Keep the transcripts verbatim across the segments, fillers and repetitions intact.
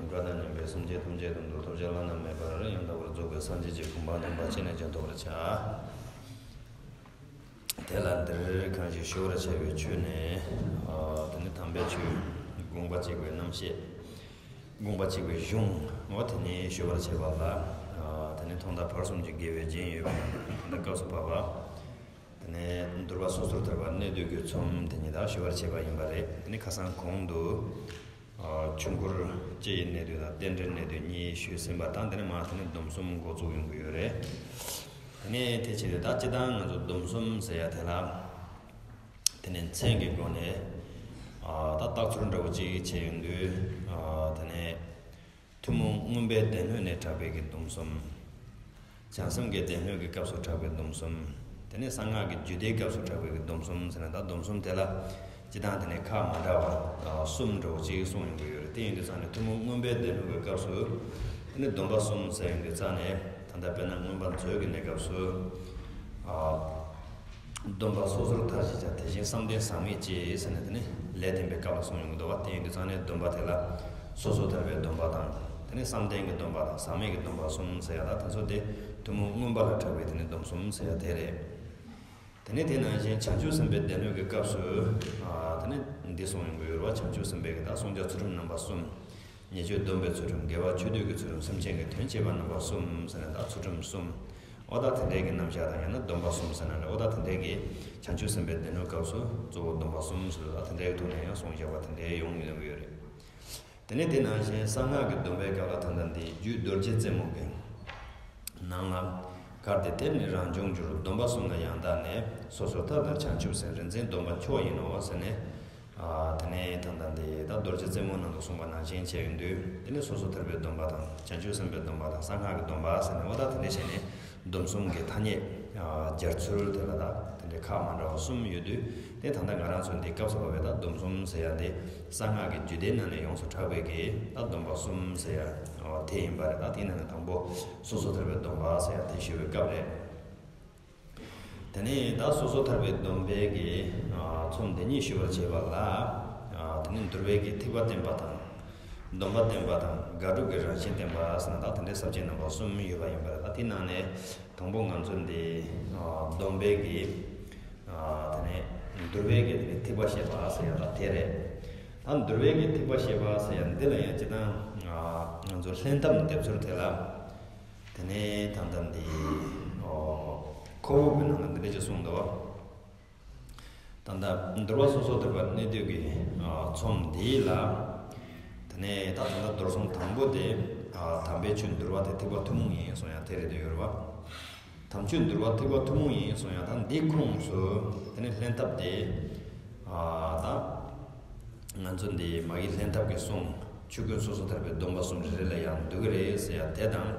དགྲ་དང་མཉམ་པའི་སེམས་ཅན་ཐམས་ཅད་དོན་དུ་ཐོབ་བྱ་བླ་ན་མེད་པ་ཡང་དག་པར་རྫོགས་པའི་སངས་རྒྱས་ཀྱི་གོ་འཕང་རྣམ་པ་ཅི་ནས་ཀྱང་ཐོབ་པར་བྱ། དེ་ལ་འདིར་གང་ཞིག་ཞུ་བར་བྱ་བའི་ཆོས་ནི། དེ་ནི་དམ་པའི་ཆོས་དགོངས་པ་གཅིག་པའི་རྣམ་བཤད། དགོངས་པ་གཅིག་པའི་གཞུང་འོ་དེ་ནི་ཞུ་བར་བྱེད་པ་ལ། དེ་ནི་ཐོག་མཐའ་བར་གསུམ་གྱི་དགེ་བའི་རྒྱན་ཡོད་པ་རྣམས་ད་སྐབས་སུ་བབ་པ། དེ་ནས་འདུལ་བ་སོ་སོར་ཐར་པ་གནད་བསྡུས་ཀྱི་ཚོམས་དེ་ཉིད་དག་ཞུ་བར་བྱེད་པ་ཡིན་པ་རེད། དེ་ནས་ཁ་སང་གོང་དུ། ཆོས་འཁོར་སྤྱི་ཡི་གནད་བསྡུས་དང་རྟེན་འབྲེལ་གནད་བསྡུས་གཉིས་ཞུས་ཟིན་པ་དང་། དེ་ནས་མར་དེ་ནས་སྡོམ་གསུམ་འགོ་བཙུགས་ཡོང་གི་ཡོད་རེད། དེ་ནས་དེ་བྱས་ཏེ་ད་སྤྱི་བཏང་ང་ཚོ་སྡོམ་གསུམ་ཟེར་ཡ་དེ་ལ། དེ་ནས་མཚན་གྱི་སྒོ་ནས། ད་རྟགས་ཚུལ་འདྲ་བོ་གཅིག་བྱས་ཡོང་དུས། དེ་ནས། ཐུན་མོང་མངོན་པའི་སྡེ་སྣོད་ནས་གྲགས་པའི་གི་སྡོམ་གསུམ། བྱང་སེམས་ཀྱི་སྡེ་སྣོད་ཀྱི་སྐབས་སུ་གྲགས་པའི་སྡོམ་གསུམ། དེ་ནས་གསང་སྔགས་ཀྱི་རྒྱུད་སྡེའི་སྐབས་སུ་གྲགས་པའི་གི་སྡོམ་གསུམ་ཟེར་ན། ད་སྡོམ་གསུམ་དེ་ལ་སྤྱི་བཏང་དེ་ནས་ཁག་མ་འདྲ་བ་གསུམ་འདྲ་བོ་ཅིག་གསུངས་ཡོང་གི་ཡོད་རེད། དེ་ཡིན་དུས་ཙང་ནས་ཐུན་མོང་མངོན་པའི་སྡེ་སྣོད་ཀྱི་སྐབས་སུ། དེ་ནས་སྡོམ་པ་གསུམ་ཟེར་ཡོང་དུས་ཙང་ནས། ད་ལྟ་དཔེར་ན་མངོན་པ་མཛོད་ཀྱི་གནས་སྐབས་སུ། སྡོམ་པ་སོ་སོར་ཐར་ཞེས་བྱ། དེ་བཞིན་བསམ་གཏན་ཟག་མེད་ཅེས་ཟེར་ནས། དེ་ནི་ལས་བསྟན་པའི་སྐབས་ལ་གསུངས་ཡོང་གི་འདུག་བ། དེ་ཡིན་དུས་ཙང་ནས་སྡོམ་པ་དེ་ལ་སོ་སོར་ཐར་པའི་སྡོམ་པ་དང་། དེ་ནི་བསམ་གཏན་གྱི་སྡོམ་པ་དང་ཟག་མེད་ཀྱི་སྡོམ་པ་གསུམ་ཟེར་ཡ་ད་དེ་ཚོ་དེ་ཐུན་མོང་མངོན་པ་ལ་གྲགས་པའི་དེ་ནི་སྡོམ་གསུམ་ཟེར་ཡ་དེ་རེད། དེ་ནི་དེ་ནང་བཞིན་བྱང་ཆུབ་སེམས་དཔའི་སྡེ་སྣོད་ཀྱི་སྐབས་སུ། དེ་ནི་འདི་གསུངས་ཡོང་གི་ཡོད་རེད་བ། བྱང་ཆུབ་སེམས་དཔའི་གི་ད་བསྲུང་བྱ་ཚུལ་ཁྲིམས་རྣམ་པ་གསུམ། ཉེས་སྤྱོད་སྡོམ་པའི་ཚུལ་ཁྲིམས། དགེ་བ་ཆོས་སྡུད་ཀྱི་ཚུལ་ཁྲིམས། སེམས་ཅན་གྱི་དོན་བྱེད་པ་རྣམ་པ་གསུམ་ཟེར་ནས་ད་ཚུལ་ཁྲིམས་གསུམ། འོ་ད་དེ་འདྲའི་གི་རྣམ་གཞག་དང་། ཡང་ན་སྡོམ་པ་གསུམ་ཟེར་ན་རེད། འོ་ད་དེ་འདྲའི་གི་བྱང་ཆུབ་སེམས་དཔའི་སྡེ་སྣོད་སྐབས་སུ་གཙོ་བོ་སྡོམ་པ་གསུམ་ཟེར། ད་དེ་འདྲའི་གི་ཐོག་ནས་ཡང་གསུངས་བཞག་པ་དེ་འདྲའི་ཡོང་ཡོང་གི་ཡོད་རེད། དེ་ནས་དེ་ནང་བཞིན་གསང་སྔགས་ཀྱི་སྡོམ་པའི་སྐབས་ལ་ད་ལྟ་འདི་རྒྱུད་རྡོ་རྗེ་རྩེ་མོ་གི་ནང་ལ། གལ་ཏེ་དེར་ནི་རང་བྱུང་འགྱུར། སྡོམ་པ་གསུམ་ལ་ཡང་དག་གནས། སོ་སོར་ཐར་དང་བྱང་ཆུབ་སེམས། རིག་འཛིན་སྡོམ་པ་མཆོག་ཡིན་ནོ་ཟེར་ནས། དེ་ནས་ད་ལྟ་འདི་ད་རྡོ་རྗེ་རྩེ་མོ་ནང་དུ་གསུངས་པ་ནང་བཞིན་བྱས་ཡོང་དུས། དེ་ནས་སོ་སོར་ཐར་པའི་སྡོམ་པ་དང་། བྱང་ཆུབ་སེམས་དཔའི་སྡོམ་པ་དང་། གསང་སྔགས་ཀྱི་སྡོམ་པ་ཟེར་ནས། འོ་ད་དེ་འདྲ་བྱས་ནས་སྡོམ་གསུམ་གྱི་ཐ་སྙད་སྦྱར་ཚུལ་དེ་ལ་ད་དེ་འདྲའི་ཁག་མ་འདྲ་བ་གསུམ་ཡོད་དུས། དེ་ད་ལྟ་ང་རང་ཚོ་འདི་སྐབས་སུ་བབ་པའི་ད་སྡོམ་གསུམ་ཟེར་ཡ་འདི་གསང་སྔགས་ཀྱི་རྒྱུད་སྡེའི་ནང་ནས་ཡོངས་སུ་གྲགས་པའི་གི་ད་སྡོམ་པ་གསུམ་ཟེར་ཡ་དེ་ཡིན་པ་རེད། ད་དེའི་ནང་ནས་དང་པོ་སོ་སོར་ཐར་པའི་སྡོམ་པ་ཟེར་ཡ་དེ་ཞུ་བའི་སྐབས་རེད། དེ་ནས་ད་སོ་སོར་ཐར་པའི་སྡོམ་པའི་གི་ཚོམས་དེ་ཉིད་ཞུ་བར་བྱེད་པ་ལ། དེ་ནས་འདུལ་བའི་གི་ཐེག་པ་བསྟན་པ་དང་། སྡོམ་པ་བསྟན་པ་དང་། དགག་སྒྲུབ་ཀྱི་རང་བཞིན་བསྟན་པ་ཟེར་ན། ད་དེ་འདྲའི་ས་བཅད་རྣམ་པ་གསུམ་ཡོད་པ་ཡིན་པ་རེད། ད་དེ་ནང་ནས་དང་པོ་ང་ཚོ་འདི་སྡོམ་པའི་གི། དེ་ནས་འདུལ་བའི་གི་དེ་ནས་ཐེག་པ་བཤད་པ་ཟེར་ཡ་ད་དེ་རེད། ད་འདུལ་བའི་གི་ཐེག་པ་བཤད་པ་ཟེར་ཡ་འདི་ལ་ཡང་སྤྱིར་བཏང་ང་ཚོ་ལྷན་ཐབས་འདེབས་ཚུལ་དེ་ལ། དེ་ནས་ད་ལྟ་འདི་ཁོ་བོ་གི་ནང་ལ་འདི་འདྲ་ཅིག་གསུངས་འདུག། ད་ལྟ་འདུལ་བ་སོ་སོར་ཐར་པ་གནད་བསྡུས་ཀྱི་ཚོམས་འདི་ལ། དེ་ནས་ད་ད་ལྟ་མདོར་གསུམ་དང་པོ་དེ། དམ་པའི་ཆོས་འདུལ་བ་དེ་ཐེག་པ་ཐུན་མོང་ཡིན་གསུང་ཡ་དེ་རེད་འདུག་ཡོད་རེད་བ། དམ་ཆོས་འདུལ་བ་ཐེག་པ་ཐུན་མོང་ཡིན་གསུང་ཡ་ད་འདི་ཁོངས་སུ། དེ་ནས་ལྷན་ཐབས་དེ། ད་ང་ཚོ་འདི་མ་གི་ལྷན་ཐབས་ཀྱི་གསུང་ཆོས་ཀུན་སོ་སོར་ཐར་པའི་སྡོམ་པ་གསུམ་རེ་རེ་ལ་ཡང་འདུ་གི་རེད་ཟེར་ཡ་དེ་དང་།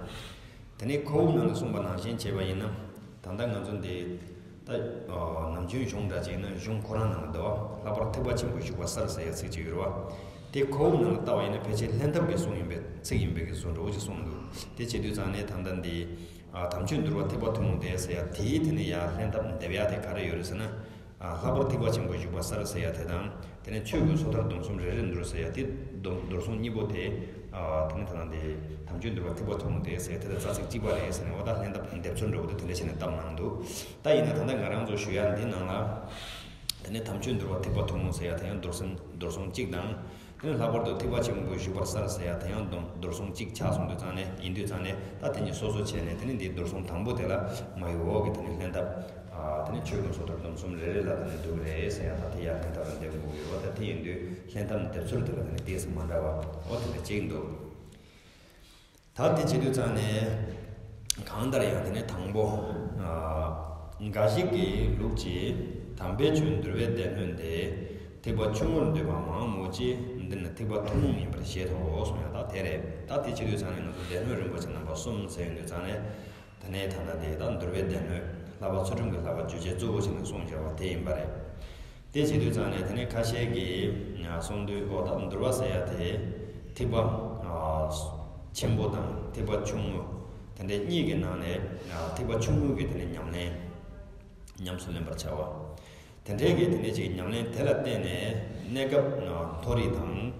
དེ་ནས་ཁོ་བོ་ནང་ལ་གསུངས་པ་ནང་བཞིན་བྱས་པ་ཡིན་ན། ད་ལྟ་ང་ཚོ་འདི་ད་ནམ་རྒྱུན་གཞུང་འདྲ་ཅིག་ཡིན་ན་གཞུང་ཁོ་རང་ནང་ལ་འདུག་བ། ལྷག་པར་ཐེག་པ་ཆེན་པོའི་བཞུགས་པ་གསལ་ཟེར་ཡ་ཚིག་ཅིག་ཡོད་རེད་བ། དེ་ཁོ་བོ་ནང་ལ་བལྟ་བ་ཡིན་ན་ཕལ་ཆེར་ལྷན་ཐབས་ཀྱི་གསུང་ཡིན་པའི་ཚིག་ཡིན་པའི་གི་བཟོ་འདྲ་བོ་ཅིག་གསུངས་འདུག། དེ་བྱེད་དུས་ཙང་ནས་ད་ལྟ་འདི་དམ་ཆོས་འདུལ་བ་ཐེག་པ་ཐུན་མོང་སྟེ་ཟེར་ཡ་དེའི་དེ་ནས་ཡར་ལྷན་ཐབས་འདེབས་ཡ་དེ་ག་རེ་ཡོད་རེད་ཟེར་ན། ལྷག་པར་ཐེག་པ་ཆེན་པོའི་བཞུགས་པ་གསལ་ཟེར་ཡ་དེ་དང་། དེ་ནས་ཆོས་ཀུན་སོ་ཐར་སྡོམ་གསུམ་རེ་རེར་འདུ་ཟེར་ཡ་དེ། སྡོམ་མདོར་གསུམ་གཉིས་པོ་དེ། དེ་ནས་ད་ལྟ་འདི་དམ་ཆོས་འདུལ་བ་ཐེག་པ་ཐུན་མོང་སྟེ་ཟེར་དེ་དང་རྩ་ཚིག་གཅིག་པ་རེད་ཟེར་ནས། འོ་ད་ལྷན་ཐབས་འདེབས་ཚུལ་འདྲ་བོ་དེ་དེ་འདྲ་བྱས་ནས་བཏབ་གནང་འདུག། ད་ཡིན་ན་ད་ལྟ་ང་རང་ཚོ་ཞུ་ཡ་འདི་ནང་ལ། དེ་ནས་དམ་ཆོས་འདུལ་བ་ཐེག་པ་ཐུན་མོང་ཟེར་ཡ་དེ་ཡང་མདོར་གསུམ་མདོར་གསུམ་གཅིག་དང་། དེ་ནས་ལྷག་པར་དུ་ཐེག་པ་ཆེན་པོའི་བཞུགས་པ་གསལ་ཟེར་ཡ་དེ་ཡང་སྡོམ་མདོར་གསུམ་གཅིག་ཆགས་སོང་དུས་ཙང་ནས། ཡིན་དུས་ཙང་ནས་ད་དེ་གཉིས་སོ་སོ་བྱས་ནས། དེ་ནས་འདི་མདོར་གསུམ་དང་པོ་དེ་ལ་མ་གི་འོག་གི་དེ་ནས་ལྷན་ཐབས། དེ་ནས་ཆོས་ཀུན་སོ་ཐར་སྡོམ་གསུམ་རེ་རེ་ལ་དེ་ནས་འདུ་གི་རེད་ཟེར་ཡ། ད་དེ་ཡར་ལྷན་ཐབས་ལ་འདེབས་དགོས་ཀྱི་ཡོད་པ། ད་དེ་ཡིན་དུས་ལྷན་ཐབས་འདེབས་ཚུལ་དེ་ལ་དེ་ནས་ཏོག་ཙམ་མ་འདྲ་བ་འོ་དེ་འདྲ་ཅིག་འདུག། ད་དེ་བྱེད་དུས་ཙང་ནས། གང་ལྟར་ཡང་དེ་ནས་དང་པོ། འགའ་ཞིག་གིས་ལུགས་ཀྱིས་དམ་པའི་ཆོས་འདུལ་བའི་སྡེ་སྣོད་འདི་ཐེག་པ་ཆུང་ངུར་འདོད་པ་མང་མོད་ཀྱི། འདི་ནི་ཐེག་པ་ཐུན་མོང་ཡིན་པར་བཞེད་དོ་གསུང་ཡ་ད་དེ་རེད། ད་དེ་བྱེད་དུས་ཙང་ནས་ང་ཚོ་སྡེ་སྣོད་རིན་པོ་ཆེ་རྣམ་པ་གསུམ་ཟེར་ཡོང་དུས་ཙང་ནས། དེ་ནས་ད་ལྟ་འདི་ད་འདུལ་བའི་སྡེ་སྣོད། བསླབ་པ་ཚུལ་ཁྲིམས་ཀྱི་བསླབ་པ་རྒྱུ་ཆའི་གཙོ་བོ་བྱས་ནས་གསུངས་བཞག་པ་དེ་ཡིན་པ་རེད། དེ་བྱེད་དུས་ཙང་ནས་དེ་ནས་ཁ་ཤས་ཀྱིས་གསུངས་དུས། འོ་ད་འདུལ་བ་ཟེར་ཡ་དེ་ཐེག་པ་ཆེན་པོ་དང་ཐེག་པ་ཆུང་ངུ་དེ་འདྲའི་གཉིས་ཀྱི་ནང་ནས་ཐེག་པ་ཆུང་ངུ་གི་དེ་ནས་ཉམས་ལེན། ཉམས་སུ་ལེན་པར་བྱ་བ། དེ་འདྲའི་གི་དེ་ནས་ཅིག་ཉམས་ལེན་དེ་ལ་བརྟེན་ནས་གནས་སྐབས་མཐོ་རིས་དང་།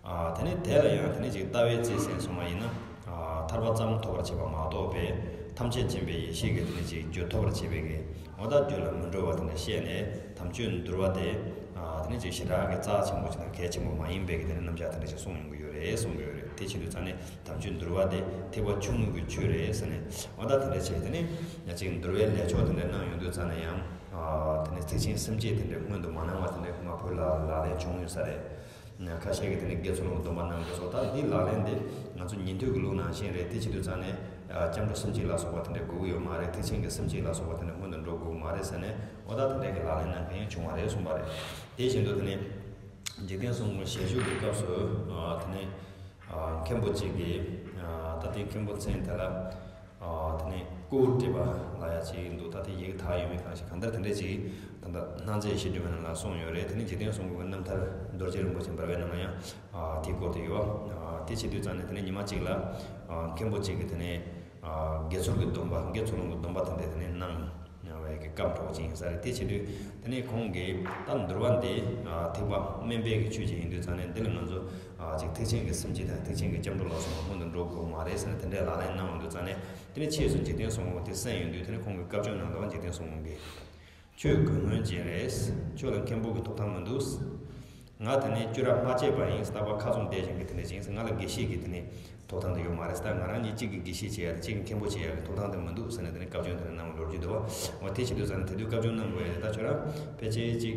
ཨ། དེ་ནས་དེ་ལ་ཡང་དེ་ནས་ཅིག་ལྟ་བའི་རྩིས་ཟིན་སོང་བ་ཡིན་ན། ཨ། ཐར་པ་ཙམ་ཐོབ་པར་བྱེད་པ་མ་གཏོགས་པའི་ཐམས་ཅད་མཁྱེན་པའི་ཡེ་ཤེས་ཀྱི་དེ་ནས་ཅིག་རྒྱུ་ཐོབ་པར་བྱེད་པའི་གི་འོ་ད་རྒྱུ་ལ་མི་འགྲོ་བ་དེ་འདྲ་བཤད་ནས་དམ་ཆོས་འདུལ་བ་དེ། ཨ། དེ་ནས་ཅིག་ཞེ་དྲག་གི་རྩ་ཆེན་པོ་ཅིག་དང་གལ་ཆེན་པོ་མ་ཡིན་པའི་གི་དེ་ནས་རྣམ་གཞག་དེ་འདྲ་ཅིག་གསུངས་ཡོང་གི་ཡོད་རེད། གསུང་གི་ཡོད་རེད། དེ་བྱེད་དུས་ཙང་ནས་དམ་ཆོས་འདུལ་བ་དེ་ཐེག་པ་ཆུང་ངུ་གི་ཆོས་རེད་ཟེར་ནས་འོ་ད་དེ་འདྲ་བྱས། དེ་ནས་ཡང་ཅིག་འདུལ་བའི་ལས་ཆོག་དེ་འདྲ་གནང་ཡོང་དུས་ཙང་ནས་ཡང་། ཨ། དེ་ནས་ཐེག་ཆེན་སེམས་བསྐྱེད་དེ་འདྲ་སྔོན་དུ་མ་གནང་བ་དེ་འདྲ་སྔ་ཕོ་ལ་ལག་ལེན་བྱུང་ཡོད་ས་རེད། ཁ་ཤས་ཀྱིས་དེ་ནས་དགེ་ཚུལ་སློང་གི་སྡོམ་པ་གནང་དགོས་སོགས། ད་འདི་ལག་ལེན་དེ་ང་ཚོ་ཉན་ཐོས་ཀྱི་ལུགས་ནང་བཞིན་རེད། དེ་བྱེད་དུས་ཙང་ནས་སྐྱབས་འགྲོ་སེམས་བསྐྱེད་ལ་སོགས་པ་དེ་འདྲ་དགོས་ཀྱི་ཡོད་མ་རེད། ཐེག་ཆེན་གྱི་སེམས་བསྐྱེད་ལ་སོགས་པ་དེ་འདྲ་སྔོན་དུ་འགྲོ་དགོས་ཀྱི་མ་རེད་ཟེར་ནས་འོ་ད་དེ་འདྲ་གི་ལག་ལེན་གནང་མཁན་ཡང་བྱུང་བ་རེད་གསུངས་པ་རེད། དེ་བཞིན་དུ་དེ་ནས་འཇིག་རྟེན་གསུམ་མགོན་ཞལ་བཞུགས་ཀྱི་སྐབས་སུ། ཨ། དེ་ནས་ཨ། མཁན་པོ་གཅིག་གིས། ཨ། ད་ལྟའི་མཁན་པོ་མཚན་དེ་ལ། ཨ། དེ་ནས་ཀོའུ་ཏྲི་པ་ལབ་ཡ་ཅིག་འདུག་ད་དེ་ཡི་གེ་དག་ཡོད་མེད་གང་ཤེས། གང་ལྟར་དེ་འདྲ་ཅིག་ད་ལྟ་སྣང་མཛད་བཤད་སྒྲོན་མའི་ནང་ལ་གསུངས་ཡོད་རེད། དེ་ནས་འཇིག་རྟེན་གསུམ་མགོན་རྣམ་ཐར་རྡོ་རྗེ་རིན་པོ་ཆེ་འབར་བའི་ནང་ལ་ཡང་། ཨ། དེའི་སྐོར་དུ་ཡོད། ཨ། དེ་བྱེད་དུས་ཙང་ནས་དེ་ནས་ཉི་མ་གཅིག་ལ། ཨ། མཁན་པོ་གཅིག་གིས་དེ་ནས། ཨ། དགེ་ཚུལ་གྱི་སྡོམ་པ། དགེ་ཚུལ་སློང་གི་སྡོམ་པ་དེ་འདྲ་དེ་ནས་གནང་བའི་གི་སྐབས་འདྲ་བོ་ཅིག་ཡིན་ས་རེད། དེ་བྱེད་དུས་དེ་ནས་ཁོང་གིས་ད་འདུལ་བ་འདི། ཨ། ཐེག་པ་དམན་པའི་གི་ཆོས་ཅིག་ཡིན་དུས་ཙང་ནས་འདི་ལ་ང་ཚོ། ཨ། ཅིག་ཐེག་ཆེན་གྱི་སེམས་བསྐྱེད་དང་ཐེག་ཆེན་གྱི་སྐྱབས་འགྲོ་ལ་སོགས་པ་སྔོན་དུ་འགྲོ་དགོས་མ་རེད་ཟེར་ནས་དེ་འདྲའི་ལག་ལེན་གནང་ཡོང་དུས་ཙང་ནས། དེ་ནས་ཕྱིས་སུ་འཇིག་རྟེན་གསུམ་མགོན་དེ་གསན་ཡོང་དུས་དེ་ནས་ཁོང་གིས་བཀའ་བཀྱོན་གནང་འདུག་པ། འཇིག་རྟེན་གསུམ་མགོན་གྱིས། ཁྱོད་དགོས་ངོས་ཅན་རེད། ཁྱོད་ལ་མཁན་པོ་གི་ཐོབ་ཐང་མི་འདུག་ང་དེ་ནས་སྐྱུ་ར་རྨ་བྱེད་པ་ཡིན། རྟག་པར་ཁ་བཙུམ་བསྡད་བཞིན་གི་དེ་འདྲ་ཅིག་ཡིན། ང་ལ་དགེ་བཤེས་ཀྱི་དེ་ནས་ཐོབ་ཐང་དེ་ཡོད་མ་རེད། ད་ང་རང་གཉིས་གཅིག་གིས་དགེ་བཤེས་བྱེད་ཡ་དང་གཅིག་གིས་མཁན་པོ་བྱེད་ཡ་གི་ཐོབ་ཐང་དེ་མི་འདུག་ཟེར་ནས་དེ་ནས་བཀའ་བཀྱོན་དེ་འདྲ་གནང་བའི་ལོ་རྒྱུས་འདུག་པ། འོ་དེ་བྱེད་དུས་ཙང་ནས་དེ་དུས་བཀའ་བཀྱོན་གནང་དགོས་ཡ་དེ། ད་ཁྱོད་རང་ཕལ་ཆེར་ཅིག་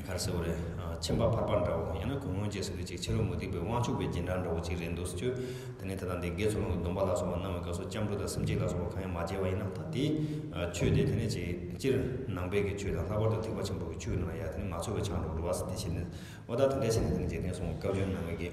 ག་རེ་ཟེར་བ་རེད། ཨ། ཁྱིམ་པ་ཕལ་པ་འདྲ་བོ། ཡང་ན་དགོས་ངོས་ཅན་ཟེར་དུས་ཅིག་ཕྱི་ལུགས་མུ་སྟེགས་པའི་དབང་ཕྱུག་པའི་རྗེས་འབྲང་འདྲ་བོ་ཅིག་རེད་འདུག་ཟེར། ཁྱོད་དེ་ནས་ད་ལྟ་འདི་དགེ་ཚུལ་སློང་གི་སྡོམ་པ་ལ་སོགས་པ་གནང་བའི་སྐབས་སུ་སྐྱབས་འགྲོ་དང་སེམས་བསྐྱེད་ལ་སོགས་པ་གང་ཡང་མ་བྱས་པ་ཡིན་ན། ད་དེ་ཆོས་དེ་དེ་ནས་ཅིག་སྤྱིར་ནང་པའི་གི་ཆོས་དང་ལྷག་པར་དུ་ཐེག་པ་ཆེན་པོ་གི་ཆོས་ནང་ཡ་དེ་ནས་མ་ཚུད་པ་ཆགས་འགྲོ་འགྲོ་བ་ཟེར། དེ་བྱས་ནས་འོ་ད་དེ་འདྲ་བྱས་ནས་དེ་ནས་འཇིག་རྟེན་གསུམ་མགོན་བཀའ་བཀྱོན་གནང་བའི་གི་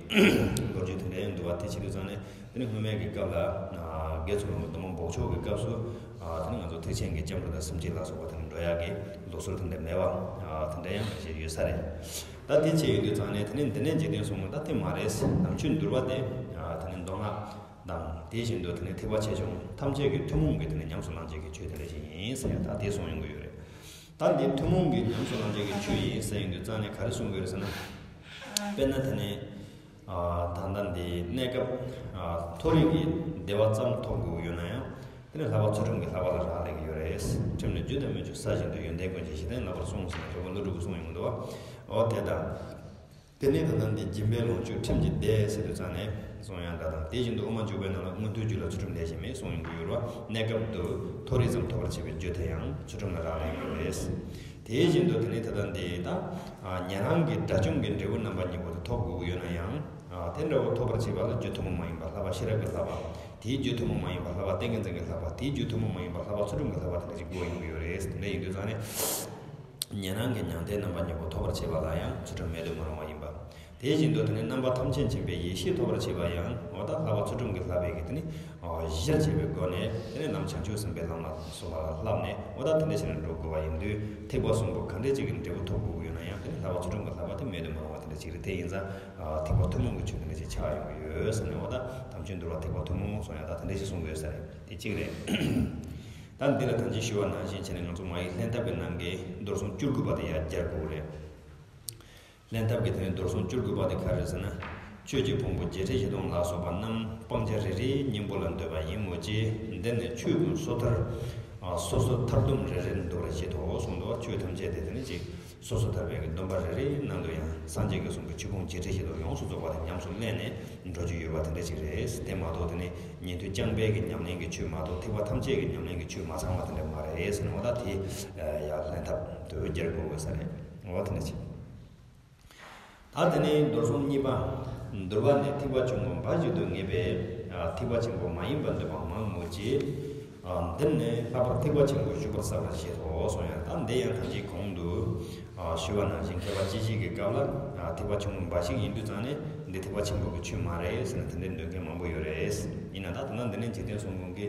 ལོ་རྒྱུས་དེ་འདྲ་ཡང་འདུག་པ། དེ་བྱེད་དུས་ཙང་ནས། དེ་ནས་སྔོན་མའི་གི་སྐབས་ལ། ཨ། དགེ་ཚུལ་སློང་གི་སྡོམ་པ་འབོགས་ཆོག་གི་སྐབས་སུ། ཨ། དེ་ནས་ང་ཚོ་ཐེག་ཆེན་གྱི་སྐྱབས་འགྲོ་དང་སེམས་བསྐྱེད་ལ་སོགས་པ་དེ་ནས་འགྲོ་ཡག་གི་ལུགས་སྲོལ་དེ་འདྲ་མེད་པ། ཨ། དེ་འདྲ་ཡང་ཞིག་ཡོད་ས་རེད། ད་དེ་བྱས་ཡོད་དུས་ཙང་ནས་དེ་ནས་འདི་ནས་འཇིག་རྟེན་གསུམ་མགོན་ད་དེ་མ་རེད། དམ་ཆོས་འདུལ་བ་དེ། ཨ། དེ་ནས་མདོ་སྔགས་དང་དེ་བཞིན་དུ་དེ་ནས་ཐེག་པ་ཆེ་ཆུང་ཐམས་ཅད་ཀྱི་ཐུན་མོང་གི་དེ་ནས་ཉམས་སུ་བླང་བྱེད་ཀྱི་ཆོས་དེ་འདྲ་ཞིག་ཡིན་ཟེར་ཡ་ད་དེ་གསུངས་ཡོང་གི་ཡོད་རེད། ད་འདི་ཐུན་མོང་གི་ཉམས་སུ་བླང་བྱེད་ཀྱི་ཆོས་ཡིན་ཟེར་ཡོང་དུས་ཙང་ནས་ག་རེ་གསུང་གི་ཡོད་རེད་ཟེར་ན། དཔེར་ན་དེ་ནས། ཨ། ད་ལྟ་འདི་གནས་སྐབས། ཨ། མཐོ་རིས་ཀྱི་བདེ་བ་ཙམ་ཐོབ་དགོས་ཀྱི་ཡོད་ན་ཡང་། དེ་ནས་ལྷག་པ་ཚུལ་ཁྲིམས་ཀྱི་བསླབ་པ་ལ་རག་ལས་ཀྱི་ཡོད་རེད། ཁྲིམས་ནི་རྒྱུ་དང་སྨོན་ལམ་ས་བཞིན་དུ། ཡོན་ཏན་ཀུན་གྱི་གཞི་རྟེན་རྣམ་པར་སྲུངས་ཟེར་ནས་དོལ་པོ་ཀླུ་སྒྲུབ་ཀྱིས་གསུངས་ཡོང་འདུག་པ། འོ་དེ་དང་། དེ་ནས་ད་ལྟ་འདི་སྦྱིན་པའི་ལོངས་སྤྱོད་ཁྲིམས་ཀྱི་སྡེ་ཟེར་དུས་ཙང་ནས་གསུང་ཡང་འདྲ་དང་། དེ་བཞིན་དུ་དབུ་མ་འཇུག་པའི་ནང་ལ་མངོན་མཐོའི་རྒྱུད་ལ་ཚུལ་ཁྲིམས་ལས་གཞན་མེད་གསུངས་ཡོང་གི་ཡོད་རེད་པ། གནས་སྐབས་དུ་མཐོ་རིས་ཙམ་ཐོབ་པར་བྱེད་པའི་རྒྱུ་དེ་ཡང་ཚུལ་ཁྲིམས་ལ་རག་ལས་ཡོད་རེད། དེ་བཞིན་དུ་དེ་ནས་ད་ལྟ་འདི་ད། ཨ། ཉན་རང་གི་དགྲ་བཅོམ་གྱི་འབྲས་བུ་རྣམ་པ་གཉིས་པོ་དེ་ཐོབ་དགོས་ཀྱི་ཡོད་ན་ཡང་། ཨ། དེ་འདྲ་བོ་ཐོབ་པར་བྱེད་པ་ལ་རྒྱུ་ཐུན་མོང་མ་ཡིན་པ་ལྷག་པ་ཤེས་རབ་ཀྱི་བསླབ་པ། དེའི་རྒྱུ་ཐུན་མོང་མ་ཡིན་པ་ལྷག་པ་ཏིང་ངེ་འཛིན་གྱི་བསླབ་པ། དེའི་རྒྱུ་ཐུན་མོང་མ་ཡིན་པ་ལྷག་པ་ཚུལ་ཁྲིམས་ཀྱི་བསླབ་པ་དེ་འདྲ་ཞིག་དགོས་ཡོང་གི་ཡོད་རེད། དེ་འདྲ་ཡིན་དུས་ཙང་ནས། ཉན་རང་གི་མྱང་འདས་རྣམ་པ་གཉིས་པོ་ཐོབ་པར་བྱེད་པ་ལ་ཡང་ཚུལ་ཁྲིམས་མེད་དུ་མི་རུང་བ་ཡིན་པ། དེ་བཞིན་དུ་དེ་ནས་རྣམ་པ་ཐམས་ཅད་མཁྱེན་པའི་ཡེ་ཤེས་ཐོབ་པར་བྱེད་པ་ཡང་འོ་ད་ལྷག་པ་ཚུལ་ཁྲིམས་ཀྱི་བསླབ་པའི་གི་དེ་ནི་གཞིར་བྱས་པའི་སྒོ་ནས། དེ་ནས་ནམ་བྱང་ཆུབ་སེམས་དཔའི་ལམ་ལ་སོགས་པ་ལ་བསླབས་ནས་འོ་ད་དེ་འདྲ་བྱས་ནས་འགྲོ་དགོས་པ་ཡིན་དུས། ཐེག་པ་གསུམ་པོ་ག་འདྲ་ཅིག་གི་འབྲས་བུ་ཐོབ་དགོས་ཀྱི་ཡོད་ན་ཡང་དེ་ནི་ལྷག་པ་ཚུལ་ཁྲིམས་ཀྱི་བསླབ་པ་དེ་མེད་དུ་མི་རུང་བ་དེ་འདྲ་ཅིག་རེད། དེ་ཡིན་ཙང་། ཨ། ཐེག་པ་ཐུན་མོང་གི་ཆོས་དེ་འདྲ་ཅིག་ཆགས་ཡོང་གི་ཡོད་ཟེར་ནས། འོ་ད་དམ་ཆོས་འདུལ་བ་ཐེག་པ་ཐུན་མོང་གསུང་ཡ་ད་དེ་འདྲ་ཅིག་གསུང་གི་ཡོད་ས་རེད། དེ་གཅིག་རེད། ད་འདི་ལ་ད་ཅི་ཞུ་བ་ནང་བཞིན་བྱས་ནས་ང་ཚོ་མ་ཡི་ལྷན་ཐབས་ཀྱི་ནང་གི་རྡོར་སེམས་སྤྱོད་དགོས་པ་དེ་ཡར་སྦྱར་དགོས་རེད། ལྷན་ཐབས་ཀྱི་དེ་ནས་རྡོར་སེམས་སྤྱོད་དགོས་པ་དེ་ག་རེ་རེད་ཟེར་ན། ཆོས་ཀྱི་ཕུང་པོ་བརྒྱད་ཁྲི་བཞི་སྟོང་ལ་སོགས་པ་རྣམས་སྤང་བྱ་རེ་རེའི་གཉེན་པོ་ལ་འདོད་པ་ཡིན་མོད་ཀྱི། འདིར་ནི་ཆོས་ཀུན་སོ་ཐར། ཨ། སོ་སོ་ཐར་སྡོམ་རེ་རེར་འདོད་པར་བྱེད་དོ་གསུངས་འདུག། ཆོས་ཐམས་ཅད་དེ་དེ་ནི་ཅིག་སོ་སོ་ཐར་པའི་གི་སྡོམ་པ་རེ་རེའི་ནང་དུ་ཡང་སངས་རྒྱས་ཀྱིས་གསུངས་པའི་ཆོས་ཕུང་བརྒྱད་ཁྲི་བཞི་སྟོང་ཡོངས་སུ་རྫོགས་པ་དེ་ཉམས་སུ་ལེན་ནས་འགྲོ་རྒྱུ་ཡོད་པ་དེ་འདྲ་ཅིག་རེད། དེ་མ་གཏོགས་དེ་ནི་ཉན་ཐོས་རྐྱང་པའི་གི་ཉམས་ལེན་གྱི་ཆོས་མ་གཏོགས་ཐེག་པ་ཐམས་ཅད་ཀྱི་ཉམས་ལེན་གྱི་ཆོས་མ་ཚང་བ་དེ་འདྲ་མ་རེད་ཟེར་ནས། འོ་ད་དེ་ཡར་ལྷན་ཐབས་དུ་སྦྱར་དགོས་དགོས་ས་རེད། འོ་དེ་འདྲ་ཅིག། ད་དེ་ནས་རྡོར་སེམས་གཉིས་པ། འདུལ་བ་ནི་ཐེག་པ་ཆུང་ངུ་འབའ་ཞིག་ཏུ་ངེས་པས། ཨ། ཐེག་པ་ཆེན་པོ་མ་ཡིན་པར་འདོད་པ་མང་མོད་ཀྱི། ཨ། འདིར་ནི་ལྷག་པར་ཐེག་པ་ཆེན་པོ་བཞུགས་པར་གསལ་བར་བཞེད་དོ་གསུངས་ཡང་། ད་འདི་ཡང་ད་ཅི་གོང་དུ། ཨ། ཞུ་བ་ནང་བཞིན་མཁས་པ་སྤྱི་བྱེ་གི་སྐབས་ལ། ཨ། ཐེག་པ་ཆུང་ངུ་འབའ་ཞིག་ཡིན་དུས་ཙང་ནས་འདི་ཐེག་པ་ཆེན་པོ་གི་ཆོས་མ་རེད་ཟེར་ནས་དེ་འདྲའི་འདོད་མཁན་མང་པོ་ཡོད་རེད། ཡིན་ན་ད་ད་ལྟ་འདི་ནས་འཇིག་རྟེན་གསུམ་མགོན་གྱི།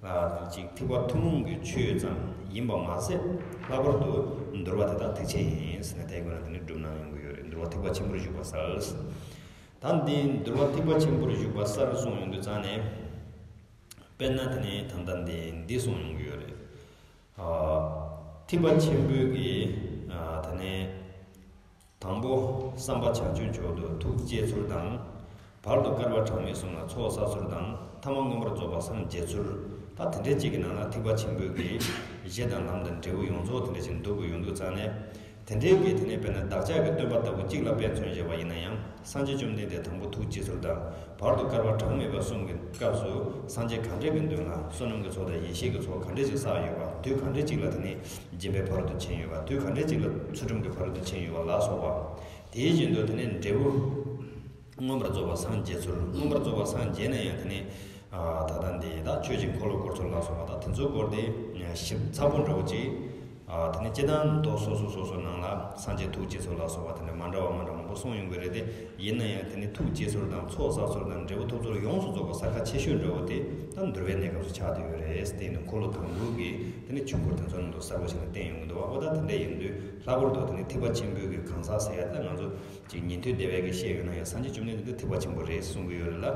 ཨ། ཅིག་ཐེག་པ་ཐུན་མོང་གི་ཆོས་ཙམ་ཡིན་པ་མ་ཟད། ལྷག་པར་དུ་འདུལ་བ་དེ་དག་ཐེག་ཆེན་ཡིན་ཟེར་ནས་དེའི་སྒོ་ནས་དེ་ནི་སྒྲུབ་གནང་ཡོང་གི་ཡོད་རེད། འདུལ་བ་ཐེག་པ་ཆེན་པོར་བཞུགས་པ་གསལ། ད་འདི་འདུལ་བ་ཐེག་པ་ཆེན་པོར་བཞུགས་པ་གསལ་གསུངས་ཡོང་དུས་ཙང་ནས། དཔེར་ན་དེ་ནས་ད་ལྟ་འདི་འདི་གསུངས་ཡོང་གི་ཡོད་རེད། ཨ། ཐེག་པ་ཆེན་པོའི་གི། ཨ། དེ་ནས། དང་པོ། བསམ་པ་བྱང་ཆུབ་མཆོག་ཏུ་ཐུགས་བསྐྱེད་ཚུལ་དང་། བར་དུ་བསྐལ་པ་གྲངས་མེད་གསུམ་ལ་ཚོགས་བསགས་ཚུལ་དང་། ཐ་མ་མངོན་པར་རྫོགས་པར་སངས་རྒྱས་ཚུལ། ད་དེ་འདྲའི་གཅིག་གི་ནང་ལ་ཐེག་པ་ཆེན་པོའི་གི་གཞི་དང་ལམ་དང་འབྲས་བུ་ཡོངས་རྫོགས་དེ་འདྲ་ཞིག་འདུ་དགོས་ཡོང་དུས་ཙང་ནས། དེ་འདྲའི་གི་དེ་ནས་དཔེར་ན་བདག་ཅག་གི་སྟོན་པ་ལྟ་བུ་གཅིག་ལ་དཔེ་མཚོན་བཞག་པ་ཡིན་ན་ཡང་། སངས་རྒྱས་བཅོམ་ལྡན་འདས་དང་པོ་ཐུགས་བསྐྱེད་ཚུལ་དང་། བར་དུ་བསྐལ་པ་གྲངས་མེད་པ་གསུམ་གྱི་སྐབས་སུ་སངས་རྒྱས་གང་འདྲ་གི་མདུན་ལ་བསོད་ནམས་ཀྱི་ཚོགས་དང་ཡེ་ཤེས་ཀྱི་ཚོགས་གང་འདྲ་ཞིག་བསགས་ཡོད་པ། དུས་གང་འདྲ་ཅིག་ལ་དེ་ནས་སྦྱིན་པའི་ཕ་རོལ་ཏུ་ཕྱིན་ཡོད་པ། དུས་གང་འདྲ་ཅིག་ལ་ཚུལ་ཁྲིམས་ཀྱི་ཕ་རོལ་ཏུ་ཕྱིན་ཡོད་པ་ལ་སོགས་པ། དེ་བཞིན་དུ་དེ་ནས་འབྲས་བུ་མངོན་པར་རྫོགས་པར་སངས་རྒྱས་ཚུལ། མངོན་པར་རྫོགས་པར་སངས་རྒྱས་ན་ཡང་དེ་ནས། ཨ། ད་ལྟ་འདི་ད་ཆོས་ཀྱི་འཁོར་ལོ་བསྐོར་ཚུལ་ལ་སོགས་པ་དང་། དེ་ཚོའི་སྐོར་དེ་ཞིབ་ཚགས་པོ་འདྲ་བོ་ཅིག་ཨ། དེ་ནས་སྤྱིར་བཏང་མདོ་སོ་སོ་སོ་སོའི་ནང་ལ་སངས་རྒྱས་ཐུགས་བསྐྱེད་ཚུལ་ལ་སོགས་པ་དེ་འདྲ་མ་འདྲ་བ་མ་འདྲ་མང་པོ་གསུངས་ཡོང་གི་རེད་དེ། ཡིན་ན་ཡང་དེ་ནས་ཐུགས་བསྐྱེད་ཚུལ་དང་ཚོགས་བསགས་ཚུལ་དང་འབྲས་བུ་ཐོབ་ཚུལ་ཡོངས་སུ་རྫོགས་པ་གསལ་ཁ་ཆེ་ཤོས་འདྲ་བོ་དེ་ད་འདུལ་བའི་གནས་སྐབས་སུ་ཆགས་བསྡད་ཡོད་རེད། དེ་ནི་འཁོར་ལོ་དང་པོའི་གི་དེ་ནས་ཆོས་འཁོར་དེ་ཚོའི་ནང་དུ་གསལ་པོ་ཞིག་ནས་བསྟན་ཡོང་གི་འདུག་བ། འོ་ད་དེ་འདྲ་ཡིན་དུས་ལྷག་པར་དུ་དེ་ནས་ཐེག་པ་ཆེན་པོའི་གི་གང་ཟག་ཟེར་ཡ་ད་ང་ཚོ་ཅིག་ཉན་ཐོས་སྡེ་བས་ཀྱིས་བཤད་ཡོད་ན་ཡང་། སངས་རྒྱས་བཅོམ་ལྡན་འདས་འདི་ཐེག་པ་ཆེན་པོ་རེད་གསུང་གི་ཡོད་རེད་ལ།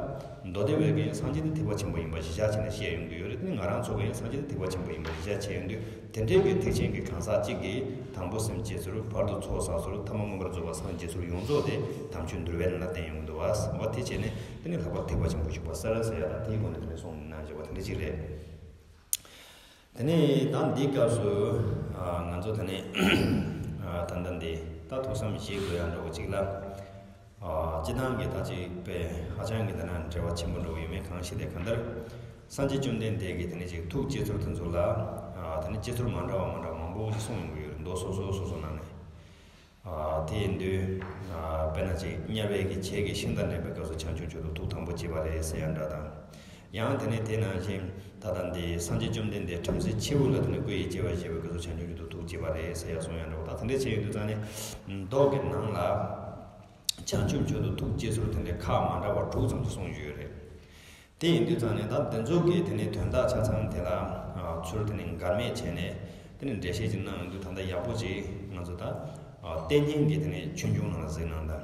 མདོ་སྡེ་བས་ཀྱིས་ཡང་སངས་རྒྱས་འདི་ཐེག་པ་ཆེན་པོ་ཡིན་པ་གཞི་བཞག་བྱས་ནས་བཤད་ཡོང་གི་ཡོད་རེད། དེ་ནི་ང་རང་ཚོ་གིས་ཡང་སངས་རྒྱས་འདི་ཐེག་པ་ཆེན་པོ་ཡིན་པ་གཞི་བཞག་བྱས་ཡོང་དུས། དེ་འདྲའི་གི་ཐེག་ཆེན་གྱི་གང་ཟག་གཅིག་གིས་དང་པོ་སེམས་བསྐྱེད་ཚུལ། བར་དུ་ཚོགས་བསགས་ཚུལ། ཐ་མ་མངོན་པར་རྫོགས་པར་སངས་རྒྱས་ཚུལ་ཡོངས་རྫོགས་དེ་དམ་ཆོས་འདུལ་བའི་ནང་ལ་བསྟན་ཡོང་གི་འདུག་བ། འོ་དེ་བྱས་ནས་དེ་ནི་ལྷག་པར་ཐེག་པ་ཆེན་པོ་ཞུགས་པ་གསལ་ཟེར་ཡ་ད་དེའི་སྒོ་ནས་དེ་ནས་གསུངས་གནང་བཞག་པ་དེ་འདྲ་ཅིག་རེད། དེ་ནས་ད་འདིའི་སྐབས་སུ། ཨ། ང་ཚོ་དེ་ནས། ཨ། ད་ལྟ་འདི་ད་ཐུགས་བསམ་བཞེས་དགོས་ཡ་འདྲ་བོ་ཅིག་ལ། ཨ། སྤྱིར་བཏང་གི་ད་ཅིག་དཔེ་ཧ་ཅང་གི་དེ་ན་འབྲེལ་བ་ཆེན་པོ་འདྲ་བོ་ཡོད་མེད་གང་ཤེས་ཏེ། གང་ལྟར་སངས་རྒྱས་བཅོམ་ལྡན་འདས་ཀྱིས་དེ་ནས་ཅིག་ཐུགས་བསྐྱེད་ཚུལ་དེ་ཚོ་ལ། ཨ། དེ་ནས་བསྐྱེད་ཚུལ་མ་འདྲ་བ་མ་འདྲ་བ་མང་པོ་ཞིག་གསུངས་ཡོང་གི་ཡོད་རེད། མདོ་སོ་སོ་སོ་སོ་ནང་ནས། ཨ། དེ་ཡིན་དུས། ཨ། དཔེར་ན་ཅིག་དམྱལ་བའི་གི་བྱེད་ཀྱི་ཤིང་རྟ་འདྲེན་པའི་སྐབས་སུ་བྱང་ཆུབ་མཆོག་ཏུ་ཐུགས་དམ་པོ་བསྐྱེད་པ་རེད་ཟེར་ཡ་འདྲ་དང་། ཡང་དེ་ནས་དེ་ནང་བཞིན་ད་ལྟ་འདི་སངས་རྒྱས་བཅོམ་ལྡན་འདས་བྲམ་ཟེ་ཆེ་བོ་ལ་དེ་ནས་སྐུ་ཡི་སྐྱེ་བ་བཞེས་པའི་སྐབས་སུ་བྱང་ཆུབ་མཆོག་ཏུ་ཐུགས་བསྐྱེད་པ་རེད་ཟེར་ཡ་གསུང་ཡ་འདྲ་བོ། ད་དེ་འདྲ་བྱས་ཡོང་དུས་ཙང་ནས་མདོ་གི་ནང་ལ་བྱང་ཆུབ་མཆོག་ཏུ་ཐུགས་བསྐྱེད་ཚུལ་དེ་འདྲའི་ཁག་མ་འདྲ་བ་དྲུག་ཙམ་ཞིག་གསུངས་ཡོད་རེད། དེ་ཡིན་དུས་ཙང་ནས་ད་འདི་ཚོ་གི་དེ་ནས་དོན་དག་ཆ་ཚང་དེ་ལ། ཨ། ཚུར་དེ་ནས་འགལ་མེད་བྱས་ནས་དེ་ནས་འགྲེལ་བཤད་ཅིག་གནང་ཡོང་དུས། ད་ལྟ་ཡག་པོ་ཅིག་ང་ཚོ་ད། ཨ། བསྟན་སྙིང་གི་དེ་ནས་ཆོས་འབྱུང་ནང་ལ་གཟིགས་གནང་དང་།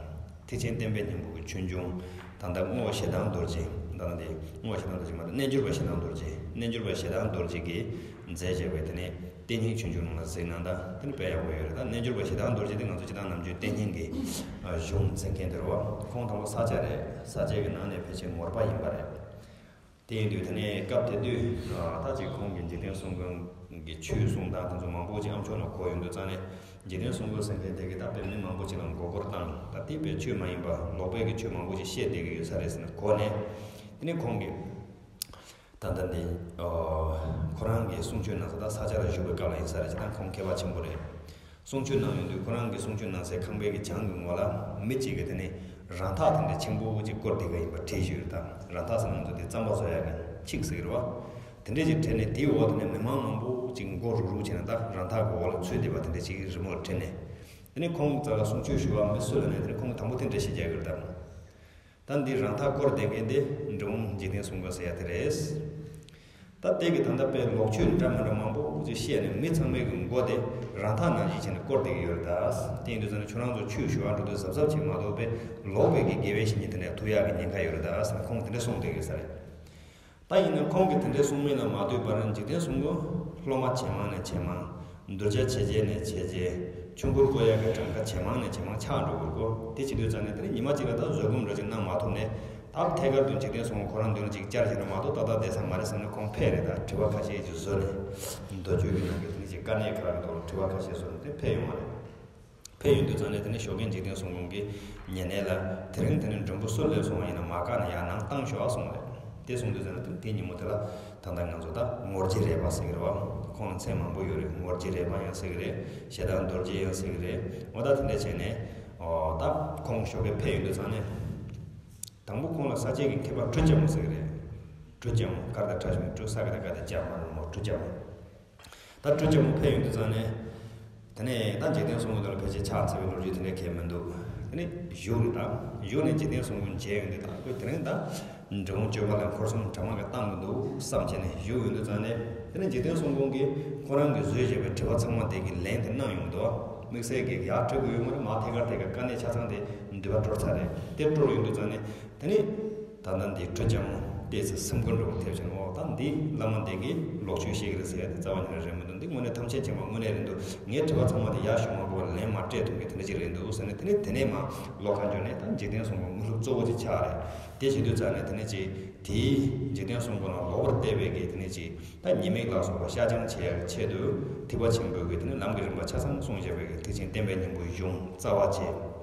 ཐེག་ཆེན་བསྟན་པའི་སྙིང་པོ་གི་ཆོས་འབྱུང་། ད་ལྟ་བསྔོ་བ་ཞེ་སྡང་རྡོ་རྗེ། ད་ལྟ་འདི་བསྔོ་བ་ཞེ་སྡང་རྡོ་རྗེ་མ་རེད། རྣལ་འབྱོར་པ་ཞེ་སྡང་རྡོ་རྗེ། རྣལ་འབྱོར་པ་ཞེ་སྡང་རྡོ་རྗེ་གིས་མཛད་བྱས་པའི་དེ་ནས་བསྟན་སྙིང་ཆོས་འབྱུང་ནང་ལ་གཟིགས་གནང་དང་། དེ་ནི་དཔེ་ཡག་པོ་ཡོད་རེད། ད་རྣལ་འབྱོར་པ་ཞེ་སྡང་རྡོ་རྗེ་དེ་ང་ཚོ་སྤྱིར་བཏང་ནམ་རྒྱུན་བསྟན་སྙིང་གི། ཨ། གཞུང་འཛིན་མཁན་དེ་རེད་བ། ཁོང་དང་པོ་ས་སྐྱ་རེད། ས་སྐྱ་གི་ནང་ནས་ཕལ་ཆེར་ངོར་པ་ཡིན་པ་རེད། དེ་ཡིན་དུས་དེ་ནས་སྐབས་དེ་དུས། ཨ། ད་ཅིག་ཁོང་གིས་འཇིག་རྟེན་གསུམ་མགོན་གྱི་ཆོས་གསུང་སྟངས་དེ་ཚོ་མང་པོ་ཅིག་ཨ་མཆོག་ནང་གོ་ཡོང་དུས་ཙང་ནས། འཇིག་རྟེན་གསུམ་མགོན་ཟེར་མཁན་དེ་གིས་ད་དཔེ་མི་མང་པོ་ཅིག་ལ་མགོ་སྐོར་བཏང་། ད་དེ་དཔེ་ཆོས་མ་ཡིན་པ་ལོག་པའི་གི་ཆོས་མང་པོ་ཅིག་བཤད་བསྡད་ཀྱི་ཡོད་ས་རེད་ཟེར་ནས་གོ་ནས། དེ་ནས་ཁོང་གིས། ད་ལྟ་འདི། ཨོ། ཁོ་རང་གིས་གསུང་ཆོས་གནང་ས་ད་ས་སྐྱ་ལ་བཞུགས་པའི་སྐབས་ལ་ཡིན་ས་རེད། ཅི་ད་ཁོང་མཁས་པ་ཆེན་པོ་རེད། གསུང་ཆོས་གནང་ཡོང་དུས་ཁོ་རང་གིས་གསུང་ཆོས་གནང་སའི་ཁང་པའི་གི་གྱང་གི་ངོས་ལ་མི་གཅིག་གིས་དེ་ནས་རང་འཐག་དེ་འདྲ་ཆེན་པོ་ཅིག་བསྐོར་བསྡད་ཀྱི་ཡིན་པ་བྲིས་བཞག་ཡོད་རེད། ད་རང་འཐག་ཟེར་ན་ང་ཚོ་དེ་རྩམ་པ་བཟོ་ཡག་གི་ཆིག་ཟེར་གི་རེད་བ། དེ་འདྲ་ཅིག་བྲིས་ནས་དེའི་འོག་དེ་ནས་མི་མང་མང་པོ་ཅིག་མགོ་རུག་རུག་བྱས་ནས་ད་རང་འཐག་གི་འོག་ལ་ཚུད་བསྡད་པ་དེ་འདྲ་ཅིག་རི་མོར་བྲིས་ནས། དེ་ནས་ཁོང་རྩ་ལ་གསུང་ཆོས་ཞུ་བ་མི་སུ་ལ་ནས་དེ་ནས་ཁོང་གིས་དང་པོ་དེ་འདྲ་བཤད་རྒྱག་གི་རེད་ད། ད་འདི་རང་འཐག་བསྐོར་བསྡད་མཁན་དེ་འབྲི་གུང་འཇིག་རྟེན་གསུམ་མགོན་ཟེར་ཡ་དེ་རེད། ད་དེ་གི་ད་ལྟ་དཔེ་ལོག་ཆོས་འདྲ་མི་འདྲ་མང་པོ་ཅིག་བཤད་ནས་མི་ཚང་མའི་གི་མགོ་དེ་རང་འཐག་ནང་བཞིན་བྱས་ནས་བསྐོར་བསྡད་ཀྱི་ཡོད་རེད་ད། དེ་ཡིན་དུས་ཙང་ནས་ཁྱོད་རང་ཚོ་ཆོས་ཞུ་བ་འགྲོ་དུས་གཟབ་གཟབ་བྱེད་མ་གཏོགས་པའི་ལོག་པའི་གི་དགེ་བའི་བཤེས་གཉེན་དེ་འདྲ་ཐུག་ཡག་གི་ཉེན་ཁ་ཡོད་རེད་ད་ཟེར་ནས་ཁོང་དེ་འདྲ་གསུངས་བསྡད་ཀྱི་ཡོད་ས་རེད། ད་ཡིན་ན་ཁོང་གིས་དེ་འདྲའི་གསུང་མིན་ལ་མ་ལྟོས་པར་འཇིག་རྟེན་གསུམ་མགོན་སློབ་མ་ཇེ་མང་ནས་ཇེ་མང་། གདུལ་བྱ་ཇེ་རྒྱས་ནས་ཇེ་རྒྱས། ཆུང་ཀུར་བཀོད་ཡག་གི་གྲངས་ཀ་ཇེ་མང་ནས་ཇེ་མང་ཆགས་འགྲོ་གི་ཡོད་ཀོ། དེ་བྱེད་དུས་ཙང་ནས་དེ་ནི་ཉི་མ་གཅིག་ལ་ད་བཟོད་སྒོམ་འདྲ་ཅིག་གནང་མ་ཐུབ་ནས། ད་ཐད་ཀར་དུ་འཇིག་རྟེན་གསུམ་མགོན་ཁོ་རང་མདུན་ལ་ཅིག་བཅར་བྱས་ན་མ་གཏོགས་ཏག་ཏག་བསྡད་ས་མ་རེད་བསམ་ནས་ཁོང་ཕེབས་རེད། ད་དྲི་བ་ཁ་ཤས་ཅིག་བཟོས་ནས། མདོ་རྒྱུད་ཀྱི་ནང་གི་དེ་ནི་ཅིག་དཀའ་གནད་ཁག་གི་ཐོག་ལ་དྲི་བ་ཁ་ཤས་བཟོས་ནས་དེ་ཕེབས་ཡོང་བ་རེད། ཕེབས་ཡོང་དུས་ཙང་ནས་དེ་ནས་ཞོགས་ཀས་འཇིག་རྟེན་གསུམ་མགོན་གྱི་ཉེ་གནས་ལ། དེ་རིང་དེ་ནས་མགྲོན་པོ་སུ་སླེབས་སོང་བ་ཡིན་ན་མ་བཀག་ནས་ཡར་ནང་བཏང་ཤོག་ཨ་གསུངས་རེད། དེ་གསུངས་དུས་ཙང་ནས་དེ་དེ་ཉིན་མོ་དེ་ལ་ད་ལྟ་ང་ཚོ་ད་ངོར་རྗེ་རས་པ་ཟེར་གྱི་རེད་བ། ཁོང་ལ་མཚན་མང་པོ་ཡོད་རེད། ངོར་རྗེ་རས་པ་ཡང་ཟེར་གྱི་རེད། ཞེ་སྡང་རྡོ་རྗེ་ཡང་ཟེར་གྱི་རེད། འོ་ད་དེ་འདྲ་བྱས་ནས། ཨོ་ད་ཁོང་ཞོགས་ཀས་ཕེབས་ཡོང་དུས་ཙང་ནས། དང་པོ་ཁོང་ལ་ས་སྐྱའི་གི་མཁས་པ་གྲུ་ལྕམ་མོ་ཟེར་གྱི་རེད། གྲུ་ལྕམ་མོ་གར་དང་ཁྲ་ཞིག་གྲུ་ས་ག་ད་ག་ད་ལྕམ་མ་རེད་མོ། གྲུ་ལྕམ་མོ། ད་གྲུ་ལྕམ་མོ་ཕེབས་ཡོང་དུས་ཙང་ནས། དེ་ནས་ད་འཇིག་རྟེན་གསུམ་མགོན་དེ་ལ་ཕལ་ཆེར་ཕྱག་འཚལ་བའི་ལོ་རྒྱུས་དེ་འདྲ་གང་ཡང་མི་འདུག་དེ་ནས་བཞུགས་རེད་ད། བཞུགས་ནས་འཇིག་རྟེན་གསུམ་མགོན་མཇལ་ཡོང་དུས་ད་ཁོས་དེ་རིང་ད་འབྲི་གུང་སྤྱོད་པ་ལ་འཁོར་གསུམ་གྲངས་མེད་ཀྱི་བཏང་གི་འདུག་བསམ་བྱས་ནས་བཞུགས་ཡོང་དུས་ཙང་ནས། དེ་ནས་འཇིག་རྟེན་གསུམ་མགོན་གྱིས་ཁོ་རང་གིས་བཟོས་བཞག་པའི་དྲི་བ་ཚང་མ་དེ་གི་ལན་དེ་གནང་ཡོང་གི་འདུག་དམིགས་བསལ་གྱི་ཡར་འགྲོ་གི་ཡོད་མ་རེད། མར་ཐད་ཀར་ཐད་ཀར་དཀའ་གནད་ཆ་ཚང་དེ་འདུས་པ་སྤྲོར་ཚར་རེད། དེ་སྤྲོར་ཡོང་དུས་ཙང་ནས་དེ་ནས་ད་ལྟ་འདི་གྲུ་ལྕམ་མོ་ བལྟས་ཚེ་སེམས་འགུལ་འགྲོ་བ་ཐེབས་བྱུང་། འོ་ད་འདི་བླ་མ་འདི་གིས་ལོག་སྤྱོད་བཤད་ཀྱི་རེད་ཟེར་ཡ་དེ་རྩ་བ་ཉིད་ནས་རེད་མི་འདུག་འདི་དངོས་གནས་ཐམས་ཅད་མཁྱེན་པ་དངོས་གནས་རེད་འདུག་ངའི་དྲི་བ་ཚང་མ་དེ་ཡར་ཞུ་མ་དགོས་པར་ལན་མར་སྤྲད་ཐུབ་མཁན་དེ་འདྲ་ཅིག་རེད་འདུག་ཟེར་ནས། དེ་ནས་དེ་ནས་མར་ལོག་ཁ་འཇོག་ནས་ད་འཇིག་རྟེན་གསུམ་མགོན་དངོས་གྲུབ་གཙོ་བོ་ཅིག་ཆགས་རེད། དེ་བྱེད་དུས་ཙང་ནས་དེ་ནས་ཅིག་དེའི་འཇིག་རྟེན་གསུམ་མགོན་ལ་ལོག་པར་བལྟས་པའི་གི་དེ་ནས་ཅིག་ད་ཉེས་དམིགས་ལ་སོགས་པ་བཤགས་སྦྱང་བྱེད་ཡག་གི་ཆེད་དུ་ཐེག་པ་ཆེན་པོའི་གི་དེ་ནས་ལམ་གྱི་རིམ་པ་ཆ་ཚང་གསུངས་བཞག་པའི་གི་ཐེག་ཆེན་བསྟན་པའི་སྙིང་པོ་གཞུང་རྩ་བ་བཅས།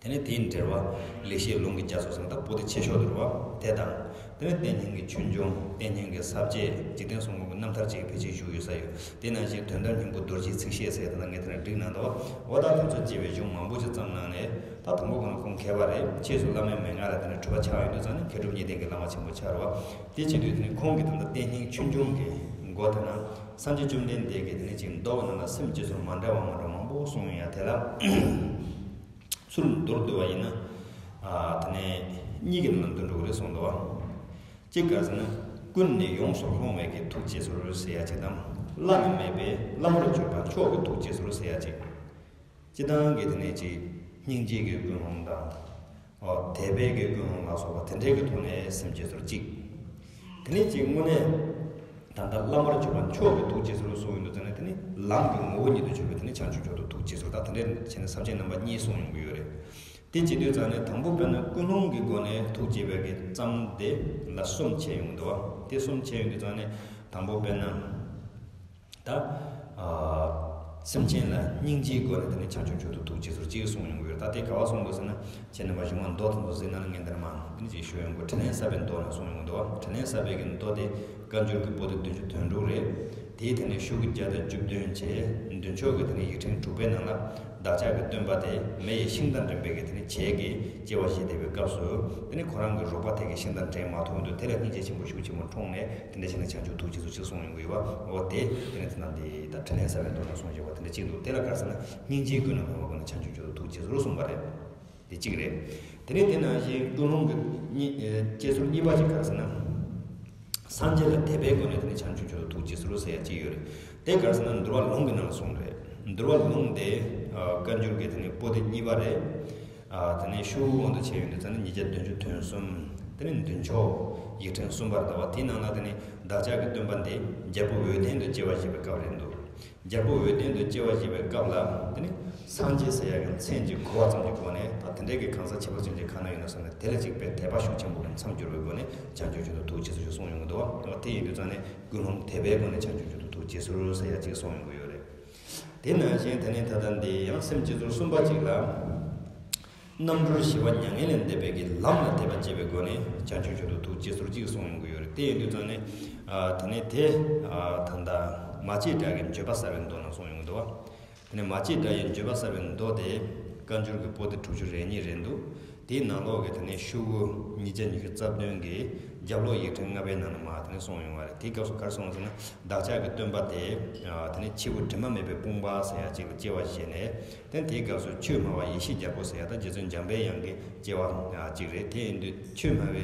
དེ་ནས་དེའི་འགྲེལ་པ་ལེགས་བཤད་ལུང་གི་རྒྱ་མཚོ་ཟེར་ན་ད་པོ་ཏི་ཆེ་ཤོས་དེ་རེད་བ། དེ་དང་། དེ་ནས་བསྟན་སྙིང་གི་ཆོས་འབྱུང་། བསྟན་སྙིང་གི་ས་བཅད། འཇིག་རྟེན་གསུམ་མགོན་གྱི་རྣམ་ཐར་བཅས་ཕལ་ཆེར་བཞུགས་ཡོད་ས་ཡོད། དེ་ནང་བཞིན་དོན་དམ་སྙིང་པོ་རྡོ་རྗེའི་ཚིག་བཤད་ཟེར་ཡ་དེ་ད་ངས་དེ་ནས་བསྒྲིགས་གནང་འདུག་འོ་ད་དེ་ཚོ་བཅས་པའི་གཞུང་མང་པོ་ཞིག་བརྩམས་གནང་ནས། ད་དང་པོ་ཁོ་ན་ཁོང་མཁས་པ་རེད། ཕྱིས་སུ་བླ་མའི་མན་ངག་ལ་དེ་ནས་གྲུབ་པ་ཆགས་ཡོང་དུས་ཙང་ནས་མཁས་གྲུབ་གཉིས་ལྡན་གྱི་བླ་མ་ཆེན་པོ་ཆགས་རེད་བ། དེ་བྱེད་དུས་དེ་ནས་ཁོང་གིས་ད་ལྟ་བསྟན་སྙིང་ཆོས་འབྱུང་གི་མགོ་དེ་ན་སངས་རྒྱས་བཅོམ་ལྡན་འདས་ཀྱིས་དེ་ནས་ཅིག་མདོ་གི་ནང་ལ་སེམས་བསྐྱེད་ཚུལ་མ་འདྲ་བ་མ་འདྲ་མང་པོ་གསུངས་ཡོད་ཡ་དེ་ལ། ཚུར་མདོར་བསྡུ་བ་ཡིན་ན། ཨ། དེ་ནས་གཉིས་ཀྱི་ནང་ལ་འདུ་འགྲོ་གི་རེད་གསུངས་འདུག་བ། གཅིག་ག་རེ་ཟེར་ན། ཀུན་ནས་ཡོངས་སུ་བསླང་བའི་གི་ཐུགས་བསྐྱེད་ཚུལ་ཟེར་ཡ་གཅིག་དང་། བླ་ན་མེད་པའི་བླ་མར་གྱུར་པ་མཆོག་གི་ཐུགས་བསྐྱེད་ཚུལ་ཟེར་ཡ་གཅིག་སྤྱི་བཏང་གི་དེ་ནས་ཅིག་སྙིང་རྗེ་གི་ཀུན་སློང་དང་། ཨོ། དད་པའི་གི་ཀུན་སློང་ལ་སོགས་པ་དེ་འདྲའི་གི་ཐོག་ནས་སེམས་བསྐྱེད་ཚུལ་གཅིག་དེ་ནས་ཅིག་དངོས་གནས་ད་ལྟ་བླ་མར་གྱུར་པ་མཆོག་གི་ཐུགས་བསྐྱེད་ཚུལ་གསུངས་ཡོང་དུས་ཙང་ནས། དེ་ནི་ལམ་གྱི་ངོ་བོ་ཉིད་དུ་གྱུར་པའི་དེ་ནི་བྱང་ཆུབ་མཆོག་ཏུ་ཐུགས་བསྐྱེད་ཚུལ་དང་། དེ་འདྲ་བྱས་ནས་ས་བཅད་རྣམ་པ་གཉིས་གསུངས་ཡོང་གི་ཡོད་རེད། དེ་བྱེད་དུས་ཙང་ནས་དང་པོ་དཔེར་ན་ཀུན་སློང་གི་སྒོ་ནས་ཐུགས་བསྐྱེད་པའི་གི་ཙམ་དེ་ལ་གསུམ་ཕྱེ་ཡོང་གི་འདུག་བ། དེ་གསུམ་ཕྱེ་ཡོང་དུས་ཙང་ནས་དང་པོ་དཔེར་ན། ད། ཨ། སེམས་ཅན་ལ་སྙིང་རྗེའི་སྒོ་ནས་དེ་ནི་བྱང་ཆུབ་མཆོག་ཏུ་ཐུགས་བསྐྱེད་ཚུལ་གཅིག་གསུངས་ཡོང་གི་ཡོད། ད་དེ་ག་བ་གསུངས་འདུག་ཟེར་ན། ཁྱེད་རྣམ་པ་གཞུང་མ་མདོ་དེ་ཚོ་གཟིགས་ན་ལ་ངས་འདིར་མ་དེ་ནི་ཅིག་ཞུ་ཡོང་གི། དྲིན་ལན་གསབ་པའི་མདོ་ནང་གསུངས་ཡོང་གི་འདུག་བ། དྲིན་ལན་གསབ་པའི་གི་མདོ་དེ་བཀའ་འགྱུར་གྱི་པོ་ཏི་བདུན་ཅུ་དོན་དྲུག་རེད། དེའི་དེ་ནས་ཤོག་གུ་བརྒྱ་དང་བཅུ་བདུན་བྱས། མདུན་ཕྱོགས་ཀྱི་དེ་ནས་ཡིག་ཕྲེང་དྲུག་པའི་ནང་ལ། བདག་ཅག་གི་སྟོན་པ་དེ་མེ་ཡི་ཤིང་དང་འདྲེན་པའི་གི་དེ་ནས་བྱད་ཀྱིས་སྐྱེ་བ་བཞེས་བསྡད་པའི་སྐབས་སུ། དེ་ནས་ཁོ་རང་གི་རོགས་པ་དེ་གིས་ཤིང་དང་འདྲེན་མ་ཐུབ་དུས་དེ་ལ་སྙིང་རྗེ་ཆེན་པོ་ཤུགས་ཆེན་པོ་འཁྲུངས་ནས། དེ་འདྲ་བྱས་ནས་བྱང་ཆུབ་ཐུགས་བསྐྱེད་ཚུལ་གཅིག་གསུངས་ཡོང་གི་ཡོད་པ། འོ་དེ་དེ་ནས་དེ་ན་འདི་ད་དྲིན་ལན་གསབ་པའི་མདོ་ནང་གསུངས་བཞག་པ་དེ་འདྲ་གཅིག་འདུག་དེ་ལ་ག་རེ་ཟེར་ན། སྙིང་རྗེའི་ཀུན་སློང་ལ་ཕན་པའི་སྒོ་ནས་བྱང་ཆུབ་མཆོག་ཏུ་ཐུགས་བསྐྱེད་ཚུལ་གསུངས་པ་རེད། དེ་གཅིག་རེད། དེ་ནས་དེ་ནང་བཞིན་ཀུན་སློང་གི་གཉིས། ཨེ། བསྐྱེད་ཚུལ་གཉིས་པ་ཅིག་ག་རེ་ཟེར་ན། སངས་རྒྱས་ལ་དད་པའི་སྒོ་ནས་དེ་ནས་བྱང་ཆུབ་མཆོག་ཏུ་ཐུགས་བསྐྱེད་ཚུལ་ཟེར་ཡ་གཅིག་ཡོད་རེད། དེ་ག་རེ་ཟེར་ན་འདུལ་བ་ལུང་གི་ནང་ལ་གསུངས་རེད། འདུལ་བ་ལུང་དེ། ཨ། བཀའ་འགྱུར་གྱི་དེ་ནས་པོ་ཏི་གཉིས་པ་རེད། ཨ། དེ་ནས་ཤོག་གུ་དབང་དུ་བྱས་ཡོང་དུས་ཙང་ནས་ཉིས་བརྒྱ་བདུན་ཅུ་དོན་གསུམ། དེ་ནས་མདུན་ཕྱོགས་ཡིག་ཕྲེང་གསུམ་པར་ལྟ་བ། དེའི་ནང་ལ་དེ་ནས་བདག་ཅག་གི་སྟོན་པ་འདི་རྒྱལ་པོ་འོད་ལྡན་དུ་སྐྱེ་བ་བཞེས་པའི་སྐབས་རེད་འདུག་རྒྱལ་པོ་འོད་ལྡན་དུ་སྐྱེ་བ་བཞེས་པའི་སྐབས་ལ། དེ་ནི་སངས་རྒྱས་ཟེར་ཡག་གི་མཚན་གྱི་གོ་བ་ཙམ་གྱི་སྒོ་ནས། ད་དེ་འདྲའི་གི་གང་ཟག་ཁྱད་པར་ཅན་ཅིག་གང་ན་ཡོད་ན་བསམ་ནས། དེ་ལ་ཅིག་དཔེ་དད་པ་ཤུགས་ཆེན་པོ་གི་མཚམས་སྦྱོར་བའི་སྒོ་ནས་བྱང་ཆུབ་མཆོག་ཏུ་ཐུགས་བསྐྱེད་ཚུལ་ཞིག་གསུངས་ཡོང་གི་འདུག་བ། དེ་ཡིན་དུས་ཙང་ནས་ཀུན་སློང་དད་པའི་སྒོ་ནས་བྱང་ཆུབ་མཆོག་ཏུ་ཐུགས་བསྐྱེད་ཚུལ་ཟེར་ཡག་ཅིག་གསུངས་ཡོང་གི་ཡོད་རེད། དེ་ནང་བཞིན་དེ་ནས་ད་ལྟ་འདི་ཡང་སེམས་བསྐྱེད་ཚུལ་གསུམ་པ་ཅིག་ལ། རྣམ་གྲོལ་ཞི་བ་མྱ་ངན་ལས་འདས་པའི་གི་ལམ་ལ་དད་པ་བསྐྱེད་པའི་སྒོ་ནས་བྱང་ཆུབ་མཆོག་ཏུ་ཐུགས་བསྐྱེད་ཚུལ་གཅིག་གསུངས་ཡོང་གི་ཡོད་རེད། དེ་ཡིན་དུས་ཙང་ནས། ཨ། དེ་ནས་དེ། ཨ། ད་ལྟ་མ་སྐྱེས་དགྲ་ཡི་འགྱོད་པ་བསལ་བའི་མདོ་ནང་གསུངས་ཡོང་གི་འདུག་བ། དེ་ནས་མ་སྐྱེས་དགྲ་ཡི་འགྱོད་པ་བསལ་བའི་མདོ་དེ་བཀའ་འགྱུར་གྱི་པོ་ཏི་དྲུག་ཅུ་རེ་གཉིས་རེད་འདུག་དེའི་ནང་ལོགས་ཀྱི་དེ་ནས་ཤོག་གུ་ཉིས་བརྒྱ་ཉི་ཤུ་རྩ་བདུན་གྱི་རྒྱབ་ལོགས་ཡིག་ཕྲེང་ལྔ་པའི་ནང་ནས་མར་དེ་ནས་གསུངས་ཡོང་བ་རེད། དེའི་སྐབས་སུ་ག་རེ་གསུངས་ཟེར་ན། བདག་ཅག་གི་སྟོན་པ་དེ། ཨ། དེ་ནས་འཆི་བ་དྲི་མ་མེད་པའི་དཔུང་པ་ཟེར་ཡག་ཅིག་ལ་སྐྱེ་བ་བཞེས་ནས། དེ་དེའི་སྐབས་སུ་ཆོས་སྨྲ་བ་ཡེ་ཤེས་རྒྱལ་པོ་ཟེར་ཡག་ད་རྗེ་བཙུན་འཇམ་པའི་དབྱངས་ཀྱི་སྐྱེ་བ་ཅིག་རེད། དེ་ཡིན་དུས་ཆོས་སྨྲ་བའི།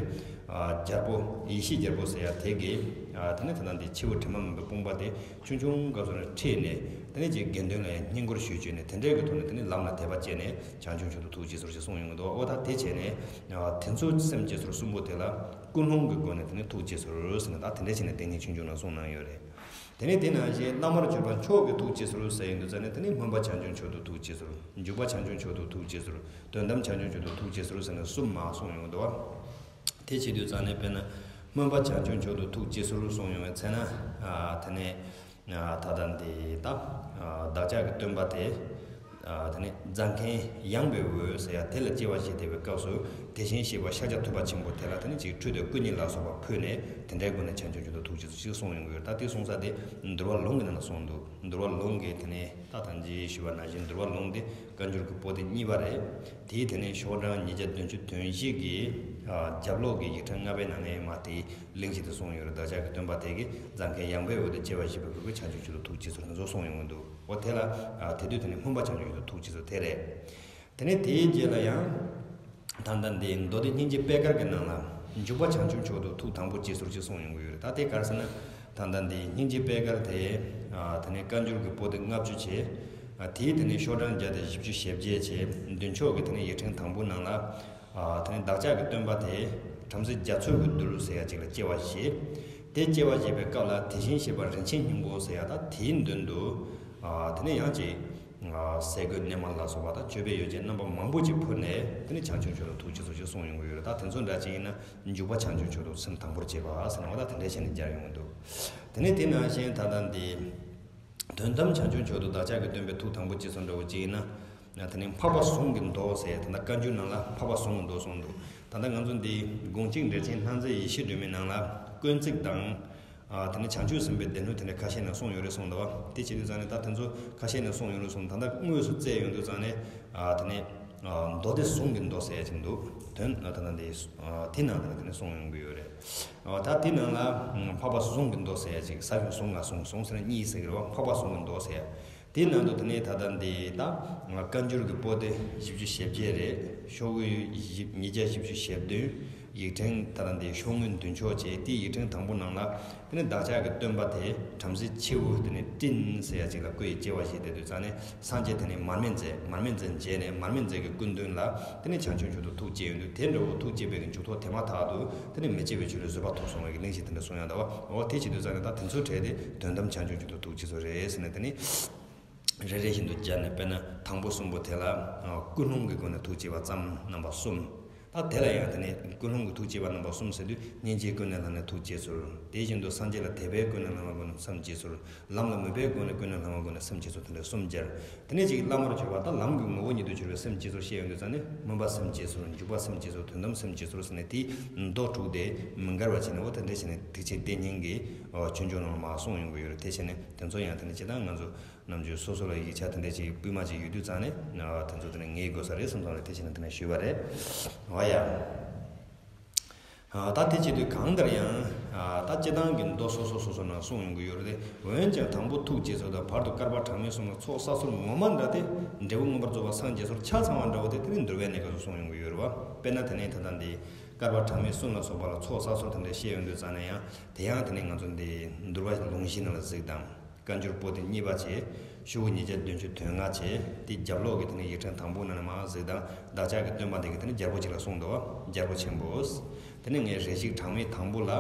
ཨ། རྒྱལ་པོ་ཡེ་ཤེས་རྒྱལ་པོ་ཟེར་ཡག་དེ་གིས། ཨ། དེ་ནས་ད་ལྟ་འདི་འཆི་བ་དྲི་མ་མེད་པའི་དཔུང་པ་དེ་ཆུང་ཆུང་སྐབས་སུ་ནས་ཁྲིད་ནས། དེ་ནས་ཅིག་དགེ་འདུན་ལ་ཡང་བསྙེན་བཀུར་ཞུས་བྱས་ནས། དེ་འདྲའི་གི་ཐོག་ནས་དེ་ནས་ལམ་ལ་དད་པ་བསྐྱེད་ནས་བྱང་ཆུབ་མཆོག་ཏུ་ཐུགས་བསྐྱེད་ཚུལ་ཞིག་གསུངས་ཡོང་གི་འདུག་འོ་ད་དེ་བྱས་ནས། ཨ། དེ་ཚོ་སེམས་བསྐྱེད་ཚུལ་གསུམ་པོ་དེ་ལ་ཀུན་སློང་གི་སྒོ་ནས་དེ་ནས་ཐུགས་བསྐྱེད་ཚུལ་ཟེར་ནས། ད་དེ་འདྲ་བྱས་ནས་བསྟན་སྙིང་ཆོས་འབྱུང་ནང་གསུངས་གནང་ཡོད་རེད། དེ་ནས་དེ་ནང་བཞིན་བླ་མར་གྱུར་པ་མཆོག་གི་ཐུགས་བསྐྱེད་ཚུལ་ཟེར་ཡོང་དུས་ཙང་ནས། དེ་ནས་སྨོན་པ་བྱང་ཆུབ་མཆོག་ཏུ་ཐུགས་བསྐྱེད་ཚུལ། འཇུག་པ་བྱང་ཆུབ་མཆོག་ཏུ་ཐུགས་བསྐྱེད་ཚུལ། དོན་དམ་བྱང་ཆུབ་མཆོག་ཏུ་ཐུགས་བསྐྱེད་ཚུལ་ཟེར་ནས་གསུམ་མར་གསུངས་ཡོང་གི་འདུག་བ། དེ་བྱེད་དུས་ཙང་ནས་དཔེར་ན་སྨོན་པ་བྱང་ཆུབ་མཆོག་ཏུ་ཐུགས་བསྐྱེད་ཚུལ་གསུངས་ཡོང་བའི་ཚེ་ན། ཨ། དེ་ནས། ཨ། ད་ལྟ་འདི་ད། ཨ། བདག་ཅག་གི་སྟོན་པ་དེ། ཨ། དེ་ནས་རྫ་མཁན་ཡངས་པའི་འོད་ཟེར་ཡག་དེ་ལ་སྐྱེ་བ་བཞེས་བསྡད་པའི་སྐབས་སུ། དེ་བཞིན་གཤེགས་པ་ཤཱཀྱ་ཐུབ་པ་ཆེན་པོ་དེ་ལ་དེ་ནས་ཅིག་ཁྲུས་དང་སྐུ་བརྙན་ལ་སོགས་པ་ཕུལ་ནས། དེ་འདྲའི་སྒོ་ནས་བྱང་ཆུབ་མཆོག་ཏུ་ཐུགས་བསྐྱེད་ཚུལ་ཞིག་གསུངས་ཡོང་གི་ཡོད། ད་དེ་གསུངས་ས་དེ་འདུལ་བ་ལུང་གི་ནང་ན་གསུངས་འདུག་འདུལ་བ་ལུང་གི་དེ་ནས་ད་ད་ཅི་ཞུས་པ་ནང་བཞིན་འདུལ་བ་ལུང་དེ་བཀའ་འགྱུར་གྱི་པོ་ཏི་གཉིས་པ་རེད། དེའི་དེ་ནས་ཤོག་གྲངས་ཉིས་བརྒྱ་བདུན་ཅུ་དོན་བཞི་གི། ཨ། རྒྱབ་ལོགས་ཀྱི་ཡིག་ཕྲེང་ལྔ་པའི་ནང་ནས་མར་དེའི་གླེང་གཞི་དེ་གསུངས་ཡོད་རེད། བདག་ཅག་གི་སྟོན་པ་དེ་གིས་རྫ་མཁན་ཡངས་པའི་འོད་དེ་སྐྱེ་བ་བཞེས་པའི་སྐབས་ཀྱི་བྱང་ཆུབ་མཆོག་ཏུ་ཐུགས་བསྐྱེད་ཚུལ་དེ་ཚོ་གསུངས་ཡོང་གི་འདུག་འོ་དེ་ལ། ཨ། དེ་དུས་དེ་ནས་སྨོན་པ་བྱང་ཆུབ་མཆོག་ཏུ་ཐུགས་བསྐྱེད་ཚུལ་དེ་རེད། དེ་ནས་དེའི་རྗེས་ལ་ཡང་། ད་ལྟ་འདི་མདོ་སྡེ་སྙིང་རྗེ་པད་དཀར་གྱི་ནང་ལ་འཇུག་པ་བྱང་ཆུབ་མཆོག་ཏུ་ཐུགས་དང་པོ་བསྐྱེད་ཚུལ་ཅིག་གསུངས་ཡོང་གི་ཡོད་རེད། ད་དེ་ག་རེ་ཟེར་ན། ད་ལྟ་འདི་སྙིང་རྗེ་པད་དཀར་དེ། ཨ། དེ་ནས་བཀའ་འགྱུར་གྱི་པོ་ཏི་ལྔ་བཅུ་བྱས། ཨ། དེའི་དེ་ནས་ཤོག་གྲངས་བརྒྱ་དང་བཞི་བཅུ་ཞེ་བརྒྱད་བྱས། མདུན་ཕྱོགས་ཀྱི་དེ་ནས་ཡིག་ཕྲེང་དང་པོའི་ནང་ལ། ཨ། དེ་ནས་བདག་ཅག་གི་སྟོན་པ་དེ། བྲམ་ཟེ་རྒྱ་མཚོ་གི་རྡུལ་ཟེར་ཡ་ཅིག་ལ་སྐྱེ་བ་བཞེས། དེ་སྐྱེ་བ་བཞེས་པའི་སྐབས་ལ་དེ་བཞིན་གཤེགས་པ་རིན་ཆེན་སྙིང་པོ་ཟེར་ཡ་ད་དེའི་མདུན་དུ། ཨ་དེ་ནས་ཡང་ཅིག་ཨ་སེ་གོལ་གནས་མལ་ལ་སོགས་པ་དང་མཆོད་པའི་ཡོ་བྱད་རྣམ་པ་མང་པོ་ཅིག་ཕུལ་ནས། དེ་ནས་བྱང་ཆུབ་མཆོག་ཏུ་ཐུགས་རྗེས་སུ་ཅིག་གསུངས་ཡོང་གི་ཡོད་རེད། ད་དེ་ཚོ་འདྲ་ཅིག་ཡིན་ན་འཇུག་པ་བྱང་ཆུབ་མཆོག་ཏུ་སེམས་དང་པོར་བྱེད་པ་ཟེར་ནས་འོ་ད་དེ་འདྲ་བྱས་ནས་སྦྱར་ཡོང་གི་འདུག་དེ་ནས་དེ་ནང་བཞིན་ད་ལྟ་འདི། དོན་དམ་བྱང་ཆུབ་མཆོག་ཏུ་བདག་ཅག་གི་སྟོན་པའི་ཐུགས་དང་པོ་ཅི་གསུངས་འདྲ་བོ་ཅིག་ཡིན་ན། དེ་ནས་འཕགས་པ་ཟུང་གི་མདོ་ཟེར། ད་ལྟ་བཀའ་འགྱུར་ནང་ལ་འཕགས་པ་ཟུང་གི་མདོ་གསུངས་འདུག་ད་ལྟ་ང་ཚོ་འདི་དགོངས་གཅིག་འགྲེལ་ཆེན་སྣང་མཛད་ཡེ་ཤེས་སྒྲོན་མེའི་ནང་ལ་དཀོན་བརྩེགས་དང་། ཨ་དེ་ནས་བྱང་ཆུབ་སེམས་དཔའི་སྡེ་སྣོད་དེ་འདྲ་ཁ་ཤས་ནས་གསུངས་ཡོད་རེད་གསུངས་འདུག་བ། དེ་བྱེད་དུས་ཙང་ནས་ད་དེ་ཚོ་ཁ་ཤས་ནས་གསུངས་ཡོད་རེད་གསུངས། ད་ལྟ་དངོས་སུ་བཙལ་ཡོང་དུས་ཙང་ནས་ཨ་དེ་ནས་ཨ་མདོ་སྡེ་ཟུང་གི་མདོ་ཟེར་ཡ་ཅིག་འདུག་དོན་ཨ་ད་ལྟ་འདི་ཨ་དེ་ནང་དེ་ནས་དེ་ནས་གསུངས་ཡོང་གི་ཡོད་རེད། ཨ་ད་དེ་ནང་ལ་ཨ་འཕགས་པ་ཟུང་གི་མདོ་ཟེར་ཡ་ཅིག་ས་གཞི་ཟུང་ལ་ཟུང་། ཟུང་ཟེར་ན་གཉིས་ཟེར་གི་རེད་བ། འཕགས་པ་ཟུང་གི་མདོ་ཟེར་ཡ། དེའི་ནང་དུ་དེ་ནས་ད་ལྟ་འདི་ད་བཀའ་འགྱུར་གྱི་པོ་ཏི་བཞི་བཅུ་ཞེ་བརྒྱད་རེད། ཤོག་གུ་བཞི་ཉིས་བརྒྱ་བཞི་བཅུ་ཞེ་བདུན། ཡིག་ཕྲེང་ད་ལྟ་འདི་ཤོག་ངོས་མདུན་ཕྱོགས་བཅས། དེའི་ཡིག་ཕྲེང་དང་པོ་ནང་ལ་དེ་ནས་བདག་ཅག་གི་སྟོན་པ་དེ་བྲམ་ཟེ་ཁྱེའུ་དེ་ནས་སྤྲིན་ཟེར་ཡ་ཅིག་ལ་སྐུ་ཡི་སྐྱེ་བ་བཞེས་བསྡད་དུས་ཙང་ནས་སངས་རྒྱས་དེ་ནས་མར་མེ་མཛད། མར་མེ་མཛད་བྱས་ནས་མར་མེ་མཛད་ཀྱི་སྐུ་མདུན་ལ་དེ་ནས་བྱང་ཆུབ་མཆོག་ཏུ་ཐུགས་བསྐྱེད་ཡོང་དུས། དེ་འདྲ་བོ་ཐུགས་བསྐྱེད་པའི་གི་མཇུག་ཐོགས་དེ་མ་ཐག་ཏུ་དེ་ནས་མི་སྐྱེ་བའི་ཆོས་ལ་བཟོད་པ་ཐོབ་སོང་བའི་གི་གླེང་གཞི་དེ་འདྲ་གསུང་ཡ་འདྲ་བ། འོ་དེ་བྱེད་དུས་ཙང་ནས་ད་དེ་ཚོ་གྲས་དེ་དོན་དམ་བྱང་ཆུབ་མཆོག་ཏུ་ཐུགས་བསྐྱེད་ཚོ་རེད་ཟེར་ནས་དེ་ནས། རེ་རེ་བཞིན་དུ་སྦྱར་ནས། དཔེར་ན་དང་པོ་གསུམ་པོ་དེ་ལ་ཨ་ཀུན་སློང་གི་སྒོ་ནས་ཐུགས་བསྐྱེད་པ་ཙམ་རྣམ་པ་གསུམ། ད་དེ་ལ་ཡང་དེ་ནས་ཀུན་སློང་གི་ཐུགས་བསྐྱེད་པ་རྣམ་པ་གསུམ་ཟེར་དུས་སྙིང་རྗེའི་ཀུན་ནས་བསླངས་ནས་ཐུགས་བསྐྱེད་ཚུལ། དེ་བཞིན་དུ་སངས་རྒྱས་ལ་དད་པའི་ཀུན་ནས་བསླངས་པའི་སྒོ་ནས་སེམས་བསྐྱེད་ཚུལ། ལམ་ལ་མོས་པའི་སྒོ་ནས་ཀུན་ནས་བསླངས་པའི་སྒོ་ནས་སེམས་བསྐྱེད་ཚུལ། དེ་འདྲ་གསུམ་སྦྱར། དེ་ནས་ཅིག་བླ་མར་གྱུར་པ་དང་ལམ་གྱི་ངོ་བོ་ཉིད་དུ་གྱུར་པའི་སེམས་བསྐྱེད་ཚུལ་བཤད་ཡོང་དུས་ཙང་ནས་སྨོན་པ་སེམས་བསྐྱེད་ཚུལ། འཇུག་པ་སེམས་བསྐྱེད་ཚུལ། དོན་དམ་སེམས་བསྐྱེད་ཚུལ་ཟེར་ནས་དེའི་མདོ་དྲུག་དེ་མི་འགལ་བ་བྱས་ནས། འོ་དེ་འདྲ་བྱས་ནས་ཐེག་ཆེན་བསྟན་རྙིང་གི་ཨ་ཆོས་འབྱུང་ནང་ལ་མར་གསུངས་ཡོང་གི་ཡོད་རེད། དེ་བྱས་ནས་དེ་ཚོ་ཡང་དེ་ནས་སྤྱིར་བཏང་ང་ཚོ་ནམ་རྒྱུན་སོ་སོ་ལ་ཡིག་ཆ་དེ་འདྲ་ཅིག་སྐུལ་མ་ཅིག་ཡོད་དུས་ཙང་ནས་ཨ་དེ་ཚོ་དེ་ནས་ངེས་དགོས་ས་རེད་བསམ་སོང་ནས་དེ་བྱས་ནས་དེ་ནས་ཞུས་པ་རེད། འོ་ཡ། ཨ་ད་དེ་བྱེད་དུས་གང་ལྟར་ཡང་ཨ་ད་སྤྱིར་བཏང་གི་མདོ་སོ་སོ་སོ་སོ་ནང་གསུངས་ཡོང་གི་ཡོད་རེད། འོན་ཀྱང་དང་པོ་ཐུགས་རྗེ་ཚོགས་དང་བར་དུ་བསྐལ་པ་གྲངས་མེད་གསུམ་ལ་ཚོགས་བསགས་ཚུལ་ངོ་མ་འདྲ་སྟེ། འབྲས་བུ་མངོན་པར་རྫོགས་པ་སངས་རྒྱས་ཚུལ་ཆ་ཚང་བ་འདྲ་བོ་དེ་དེ་ནི་འདུལ་བའི་གནས་སྐབས་སུ་གསུངས་ཡོང་གི་ཡོད་རེད་བ། དཔེར་ན་དེ་ནས་ད་ལྟ་འདི་བསྐལ་པ་གྲངས་མེད་གསུམ་ལ་སོགས་པ་ལ་ཚོགས་བསགས་ཚུལ་དེ་འདྲ་བཤད་ཡོང་དུས་ཙང་ནས་ཡང་དེ་ཡང་དེ་ནས་ང་ཚོ་འདི་འདུལ་བ་ལུང་གཞི་ནང་ལ་གཟིགས་དང་། བཀའ་འགྱུར་པོ་ཏི་གཉིས་པ་བྱས། ཤོག་གུ་ཉིས་བརྒྱ་བདུན་ཅུ་དོན་ལྔ་བྱས། དེ་རྒྱབ་ལོགས་ཀྱི་དེ་ནས་ཡིག་ཕྲེང་དང་པོ་ནང་ནས་མར་གཟིགས་དང་། བདག་ཅག་གི་སྟོན་པ་འདི་གི་དེ་ནས་རྒྱལ་པོ་གཅིག་ལ་གསུངས་འདུག་བ། རྒྱལ་པོ་ཆེན་པོ། དེ་ནས་ངས་རེ་ཞིག་གྲངས་མེད་དང་པོ་ལ།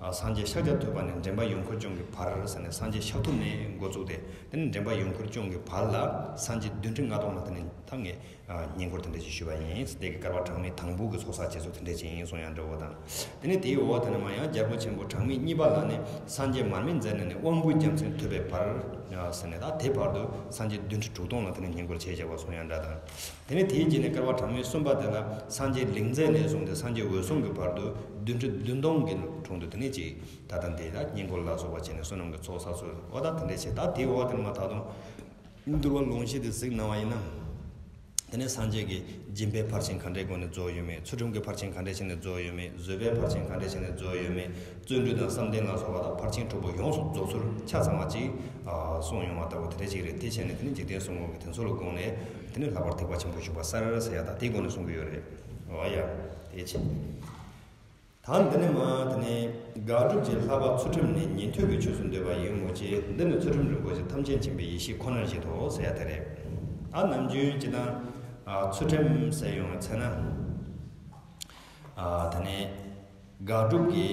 ཨ་སངས་རྒྱས་ཤཱཀྱ་ཐུབ་པ་ནས་འདྲེན་པ་ཡུལ་འཁོར་སྐྱོང་གི་བར་ཟེར་ནས་སངས་རྒྱས་ཤཱཀ་ཐུབ་ནས་འགོ་བཙུགས་ཏེ། དེ་ནས་འདྲེན་པ་ཡུལ་འཁོར་སྐྱོང་གི་བར་ལ་སངས་རྒྱས་བདུན་ཁྲི་ལྔ་སྟོང་ལ་དེ་ནས་ད་ངས་ཨ་བསྙེན་བཀུར་དེ་འདྲ་ཞིག་ཞུས་པ་ཡིན། དེ་གི་བསྐལ་པ་གྲངས་མེད་དང་པོ་གི་ཚོགས་བསགས་བྱེད་ཚུལ་དེ་འདྲ་ཅིག་ཡིན་གསུང་ཡང་འདྲ་བོ་དང་། དེ་ནས་དེའི་འོག་དེ་ནས་མར་ཡང་རྒྱལ་པོ་ཆེན་པོ་གྲངས་མེད་གཉིས་པ་ལ་ནི་སངས་རྒྱས་མར་མེ་མཛད་ནས་ནི་དབང་པོའི་རྒྱལ་མཚན་ཐོབ་པའི་བར་ཟེར་ནས། ད་དེ་བར་དུ་སངས་རྒྱས་བདུན་ཁྲི་དྲུག་སྟོང་ལ་དེ་ནས་བསྙེན་བཀུར་བྱས་བྱས་པ་གསུང་ཡང་འདྲ་དང་། དེ་ནས་དེའི་རྗེས་ནས་བསྐལ་པ་གྲངས་མེད་གསུམ་པ་དེ་ལ་སངས་རྒྱས་ལིང་རྩེ་ནས་བཟུང་སྟེ་སངས་རྒྱས་འོད་སྲུང་གི་བར་དུ་བདུན་ཁྲི་བདུན་སྟོང་གི་དྲུང་དུ་དེ་ནས་ཅིག་ད་ལྟ་འདི་ལ་བསྙེན་བཀུར་ལ་སོགས་པ་བྱས་ནས་བསོད་ནམས་ཀྱི་ཚོགས་བསགས་ཚུལ། འོ་ད་དེ་འདྲ་བྱས། ད་དེའི་འོག་དེ་ནས་མར་ད་དུང་འདུལ་བ་ལུང་གཞི་དེ་གཟིགས་གནང་བ་ཡིན་ན། དེ་ནས་སངས་རྒྱས་ཀྱི་སྦྱིན་པའི་ཕར་ཕྱིན་ག་འདྲའི་སྒོ་ནས་རྫོགས་ཡོད་མེད། ཚུལ་ཁྲིམས་ཀྱི་ཕར་ཕྱིན་ག་འདྲའི་ཕྱིན་ནས་རྫོགས་ཡོད་མེད། བཟོད་པའི་ཕར་ཕྱིན་ག་འདྲའི་ཕྱིན་ནས་རྫོགས་ཡོད་མེད། བརྩོན་འགྲུས་དང་བསམ་གཏན་ལ་སོགས་པ་དང་ཕར་ཕྱིན་དྲུག་པོ་ཡོངས་སུ་རྫོགས་ཚུལ་ཆ་ཚང་བ་ཅིག་ཨ་གསུངས་ཡོང་བ་ལྟ་བུ་དེ་འདྲ་ཅིག་རེད། དེ་བྱས་ནས་དེ་ནི་འཇིག་རྟེན་གསུམ་མགོན་གྱི་དེ་ཚོ་ལ་དགོངས་ནས་དེ་ནི་ལྷག་པར་ཐེག་པ་ཆེན་པོ་ཞུགས་པ་གསར་ཟེར་ཡ་ད་དེའི་སྒོ་ནས་གསུང་གི་ཡོད་རེད། འོ་ཡ། དེ་ཕྱིན། ད་འདི་ནས་མར་དེ་ནས་དགག་སྒྲུབ་ཀྱི་བསླབ་པ་ཚུལ་ཁྲིམས་ནི་ཉན་ཐོས་ཀྱི་ཆོས་སུ་འདོད་པ་ཡིན་མོད་ཀྱི། འདི་ནི་ཚུལ་ཁྲིམས་རིན་པོ་ཆེ་ཐམས་ཅད་མཁྱེན་པའི་ཡེ་ཤེས་ཁོ་ནར་བཞེད་དོ་ཟེར་ཡ་དེ་རེད། ད་ནམ་རྒྱུན་སྤྱིར་བཏང་ཨ་ཚུལ་ཁྲིམས་ཟེར་ཡོང་བའི་ཚེ་ན། ཨ་དེ་ནས་དགག་སྒྲུབ་ཀྱི་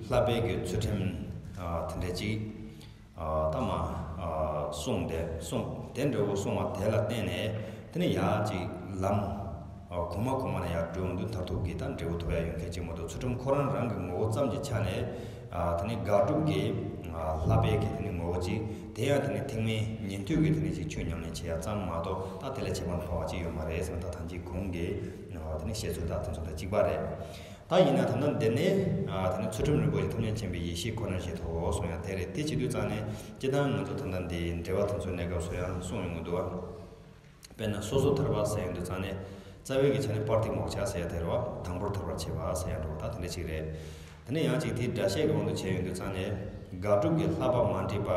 བསླབ་པའི་གི་ཚུལ་ཁྲིམས་ཨ་དེ་འདྲ་ཅིག་ཨ་ད་མར་ཨ་གསུངས་ཏེ་གསུངས་དེ་འདྲ་བོ་གསུངས་པ་དེ་ལ་བརྟེན་ནས་དེ་ནས་ཡར་ཅིག་ལམ་ཨ་གོང་མ་གོང་མ་ནས་ཡར་འགྲོ་ཡོང་དུས་མཐར་ཐུག་གི་ད་འབྲས་བུ་ཐོབ་ཡ་ཡོང་མཁན་ཅིག་མ་གཏོགས། ཚུལ་ཁྲིམས་ཁོ་རང་རང་གི་ངོ་བོ་ཙམ་གྱི་ཆ་ནས་ཨ་དེ་ནས་དགག་སྒྲུབ་ཀྱི་ཨ་བསླབ་པའི་གི་དེ་ནས་ངོ་བོ་ཅིག་དེ་ཡང་དེ་ནས་ཐེག་དམན་ཉན་ཐོས་ཀྱི་དེ་ནས་ཅིག་ཆོས་ཉམས་ལེན་བྱེད་ཡ་ཙམ་མ་གཏོགས། ད་དེ་ལས་ཁྱད་པར་འཕགས་པ་ཅིག་ཡོད་མ་རེད་ཟེར་ན། ད་ཐམས་ཅད་གོང་གི་ཨ་དེ་ནས་བཤད་ཚུལ་དང་དེ་ཚོ་དང་གཅིག་པ་རེད། ད་ཡིན་ན་ད་ལྟ་འདི་ནས་ཨ་དེ་ནས་ཚུལ་ཁྲིམས་རིན་པོ་ཆེ་ཐམས་ཅད་མཁྱེན་པའི་ཡེ་ཤེས་ཁོ་ནར་བཞེད་དོ་གསུང་ཡ་དེ་རེད། དེ་བྱེད་དུས་ཙང་ནས་སྤྱིར་བཏང་ང་ཚོ་ད་ལྟ་འདི་འགྲེལ་པ་དེ་ཚོའི་གནས་སྐབས་སུ་ཡང་གསུངས་ཡོང་གི་འདུག་བ། དཔེར་ན་སོ་སོ་ཐར་པ་ཟེར་ཡོང་དུས་ཙང་ནས་རྩ་བའི་གི་ཆ་ནས་པར་ཏི་མོག་ཆ་ཟེར་ཡ་དེ་རེད་བ། དང་པོར་ཐར་པར་བྱེད་པ་ཟེར་ཡ་འདྲ་བོ་ད་དེ་འདྲ་ཅིག་རེད། དེ་ནས་ཡང་ཅིག་དེའི་སྒྲ་བཤད་ཀྱི་དབང་དུ་བྱས་ཡོང་དུས་ཙང་ནས་དགག་སྒྲུབ་ཀྱི་བསླབ་པ་མ་འདྲེས་པ་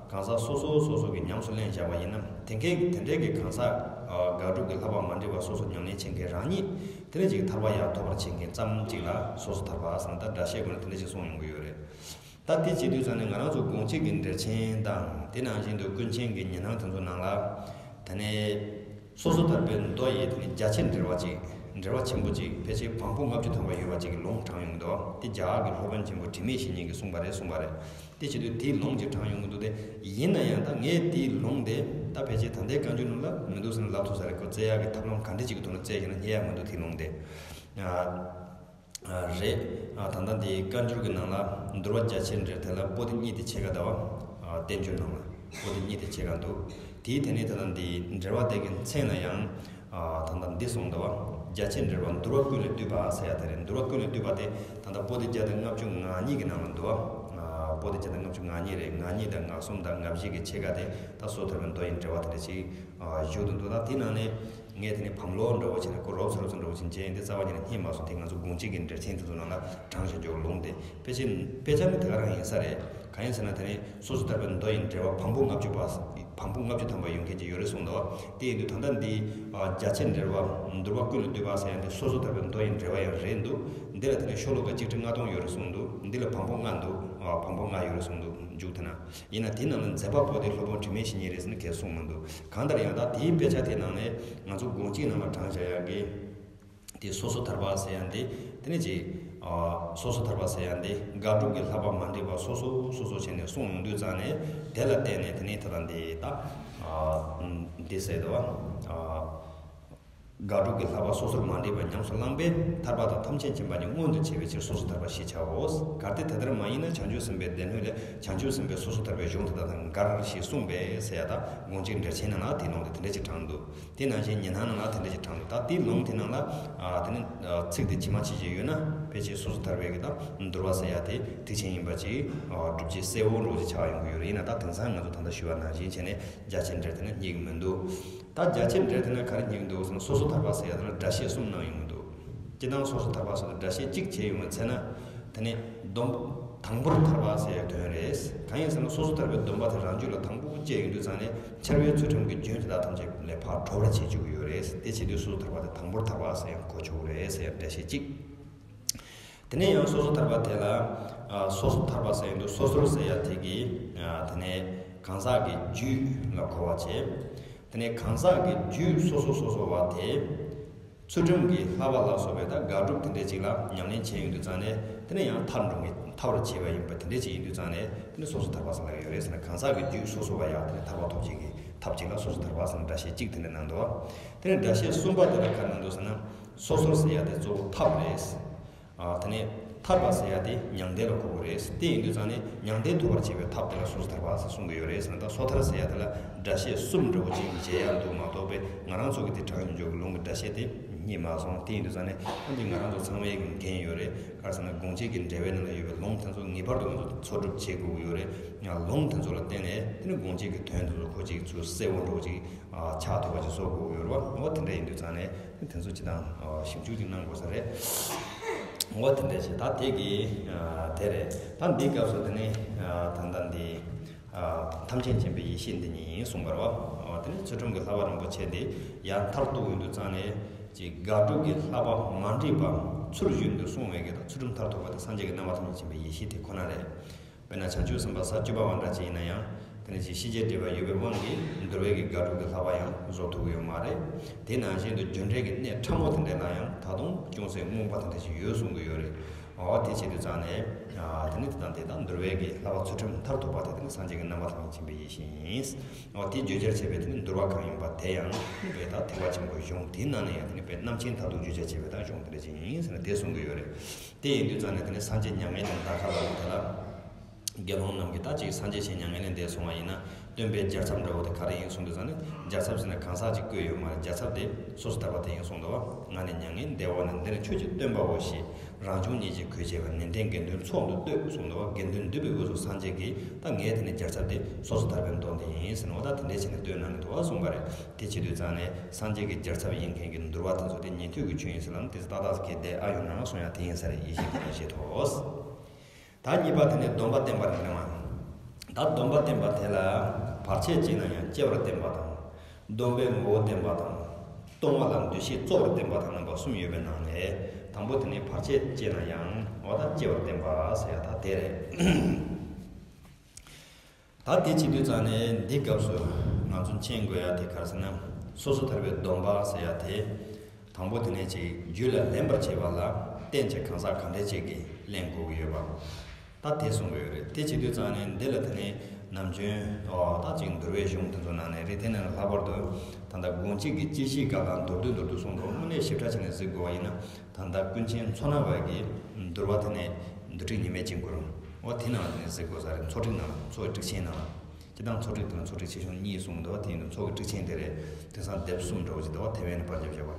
གང་ཟག་སོ་སོ་སོ་སོ་གིས་ཉམས་སུ་ལེན་བཞག་པ་ཡིན་ན། དེ་གའི་དེ་འདྲའི་གི་གང་ཟག་ཨ་དགག་སྒྲུབ་ཀྱི་བསླབ་པ་མ་འདྲེས་པ་སོ་སོ་ཉམས་ལེན་བྱེད་མཁན་རང་ཉིད་དེ་ནས་ཅིག་ཐར་པ་ཡར་ཐོབ་པར་བྱེད་མཁན་ཙམ་ཅིག་ལ་སོ་སོ་ཐར་པ་ཟེར་ན། ད་སྒྲ་བཤད་སྒོ་ནས་དེ་འདྲ་ཞིག་གསུངས་ཡོང་གི་ཡོད་རེད། ད་དེ་བྱེད་དུས་ཙང་ནས་ང་རང་ཚོ་དགོངས་གཅིག་གི་འགྲེལ་ཆེན་དང་དེ་ནང་བཞིན་དུ་ཀུན་མཁྱེན་གྱི་ཉི་སྣང་དེ་ཚོ་ནང་ལ། དེ་ནས་སོ་སོ་ཐར་པའི་མདོ་ཡི་དེ་ནས་རྒྱ་ཆེར་འགྲེལ་བ་ཅིག་ འགྲེལ་པ་ཆེན་པོ་ཅིག་ཕལ་ཆེར་བམ་པོ་ལྔ་བཅུ་ཐམ་པ་ཡོད་པ་ཅིག་གི་ལུང་དྲངས་ཡོང་གི་འདུག་དེ་རྒྱ་གར་གྱི་སློབ་དཔོན་ཆེན་པོ་དྲི་མེད་བཤེས་གཉེན་གྱིས་གསུངས་པ་རེད་གསུངས་པ་རེད། དེ་བྱེད་དུས་དེའི་ལུང་ཅིག་དྲངས་ཡོང་གི་འདུག་དེ་ཡིན་ན་ཡང་ད་ངས་དེའི་ལུང་དེ་ད་ཕལ་ཆེར་ད་ལྟའི་བཀའ་འགྱུར་ནང་ལ་མི་འདུག་ཟེར་ན་ལབ་ཐུབ་ས་རེད། ཁོ་བཙལ་ཡག་གི་ཐབས་ལམ་ག་འདྲ་ཅིག་གི་ཐོག་ནས་བཙལ་ཡིན་ན་རྙེད་ཡག་མི་འདུག་དེའི་ལུང་དེ། རེད། ད་ལྟ་འདི་བཀའ་འགྱུར་གྱི་ནང་ལ་འདུལ་བ་རྒྱ་ཆེར་འགྲེལ་དེ་ལ་པོ་ཏི་གཉིས་དེ་ཕྱེད་ཀ་འདུག་བ། བསྟན་འགྱུར་ནང་ལ་པོ་ཏི་གཉིས་དེ་ཕྱེད་ཀ་འདུག་དེའི་དེ་ནས་ད་ལྟ་འདི་འགྲེལ་པ་དེ་གི་མཚན་ལ་ཡང་ད་ལྟ་འདི་གསུངས་འདུག་བ། རྒྱ་ཆེར་འགྲེལ་པ་འདུལ་བ་ཀུན་ལས་བཏུས་པ་ཟེར་ཡ་དེ་རེད། འདུལ་བ་ཀུན་ལས་བཏུས་པ་དེ་ད་ལྟ་པོ་ཏི་བརྒྱ་དང་ལྔ་བཅུ་ང་གཉིས་ཀྱི་ནང་ལ་འདུག་བ། པོ་ཏི་བརྒྱ་དང་ལྔ་བཅུ་ང་གཉིས་རེད། ང་གཉིས་དང་ང་གསུམ་དང་ང་བཞི་གི་ཕྱེད་ཀ་དེ་ད་སོ་ཐར་པའི་མདོ་ཡི་འགྲེལ་པ་དེ་འདྲ་ཞིག་བཞུགས་འདུག་ད་དེ་ནང་ནས། ངས་དེ་ནས་བམ་ཀློག་འདྲ་བོ་བྱས་ནས་ཁོ་རོབ་ཙམ་རོབ་ཙམ་འདྲ་བོ་བྱས་ནས་མཇལ་ཡིན། དེ་རྩ་བ་ཉིད་ནས་རྙེད་མ་སོང་། དེ་ང་ཚོ་དགོངས་གཅིག་གི་འགྲེལ་ཆེན་དེ་ཚོ་ནང་ལ་དྲངས་བཞག་འཇོག་ལུང་དེ་དཔེ་ཆ་དཔེ་ཆ་ནི་དེ་ག་རང་ཡིན་ས་རེད། གང་ཡིན་ཟེར་ན་དེ་ནས་སོ་སོ་ཐར་པའི་མདོ་ཡི་འགྲེལ་པ་བམ་པོ་ལྔ་བཅུ་པ་བམ་པོ་ལྔ་བཅུ་ཐམ་པ་ཡོད་མཁན་ཅིག་ཡོད་རེད་གསུངས་འདུག་དེ་ཡིན་དུས་ད་ལྟ་འདི་རྒྱ་ཆེར་འགྲེལ་པ་འདུལ་བ་ཀུན་ལས་བཏུས་པ་ཟེར་ཡ་འདི་སོ་སོ་ཐར་པའི་མདོ་ཡི་འགྲེལ་པ་ཡང་རེད་འདུག་འདི་ལ་དེ་ནས་ཤོ་ལོ་ཀ་གཅིག་ཁྲི་ལྔ་སྟོང་ཡོད་རེད་གསུངས་འདུག་འདི་ལ་བམ་པོ་ལྔ་འདུག་བམ་པོ་ལྔ་ཡོད་རེད་གསུངས་འདུག་མཇུག་དེ་ན། ཡིན་ན་དེའི་ནང་ལ་མཛད་པ་པོ་དེ་སློབ་དཔོན་དྲི་མེད་བཤེས་གཉེན་རེད་ཟེར་ནས་གས་གསུངས་མི་འདུག་གང་ལྟར་ཡང་ད་དེའི་དཔེ་ཆ་དེའི་ནང་ནས་ང་ཚོ་དགོངས་གཅིག་ནང་ལ་དྲངས་བཞག་ཡག་གི་དེ་སོ་སོ་ཐར་པ་ཟེར་ཡ་འདི་དེ་ནས་ཅིག་སོ་སོ་ཐར་པ་ཟེར་ཡ་འདི་དགག་སྒྲུབ་ཀྱི་བསླབ་པ་མ་འདྲེས་པ་སོ་སོ་སོ་སོ་བྱས་ནས་གསུངས་ཡོང་དུས་ཙང་ནས་དེ་ལ་བརྟེན་ནས་དེ་ནས་ད་ལྟ་འདི་ད་འདི་ཟེར་འདུག་བ། དགག་སྒྲུབ་ཀྱི་བསླབ་པ་སོ་སོར་མ་འདྲེས་པ་ཉམས་སུ་བླངས་པས་ཐར་པ་དང་ཐམས་ཅད་མཁྱེན་པ་གཉིས་མངོན་དུ་བྱེད་པའི་ཕྱིར་སོ་སོ་ཐར་པ་ཞེས་བྱའོ། གལ་ཏེ་དེ་ལྟར་མ་ཡིན་ན་བྱང་ཆུབ་སེམས་དཔའི་སྡེ་སྣོད་ལས་བྱང་ཆུབ་སེམས་དཔའི་སོ་སོ་ཐར་པའི་གཞུང་དེ་དག་དང་འགལ་ཞེས་གསུངས་པས་ཟེར་ཡ་ད་དགོངས་གཅིག་འགྲེལ་ཆེན་ནང་ལ་དེ་ལུང་དེ་དེ་འདྲ་ཅིག་དྲངས་འདུག་དེ་ནང་བཞིན་ཉན་ཐང་ནང་ལ་དེ་འདྲ་ཅིག་དྲངས་འདུག་ད་དེའི་ལུང་དེ་ནང་ལ་དེ་ནི་ཚིག་དེ་ཇི་མ་ཇི་བཞིན་ཡོད་ན་ཕལ་ཆེར་སོ་སོ་ཐར་པའི་གི་ད་འདུལ་བ་ཟེར་ཡ་དེ་ཐེག་ཆེན་ཡིན་པ་ཅིག་སྒྲུབ་བྱེད་གསལ་བོ་འདྲ་བོ་ཅིག་ཆགས་ཡོང་གི་ཡོད་རེད། ཡིན་ན་ད་དེང་སང་ང་ཚོ་ད་ལྟ་ཞུས་པ་ནང་བཞིན་བྱས་ནས་རྒྱ་ཆེར་འགྲེལ་དེ་ནི་རྙེད་ཀྱི་མི་འདུག་ད་རྒྱ་ཆེར་འགྲེལ་དེ་ན་ག་རེ་རྙེད་འདུག་ཟེར་ན་སོ་སོ་ཐར་པ་ཟེར་ཡ་དེ་ལ་སྒྲ་བཤད་གསུམ་གནང་ཡོང་གི་འདུག་སྤྱིར་བཏང་སོ་སོ་ཐར་པ་ཟེར་ན་སྒྲ་བཤད་གཅིག་བྱས་ཡོང་བའི་ཚེ་ན་དེ་ནས་སྡོམ་དང་པོར་ཐར་པ་ཟེར་ཡའི་དོན་རེད། གང་ཡིན་ཟེར་ན་སོ་སོ་ཐར་པའི་སྡོམ་པ་དེ་རང་རྒྱུད་ལ་དང་པོ་སྐྱེས་ཡོང་དུས་ཙང་ནས་འཆར་བའི་ཚུལ་ཁྲིམས་ཀྱི་རྒྱུན་དེ་དག་ཐམས་ཅད་ལས་ཕར་གྲོལ་བར་བྱེད་བཅུག་གི་ཡོད་རེད། དེ་བྱེད་དུས་སོ་སོ་ཐར་པ་དེ་དང་པོར་ཐར་པ་ཟེར་ཡང་གོ་ཆོག་གི་རེད་ཟེར་ཡང་སྒྲ་བཤད་གཅིག་དེ་ནས་ཡང་སོ་སོ་ཐར་པ་དེ་ལ་ཨ་སོ་སོ་ཐར་པ་ཟེར་ཡོང་དུས་སོ་སོར་ཟེར་ཡ་དེ་གི་ཨ་དེ་ནས་གང་ཟག་གི་རྒྱུད་ལ་གོ་བ་བྱེད། དེ་ནས་གང་ཟག་གི་རྒྱུད་སོ་སོ་སོ་སོ་བ་དེ་ཚུལ་ཁྲིམས་ཀྱི་བསླབ་པ་ལ་སོགས་པའི་ད་དགག་སྒྲུབ་དེ་འདྲས་ཅིག་ལ་ཉམས་ལེན་བྱས་ཡོང་དུས་ཙང་ནས་དེ་ནས་ཡང་ཐར་འགྲོ་གི་ཐར་བར་བྱེད་པ་ཡིན་པ་དེ་འདྲས་ཅིག་ཡིན་དུས་ཙང་ནས་དེ་ནས་སོ་སོ་ཐར་པ་ཟེར་ལབ་ཀྱི་ཡོད་རེད་ཟེར་ན་གང་ཟག་གི་རྒྱུད་སོ་སོ་བ་ཡ་དེ་ནས་ཐར་པ་ཐོབ་བྱེད་ཀྱི་ཐབས་ཅིག་ལ་སོ་སོ་ཐར་པ་ཟེར་ན་སྒྲ་བཤད་གཅིག་དེ་འདྲས་གནང་འདུག་དེ་ནས་སྒྲ་བཤད་གསུམ་པ་དེ་ལ་ག་རེ་གནང་འདུག་ཟེར་ན་སོ་སོར་ཟེར་ཡ་དེ་གཙོ་བོ་ཐབས་རེད། ཨ་དེ་ནས་ཐར་པ་ཟེར་ཡ་དེ་མྱང་འདས་ལ་གོ་དགོས་རེད། དེ་ཡིན་དུས་ཙང་ནས་མྱང་འདས་ཐོབ་པར་བྱེད་པའི་ཐབས་དེ་ལ་སོ་སོ་ཐར་པ་ཟེར་གསུང་གི་ཡོད་རེད་ཟེར་ན། ད་སོ་ཐར་ཟེར་ཡ་དེ་ལ་སྒྲ་བཤད་གསུམ་འདྲ་བོ་ཅིག་མཇལ་ཡ་འདུག་མ་གཏོགས་པའི་ང་རང་ཚོ་གི་དེ་དྲངས་ཡོང་རྒྱུ་གི་ལུང་གི་སྒྲ་བཤད་དེ་རྙེད་མ་སོང་། དེ་ཡིན་དུས་ཙང་ནས་ཨ་འདི་ང་རང་ཚོ་ཚང་མའི་གི་འགན་ཡོད་རེད། ག་རེ་ཟེར་ན་དགོངས་གཅིག་གི་འགྲེལ་པའི་ནང་ལ་ཡོད་པའི་ལུང་དེ་ཚོ་ངེས་པར་དུ་ང་ཚོ་འཚོལ་སྒྲུབ་བྱེད་དགོས་ཀྱི་ཡོད་རེད། ཡང་ལུང་དེ་ཚོ་ལ་བརྟེན་ནས་དེ་ནི་དགོངས་གཅིག་གི་དོན་དེ་ཚོ་ཁོ་གཅིག་ཚུར་གསལ་བོ་འདྲ་བོ་ཅིག་ཆགས་ཐུབ་པ་ཅིག་བཟོ་དགོས་ཀྱི་ཡོད་རེད་བ། འོ་དེ་འདྲ་ཡིན་དུས་ཙང་ནས། དེ་ཚོ་སྤྱི་དང་ཞིབ་འཇུག་ཅིག་གནང་དགོས་ས་རེད། འོ་དེ་འདྲ་ཞིག་ད་དེ་གི་དེ་རེད། ད་འདི་སྐབས་སུ་དེ་ནི་ད་ལྟ་འདི་ཐམས་ཅད་མཁྱེན་པའི་ཡེ་ཤེས་འདི་ཉིད་ཡིན་གསུངས་པ་རེད་བ། འོ་དེ་ནི་ཚུལ་ཁྲིམས་ཀྱི་བསླབ་པ་རིན་པོ་ཆེ་འདི་ཡར་མཐར་གཏུགས་ཡོང་དུས་ཙང་ནས་ཅིག་དགག་སྒྲུབ་ཀྱི་བསླབ་པ་མ་འདྲེས་པ་ཚུལ་བཞིན་དུ་སྲུང་བའི་གི་ད་ཚུལ་ཁྲིམས་མཐར་ཐུག་པ་དེ་སངས་རྒྱས་ཀྱི་རྣམ་པ་ཐམས་ཅད་མཁྱེན་པའི་ཡེ་ཤེས་དེ་ཁོ་ན་རེད། དཔེར་ན་བྱང་ཆུབ་སེམས་དཔའ་ས་བཅུ་པ་བ་འདྲ་ཅིག་ཡིན་ན་ཡང་དེ་ནི་ཅིག་ཤེས་བྱའི་སྒྲིབ་པ་ཡོད་པའི་དབང་གིས་འདུལ་བའི་གི་དགག་སྒྲུབ་ཀྱི་བསླབ་པ་ཡང་བཟོ་ཐུབ་ཀྱི་ཡོད་མ་རེད། དེ་ནང་བཞིན་དུ་རྒྱུ་འབྲས་ཀྱི་གནས་ཕྲ་མོ་དེ་འདྲ་ལ་ཡང་ད་དུང་ཅུང་ཟད་རྨོངས་པ་དེ་འདྲ་ཞིག་ཡོད་གསུང་གི་ཡོད་རེད། འོ་དེ་བྱེད་དུས་ཙང་ནས་དེ་ནི་དེ་དང་དེ་དག་འདུལ་བའི་གི་བསླབ་པ་ཚུལ་ཁྲིམས་མཐར་ཐུག་པ་དེ་དེ་ནི་སངས་རྒྱས་ཀྱི་རྣམ་པ་ཐམས་ཅད་མཁྱེན་པའི་ཡེ་ཤེས་ཡིན། འོ་དེ་བརྗོད་བྱར་བྱས་པའི་དེ་ནི་འདུལ་བ་གང་ཡིན་པ་དེ་ཡང་དཔེ་ད་ཐེག་པ་ཆེན་པོའི་གཞུང་དེའི་ནང་ནས་ཡང་དེ་ནི་དཔེ་རྣམ་མཁྱེན་མཐར་ཐུག་བརྗོད་བྱར་བྱས་པའི་ད་གཞུང་དེ་འདྲ་ཅིག་ཡིན་ཟེར་ནས་དེ་གསུང་གི་ཡོད་རེད། དེ་ཡིན་དུས་ཙང་ནས་དེ་ནི་སངས་རྒྱས་མྱ་ངན་ལས་འདའ་ཁ་ལ་དེ་ལ། དགེ་སློང་རྣམས་ཀྱིས་ད་ཅིག་སངས་རྒྱས་ཞིང་མྱ་ངན་ལས་འདས་སོང་བ་ཡིན་ན་སྟོན་པའི་རྒྱལ་ཚབ་འདྲ་བོ་དེ་ག་རེ་ཡིན་གསུངས་དུས་ཙང་ནས་རྒྱལ་ཚབ་ཟེར་ན་གང་ཟག་ཅིག་བཀོད་ཡོད་མ་རེད། རྒྱལ་ཚབ་དེ་སོ་སོ་ཐར་པ་དེ་ཡིན་གསུངས་འདུག་བ། ང་ནི་མྱ་ངན་འདས་འོག་ན་འདིར་ཁྱོད་ཀྱི་སྟོན་པའོ་ཞེས་རང་བྱུང་སྙིང་རྗེས་གུས་བྱས་པ་ནན་ཏན་དགེ་འདུན་ཚོགས་འདུ་བསྟོད་གསུངས་འདུག་བ། དགེ་འདུན་འདུས་པའི་དབུས་སུ་སངས་རྒྱས་ཀྱིས་ད་ངའི་དེ་ནི་རྒྱལ་ཚབ་དེ་སོ་སོ་ཐར་པའི་མདོ་འདི་ཡིན་ཟེར་ནས་འོ་ད་དེ་འདྲས་བྱས་ནས་བསྟོད་གནང་གི་འདུག་བ་གསུངས་པ་རེད། དེ་བྱེད་དུས་ཙང་ནས་སངས་རྒྱས་ཀྱི་རྒྱལ་ཚབ་ཡིན་མཁན་གྱི་འདུལ་བ་དེ་ཚོ་དེ་ཉན་ཐོས་ཀྱི་ཆོས་ཡིན་ཟེར་ལབ་ན་དེ་ཚོ་ཏག་ཏག་གི་བསྡད་ཨ་ཡོང་ན་གསུང་ཡ་དེ་ཡིན་ས་རེད། ཡེ་ཤེས་ཀྱི་ཡེ་ཤེས་ཐོག་ད་གཉིས་པ་དེ་ནི་སྡོམ་པ་བསྟན་པ་རེད་མ། ད་སྡོམ་པ་བསྟན་པ་དེ་ལ་བར་ཆད་བཅད་ན་ཡང་སྐྱེ་བར་བསྟན་པ་དང་། སྡོམ་པའི་ངོ་བོ་བསྟན་པ་དང་། གཏོང་བ་ལ་འདུ་ཤེས་གཙོ་བོར་བསྟན་པ་དང་རྣམ་པ་གསུམ་ཡོད་པའི་ནང་ནས་དང་པོ་དེ་ནི་བར་ཆད་བཅད་ན་ཡང་འོ་ད་སྐྱེ་བར་བསྟན་པ་ཟེར་ཡ་ད་དེ་རེད། ད་དེ་བྱེད་དུས་ཙང་ནས་འདི་སྐབས་སུ་ང་ཚོ་མཁྱེན་དགོས་ཡ་དེ་ག་རེ་ཟེར་ན་སོ་སོ་ཐར་པའི་སྡོམ་པ་ཟེར་ཡ་དེ། ད་ དང་པོ་དེ་ནས་ཅིག་རྒྱུད་ལ་ལེན་པར་བྱེད་པ་ལ་རྟེན་ཅིག་གང་ཟག་གང་འདྲ་ཅིག་གིས་ལེན་དགོས་ཀྱི་ཡོད་པ། ད་དེ་གསུང་གི་ཡོད་རེད། དེ་བྱེད་དུས་ཙང་ནས་འདི་ལ་དེ་ནས་ནམ་རྒྱུན་ཨོ་ད་ཅིག་འདུལ་བའི་གཞུང་དེ་ཚོ་ནང་ནས་རེད། དེ་ནས་ལྷག་པར་དུ་ད་ལྟ་དགོངས་གཅིག་གི་སྤྱི་བཤད་སྐབས་ལ་མདོར་བསྡུས་མདོར་བསྡུས་གསུངས་འདུག་དངོས་གནས་ཞིབ་ཕྲ་བྱས་ནས་གཟིགས་དགོས་པ་ཡིན་ན། ད་ལྟ་ཀུན་མཁྱེན་མཚོ་སྣ་བ་གིས་འདུལ་བ་དེ་ནས་འདུལ་ཁྲིད་ཉི་མའི་དཀྱིལ་འཁོར། འོ་དེ་ནང་ལ་དེ་ནས་གཟིགས་དགོས་ས་རེད། མཚོ་ཁྲིད་ནང་ལ། མཚོ་ཡི་ཁྲིད་ཆེན་ནང་ལ། སྤྱིར་བཏང་མཚོ་ཁྲིད་དེ་ལ་མཚོ་ཁྲིད་ཆེ་ཆུང་གཉིས་གསུངས་འདུག་དེ་ཡིན་དུས་མཚོ་གི་ཁྲིད་ཆེན་དེ་རེད། དེང་སང་དེབ་གསུམ་འདྲ་བོ་ཅིག་འདུག་དེ་བས་ནི་པར་རྒྱབ་བཞག་པ།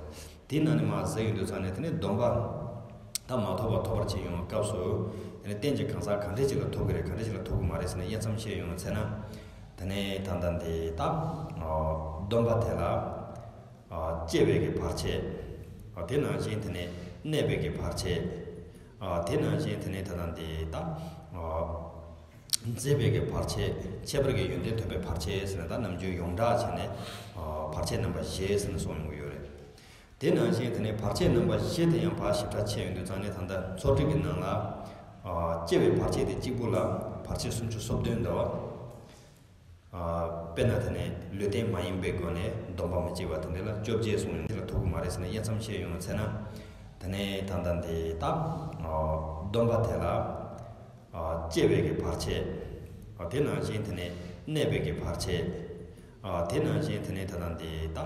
དེའི་ནང་ནས་མར་གཟིགས་ཡོང་དུས་ཙང་ནས་དེ་ནས་སྡོམ་པ་ད་མ་ཐོབ་པ་ཐོབ་པར་བྱེད་ཡོང་བའི་སྐབས་སུ། དེ་ནས་རྟེན་ཅིག་གང་ཟག་གང་འདྲ་ཅིག་ལ་ཐོབ་ཀྱི་རེད། གང་འདྲ་ཅིག་ལ་ཐོབ་ཀྱི་མ་རེད་ཟེར་ནས་དབྱེ་མཚམས་བཤད་ཡོང་བ་བྱས་ན། དེ་ནས་ད་ལྟ་འདི་ད་སྡོམ་པ་དེ་ལ་སྐྱེ་བའི་གི་བར་ཆད། དེ་ནང་བཞིན་དེ་ནས་གནས་པའི་གི་བར་ཆད། དེ་ནང་བཞིན་དེ་ནས་ད་ལྟ་འདི་ད་མཛེས་པའི་གི་བར་ཆད། ཁྱད་པར་གྱི་ཡོན་ཏན་ཐོབ་པའི་བར་ཆད་ཟེར་ནས་ད་ནམ་རྒྱུན་ཡོངས་གྲགས་བྱས་ནས་བར་ཆད་རྣམ་པ་བཞི་ཟེར་ནས་གསུངས་ཡོང་གི་ཡོད་རེད། དེ་ནང་བཞིན་དེ་ནས་བར་ཆད་རྣམ་པ་བཞི་དེ་ཡང་ཕར་ཞིབ་ཕྲ་ཕྱེ་ཡོང་དུས་ཙང་ནས་ད་ལྟ་མཚོ་ཁྲིད་ཀྱི་ནང་ལ། སྐྱེ་བའི་བར་ཆད་དེ་གཅིག་པུ་ལ་བར་ཆད་སུམ་ཅུ་སོ་བདུན་འདུག་དཔེར་ན་དེ་ནས་ལུས་རྟེན་མ་ཡིན་པའི་སྒོ་ནས་སྡོམ་པ་མི་བྱེད་པ་དེ་འདྲ་ལ་བཅོ་བརྒྱད་གསུངས་ཡོང་དེ་ལ་ཐུག་གི་མ་རེད་ཟེར་ནས་དབྱེ་མཚམས་ཕྱེ་ཡོང་བ་བྱས་ན། དེ་ནས་ད་ལྟ་འདི་ད་སྡོམ་པ་དེ་ལ་སྐྱེ་བའི་གི་བར་ཆད། དེ་ནང་བཞིན་དེ་ནས་གནས་པའི་གི་བར་ཆད། དེ་ནང་བཞིན་དེ་ནས་ད་ལྟ་འདི་ད།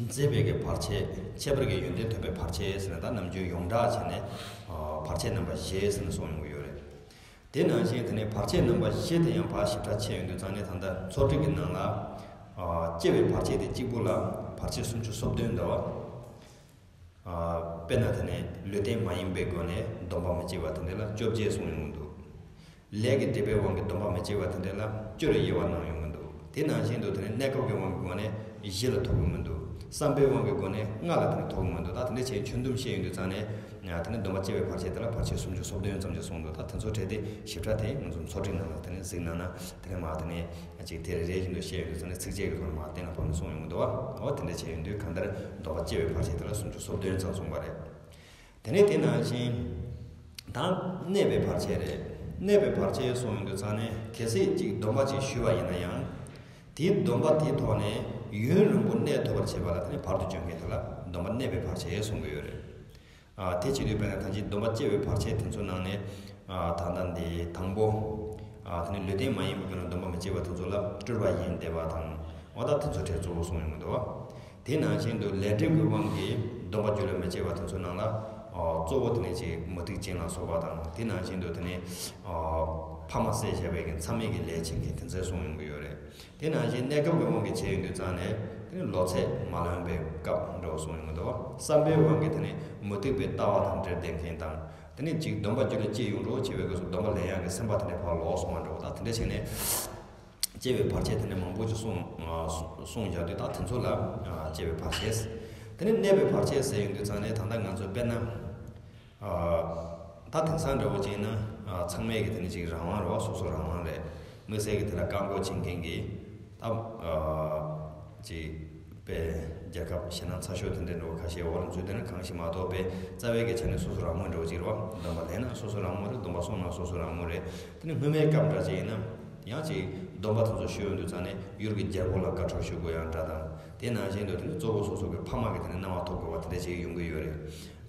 མཛེས་པའི་གི་བར་ཆད། ཁྱད་པར་གྱི་ཡོན་ཏན་ཐོབ་པའི་བར་ཆད་ཟེར་ནས་ད་ནམ་རྒྱུན་ཡོངས་གྲགས་བྱས་ནས་བར་ཆད་རྣམ་པ་བཞི་ཟེར་ནས་གསུངས་ཡོང་གི་ཡོད་རེད། དེ་ནང་བཞིན་དེ་ནས་བར་ཆད་རྣམ་པ་བཞི་དེ་ཡང་ཕར་ཞིབ་ཕྲ་ཕྱེ་ཡོང་དུས་ཙང་ནས་ད་ལྟ་མཚོ་ཁྲིད་ཀྱི་ནང་ལ། སྐྱེ་བའི་བར་ཆད་དེ་གཅིག་པུ་ལ་བར་ཆད་སུམ་ཅུ་སོ་བདུན་འདུག་དཔེར་ན་དེ་ནས་ལུས་རྟེན་མ་ཡིན་པའི་སྒོ་ནས་སྡོམ་པ་མི་བྱེད་པ་དེ་འདྲ་ལ་བཅོ་བརྒྱད་གསུངས་ཡོང་གི་འདུག་ལས་ཀྱི་སྒྲིབ་པའི་དབང་གིས་སྡོམ་པ་མི་བྱེད་པ་དེ་འདྲ་ལ་བཅུ་རེ་དབྱེ་བ་གནང་ཡོང་གི་འདུག་དེ་ནང་བཞིན་དུ་དེ་ནི་གནས་སྐབས་ཀྱི་དབང་གི་སྒོ་ནས་བཞི་ལ་ཐུག་གི་མི་འདུག་བསམ་པའི་དབང་གི་སྒོ་ནས་ལྔ་ལ་དེ་ནི་ཐུག་གི་མི་འདུག་ད་དེ་འདྲ་བྱས་ཁྱོན་བསྡོམས་བཤད་ཡོང་དུས་ཙང་ནས་ཡང་དེ་ནི་སྡོམ་པ་བྱེད་པའི་བར་ཆད་དེ་ལ་བར་ཆད་སུམ་ཅུ་སོ་བདུན་ཙམ་ཞིག་གསུངས་འདུག་ད་དེ་ཚོ་གྲས་དེ་ཞིབ་ཕྲ་དེ་ང་ཚོ་མཚོ་ཁྲིད་ནང་ལ་དེ་ནི་གཟིགས་གནང་ན་དེ་ནི་མ་དེ་ནི་ཅིག་དེ་རེ་རེ་བཞིན་དུ་བཤད་ཡོང་དུས་ཙང་ནས་ཚིགས་བཅད་ཀྱི་ཐོག་ནས་མ་གཏན་ལ་ཕབ་ནས་གསུངས་ཡོང་གི་འདུག་བ། འོ་དེ་འདྲ་བྱས་ཡོང་དུས་གང་ལྟར་སྡོམ་པ་བྱེད་པའི་བར་ཆད་དེ་ལ་སུམ་ཅུ་སོ་བདུན་ཙམ་གསུངས་པ་རེད། དེ་ནས་དེ་ནང་བཞིན་ད་གནས་པའི་བར་ཆད་རེད། གནས་པའི་བར་ཆད་གསུངས་ཡོང་དུས་ཙང་ནས་གལ་སྲིད་ཅིག་སྡོམ་པ་ཅིག་ཞུས་པ་ཡིན་ན་ཡང་། དེའི་སྡོམ་པ་དེའི་ཐོག་ནས་ཡུན་རིང་པོ་གནས་ཐུབ་པར་བྱེད་པ་ལ་དེ་ནས་བར་དུ་གཅོད་མཁན་དེ་ལ་སྡོམ་པ་གནས་པའི་བར་ཆད་གསུང་གི་ཡོད་རེད། ཨ་དེ་བྱེད་དུས་དཔེར་ན་ད་ཅི་སྡོམ་པ་བཅད་པའི་བར་ཆད་དེ་ཚོའི་ནང་ནས་ཨ་ད་ལྟ་འདི་དང་པོ་ཨ་དེ་ནས་ལུས་རྟེན་མ་ཡིན་པའི་སྒོ་ནས་སྡོམ་པ་མི་བྱེད་པ་དེ་ཚོ་ལ་སྤྲུལ་པ་ཡིན་བསྡད་པ་དང་། འོ་ད་དེ་ཚོ་གྲས་གཙོ་བོ་གསུངས་ཡོང་གི་འདུག་བ། དེ་ནང་བཞིན་དུ་ལས་སྒྲིབ་ཀྱི་དབང་གིས་སྡོམ་པ་རྒྱུད་ལ་མི་བྱེད་པ་དེ་ཚོའི་ནང་ལ་ཨ་གཙོ་བོ་དེ་ནས་ཅིག་མུ་སྟེགས་ཅན་ལ་སོགས་པ་དང་། དེ་ནང་བཞིན་དུ་དེ་ནས་ཨ་ཕ་མ་བསད་བཞག་པའི་གི་མཚམས་མེད་ཀྱི་ལས་བྱེད་མཁན་དེ་ཚོ་གསུངས་ཡོང་གི་ཡོད་རེད། དེ་ནང་བཞིན་གནས་སྐབས་ཀྱི་དབང་གིས་བྱས་ཡོང་དུས་ཙང་ནས་དེ་ནི་ལོ་ཚད་མ་ལོན་པའི་སྐབས་འདྲ་བོ་གསུངས་ཡོང་གི་འདུག་བསམ་པའི་དབང་གིས་དེ་ནི་མུ་སྟེགས་པའི་ལྟ་བ་དང་འབྲེལ་བསྡད་མཁན་དང་། དེ་ནི་ཅིག་སྡོམ་པ་རྒྱུད་ལ་སྐྱེས་ཡོང་འགྲོ་བྱས་པའི་སྐབས་སུ་སྡོམ་པ་ལེན་ཡག་གི་སེམས་པ་དེ་འདྲ་ཕར་ལོག་སོང་བ་འདྲ་བོ། ད་དེ་འདྲ་བྱས་ནས་སྐྱེ་བའི་བར་ཆད་དེ་འདྲ་མང་པོ་ཅིག་གསུངས་གསུངས་བཞག་དུས། ད་དེ་ཚོ་ལ་སྐྱེ་བའི་བར་ཆད། དེ་ནི་གནས་པའི་བར་ཆད་ཟེར་ཡོང་དུས་ཙང་ནས་ད་ལྟ་ང་ཚོ་དཔེར་ན། ད་དེང་སང་འདྲ་བོ་ཅིག་ཡིན་ན་ཚང་མས་ཀྱི་དེ་ནི་ཅིག་རང་དབང་རེད་བ། སོ་སོ་རང་དབང་རེད། དམིགས་བསལ་གྱི་དེ་ལ་བཀག་འགོག་བྱེད་མཁན་གྱི་ད་ཅིག་དཔེ་རྒྱལ་ཁབ་ཞེད་སྣང་ཚ་ཤོས་དེ་འདྲ་འདྲ་བོ་ཁ་ཤས་འོག་ལ་འཛུལ་བསྡད་ན་གང་ཞིག་མ་གཏོགས། དཔེ་རྩ་བའི་གི་ཆ་ནས་སོ་སོ་རང་དབང་འདྲ་བོ་ཅིག་རེད་བ། སྡོམ་པ་ལེན་ན་སོ་སོ་རང་དབང་རེད། སྡོམ་པ་སྲུང་ན་སོ་སོ་རང་དབང་རེད། དེ་ནི་སྔོན་མའི་སྐབས་འདྲ་ཅིག་ཡིན་ན་ཡང་ཅིག་སྡོམ་པ་དེ་ཚོ་ཞུ་ཡོང་དུས་ཙང་ནས་ཡུལ་གྱི་རྒྱལ་པོ་ལ་བཀའ་འཁྲོལ་ཞུ་དགོས་ཡག་འདྲ་དང་། དེ་ནང་བཞིན་དུ་དེ་ནི་གཙོ་བོ་སོ་སོ་གི་ཕ་མ་གི་དེ་ནི་གནང་བ་ཐོབ་དགོས་པ་དེ་འདྲ་ཅིག་ཡོང་གི་ཡོད་རེད།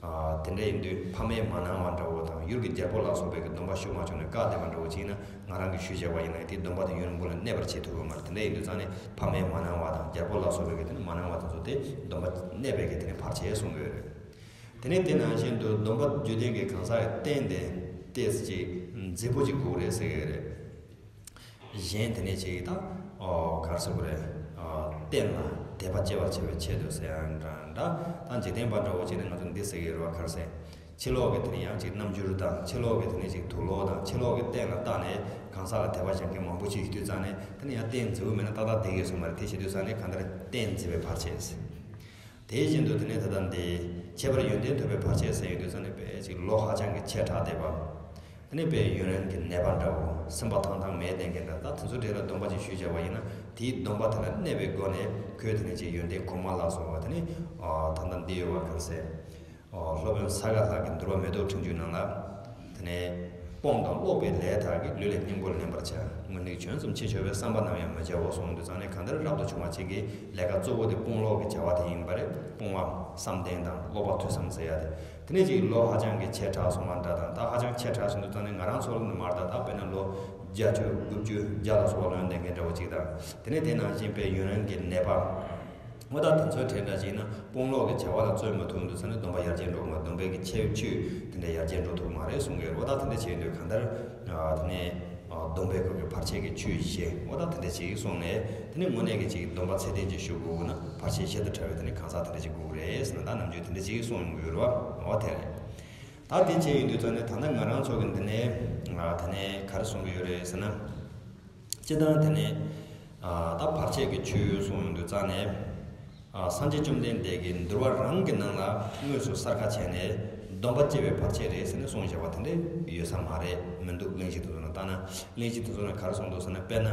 ཨ་དེ་འདྲ་ཡིན་དུས་ཕ་མས་མ་གནང་བ་འདྲ་བོ་དང་། ཡུལ་གྱི་རྒྱལ་པོ་ལ་སོགས་པའི་གི་སྡོམ་པ་ཞུ་མ་བྱུང་ནས་བཀག་བསྡད་པ་འདྲ་བོ་ཅིག་ཡིན་ན། ང་རང་གིས་ཞུས་བཞག་པ་ཡིན་ན་དེའི་སྡོམ་པ་དེ་ཡུན་རིང་པོ་ལ་གནས་པར་བྱེད་ཐུབ་ཡོད་མ་རེད། དེ་འདྲ་ཡིན་དུས་ཙང་ནས་ཕ་མས་མ་གནང་བ་དང་རྒྱལ་པོ་ལ་སོགས་པའི་གི་དེ་ནི་མ་གནང་བ་དེ་ཚོ་དེ་སྡོམ་པ་གནས་པའི་གི་དེ་ནི་བར་ཆད་གསུང་གི་ཡོད་རེད། དེ་ནས་དེ་ནང་བཞིན་དུ་སྡོམ་པ་རྒྱུད་ལྡན་གྱི་གང་ཟག་གི་རྟེན་དེ་ཏོག་ཙམ་ཅིག་མཛེས་པོ་ཅིག་དགོས་རེད་ཟེར་གྱི་རེད། གཞན་དེ་ནས་ཅིག་ད་ཨོ་ག་རེ་ཟེར་དགོས་རེད། ཨ་རྟེན་ལ་དད་པ་སྐྱེ་བར་བྱ་བའི་ཆེད་དུ་ཟེར་ཡང་འདྲ་འདྲ། ད་འཇིག་རྟེན་པ་འདྲ་བོ་ཅིག་ནས་ང་ཚོ་འདི་ཟེར་གྱི་རེད་བ། ག་རེ་ཟེར། ཕྱི་ལོགས་ཀྱི་དེ་ནས་ཡང་ཅིག་རྣམ་འགྱུར་དང་། ཕྱི་ལོགས་ཀྱི་དེ་ནས་ཅིག་དུག་ལོག་དང་། ཕྱི་ལོགས་ཀྱི་རྟེན་ལ་བརྟེན་ནས་གང་ཟག་ལ་དད་པ་བྱེད་མཁན་མང་པོ་ཅིག་ཡོད་དུས་ཙང་ནས། དེ་ནས་ཡང་རྟེན་མཛེས་པོ་མེད་ན་ཏག་ཏག་བསྡད་ཀྱི་ཡོད་ས་མ་རེད། དེ་བྱེད་དུས་ཙང་ནས་གང་ལྟར་རྟེན་མཛེས་པའི་བར་ཆད་ཟེར། དེ་བཞིན་དུ་དེ་ནས་ད་ལྟ་འདི་ཁྱད་པར་ཡོན་ཏན་ཐོབ་པའི་བར་ཆད་ཟེར་ཡོང་དུས་ཙང་ནས་དཔེ་ཅིག་ལོ་ཧ་ཅང་གི་ཆེ་དྲགས་བསྡད་པ། དེ་ནས་དཔེ་ཡུན་རིང་གི་ནད་པ་འདྲ་བོ། སེམས་པ་ཐང་ཐང་མེད་བསྡད་མཁན་འདྲ། ད་དེ་ཚོ་གྲས་ལ་སྡོམ་པ་ཅིག་ཞུས་བྱས་པ་ཡིན་ན། དེའི་སྡོམ་པ་དེ་ལ་གནས་པའི་སྒོ་ནས་ཁོས་དེ་ནས་ཅིག་ཡོན་ཏན་གོང་མ་ལ་སོགས་པ་དེ་ནས་ཨ་ད་ལྟ་འདི་ཡོད་པ། ག་རེ་ཟེར། ཨ་སློབ་དཔོན་ས་ག་ལྷ་གི་འདུལ་བ་མེ་ཏོག་ཕྲེང་རྒྱུད་ནང་ལ་དེ་ནས། སྤོང་དང་ཀློག་པའི་ལས་དག་གིས། །ལུས་ལས་སྙིང་པོར་ལེན་པར་བྱ། །སྔོན་གླེགས་བྱོན་ཙམ་ཕྱིས་ཆོག་པས། །བསམ་པ་ནམ་ཡང་མི་བྱའོ། །གསུངས་དུས་ཙང་ནས་གང་ལྟར་རབ་ཏུ་བྱུང་བ་གཅིག་གི་ལས་ཀ་གཙོ་བོ་དེ་སྤོང་ཀློག་གི་བྱ་བ་དེ་ཡིན་པ་རེད། སྤོང་བ་བསམ་གཏན་དང་ཀློག་པ་ཐོས་བསམ་ཟེར་ཡ་དེ། དེ་ནས་ཅིག་ལོ་ཧ་ཅང་གི་ཆེ་དྲགས་སོང་བ་འདྲ་དང་། ད་ཧ་ཅང་ཆེ་དྲགས་སོང་དུས་ཙང་ནས་ང་རང་ཚོ་ལ་ནི་མར་ད་ད་དཔེར་ན་ལོ་བརྒྱད་ཅུ་དགུ་བཅུ་བརྒྱ་ལ་སོགས་པ་ལོན་བསྡད་མཁན་འདྲ་བོ་ཅིག་དང་། དེ་ནས་དེ་ནང་བཞིན་པའི་ཡུན་རིང་གི་ནད་པ། འོ་ད་དེ་ཚོའི་གྲས་འདྲ་ཅིག་ཡིན་ན་སྤོང་ཀློག་གི་བྱ་བ་ལ་བརྩོན་མ་ཐུབ་དུས་ཙང་ནས་སྡོམ་པ་ཡར་རྒྱས་འགྲོ་མ། སྡོམ་པའི་གི་ཆེ་ཆུད་དེ་འདྲ་ཡར་རྒྱས་འགྲོ་ཐུབ་མ་རེད་གསུང་གི་ཡོད་རེད། འོ་ད་དེ་འདྲ་བྱེད་དུས་གང་ལྟར་དེ་ནས་སྡོམ་པའི་སྐོར་གྱི་བར་ཆད་ཀྱི་ཆོས་བཞི། འོ་ད་དེ་འདྲ་ཅིག་གསུངས་ནས། དེ་ནས་དངོས་གནས་ཀྱི་ཅིག་སྡོམ་པ་ཚད་ལྡན་ཅིག་ཞུ་དགོས་ན་བར་ཆད་བཞི་དང་བྲལ་བའི་དེ་ནས་གང་ཟག་དེ་འདྲ་ཅིག་དགོས་རེད་ཟེར་ན། ད་ནམ་རྒྱུན་དེ་འདྲ་ཅིག་གསུང་ཡོང་གི་ཡོད་རེད་བ། འོ་དེ་རེད། ད་དེ་བྱས་ཡོང་དུས་ཙང་ནས་ད་ལྟ་ང་རང་ཚོ་གི་འདི་ནས་ད་ནས་ག་རེ་གསུང་གི་ཡོད་རེད་ཟེར་ན། སྤྱིར་བཏང་དེ་ནས་ད་བར་ཆད་ཀྱི་ཆོས་གསུང་ཡོང་དུས་ཙང་ནས། སངས་རྒྱས་བཅོམ་ལྡན་འདས་ཀྱིས་འདུལ་བ་རང་གི་ནང་ལ་དངོས་སུ་གསལ་ཁ་བྱས་ནས་སྡོམ་པ་བཅད་པའི་བར་ཆད་རེད་ཟེར་ནས་གསུངས་བཞག་པ་དེ་འདྲ་ཡོད་ས་མ་རེད། མི་འདུག་གླེང་གཞི་དེ་ཚོ་ནང་ལྟ་ན། གླེང་གཞི་དེ་ཚོ་ནང་ག་རེ་གསུངས་འདུག་ཟེར་ན། དཔེར་ན་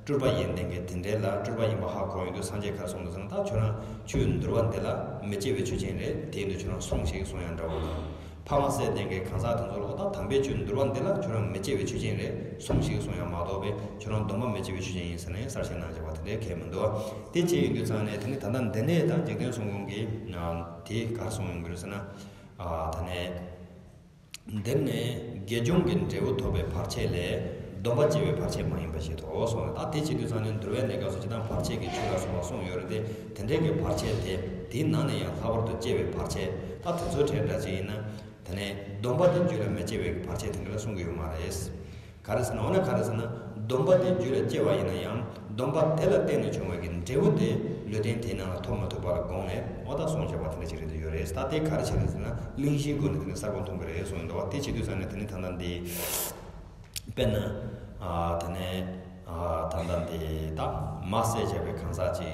སྤྲུལ་པ་ཡོན་ཏན་གྱི་དེ་འདྲའི་ལ་སྤྲུལ་པ་ཡིན་པ་ཧ་གོ་ཡོང་དུས་སངས་རྒྱས་ག་རེ་གསུངས་འདུག་ཟེར་ན། ད་ཁྱོད་རང་ཆོས་འདུལ་བ་འདི་ལ་མི་སྐྱེ་བའི་ཆོས་ཅན་རེད། དེ་ཡིན་དུས་ཁྱོད་རང་སྲུངས་ཤིག་གསུང་ཡང་འདྲ་བོ་དང་། ཕ་མ་བསད་མཁན་གྱི་གང་ཟག་དེ་ཚོ་ལ། འོ་ད་དམ་པའི་ཆོས་འདུལ་བ་འདི་ལ་ཁྱོད་རང་མི་སྐྱེ་བའི་ཆོས་ཅན་རེད། སྲུངས་ཤིག་གསུང་ཡང་མ་གཏོགས་པའི་ཁྱོད་རང་སྡོམ་པ་མི་སྐྱེ་བའི་ཆོས་ཅན་ཡིན་ཟེར་ནས་གསལ་བཤད་གནང་བཞག་པ་དེ་འདྲའི་གལ་མི་འདུག་དེ་བྱས་ཡིན་དུས་ཙང་ནས་དེ་ནི་ད་ལྟ་འདི་ནས་ད་འཇིག་རྟེན་གསུམ་མགོན་གྱིས་དེ་ག་རེ་གསུང་ཡོང་གི་རེད་ཟེར་ན། ད་ནས། འདིར་ནི་དགེ་སྦྱོང་གི་འབྲས་བུ་ཐོབ་པའི་བར་ཆད་ལས། སྡོམ་པ་བཅད་པའི་བར་ཆད་མ་ཡིན་པ་ཞེས་དོ་གསུངས་ནས། ད་དེ་བྱེད་དུས་ཙང་ནས་འདུལ་བའི་གནས་སྐབས་སུ་ཇི་ལྟར་བར་ཆད་ཀྱི་ཆོས་ལ་སོགས་པ་གསུངས་ཡོད་རེད་དེ། དེ་འདྲའི་གི་བར་ཆད་དེ་དེའི་ནང་ནས་ཡང་ལྷག་པར་དུ་བཅད་པའི་བར་ཆད། ད་དེ་ཚོའི་གྲས་འདྲ་ཅིག་ཡིན་ན། དེ་ནས་སྡོམ་པ་དེ་རྒྱུད་ལ་མི་སྐྱེ་བའི་བར་ཆད་དེ་འདྲ་ལ་གསུང་གི་ཡོད་མ་རེད། ག་རེ་ཟེར་ན། འོ་ན་ག་རེ་ཟེར་ན། སྡོམ་པ་དེ་རྒྱུད་ལ་སྐྱེ་བ་ཡིན་ན་ཡང་། སྡོམ་པ་དེ་ལ་བརྟེན་ནས་བྱུང་བའི་གི་འབྲས་བུ་དེ་ལུས་རྟེན་དེའི་ནང་ལ་ཐོབ་མ་ཐུབ་པ་ལ་དགོངས་ནས། འོ་ད་གསུངས་བཞག་པ་དེ་འདྲ་ཅིག་རེད་འདུག་ཡོད་རེད། ད་དེ་ག་རེ་བྱས་རེད་ཟེར་ན། གླེང་གཞིའི་སྒོ་ནས་དེ་ནས་གསལ་པོ་མཐོང་གི་རེད་གསུངས་འདུག་བ། དེ་བྱེད་དུས་ཙང་ནས་དེ་ནི་ད་ལྟ་འདི། དཔེར་ན། ཨ། དེ་ནས། ཨ། ད་ལྟ་འདི་ད་མ་བསད་བྱས་པའི་གང་ཟག་ཅིག་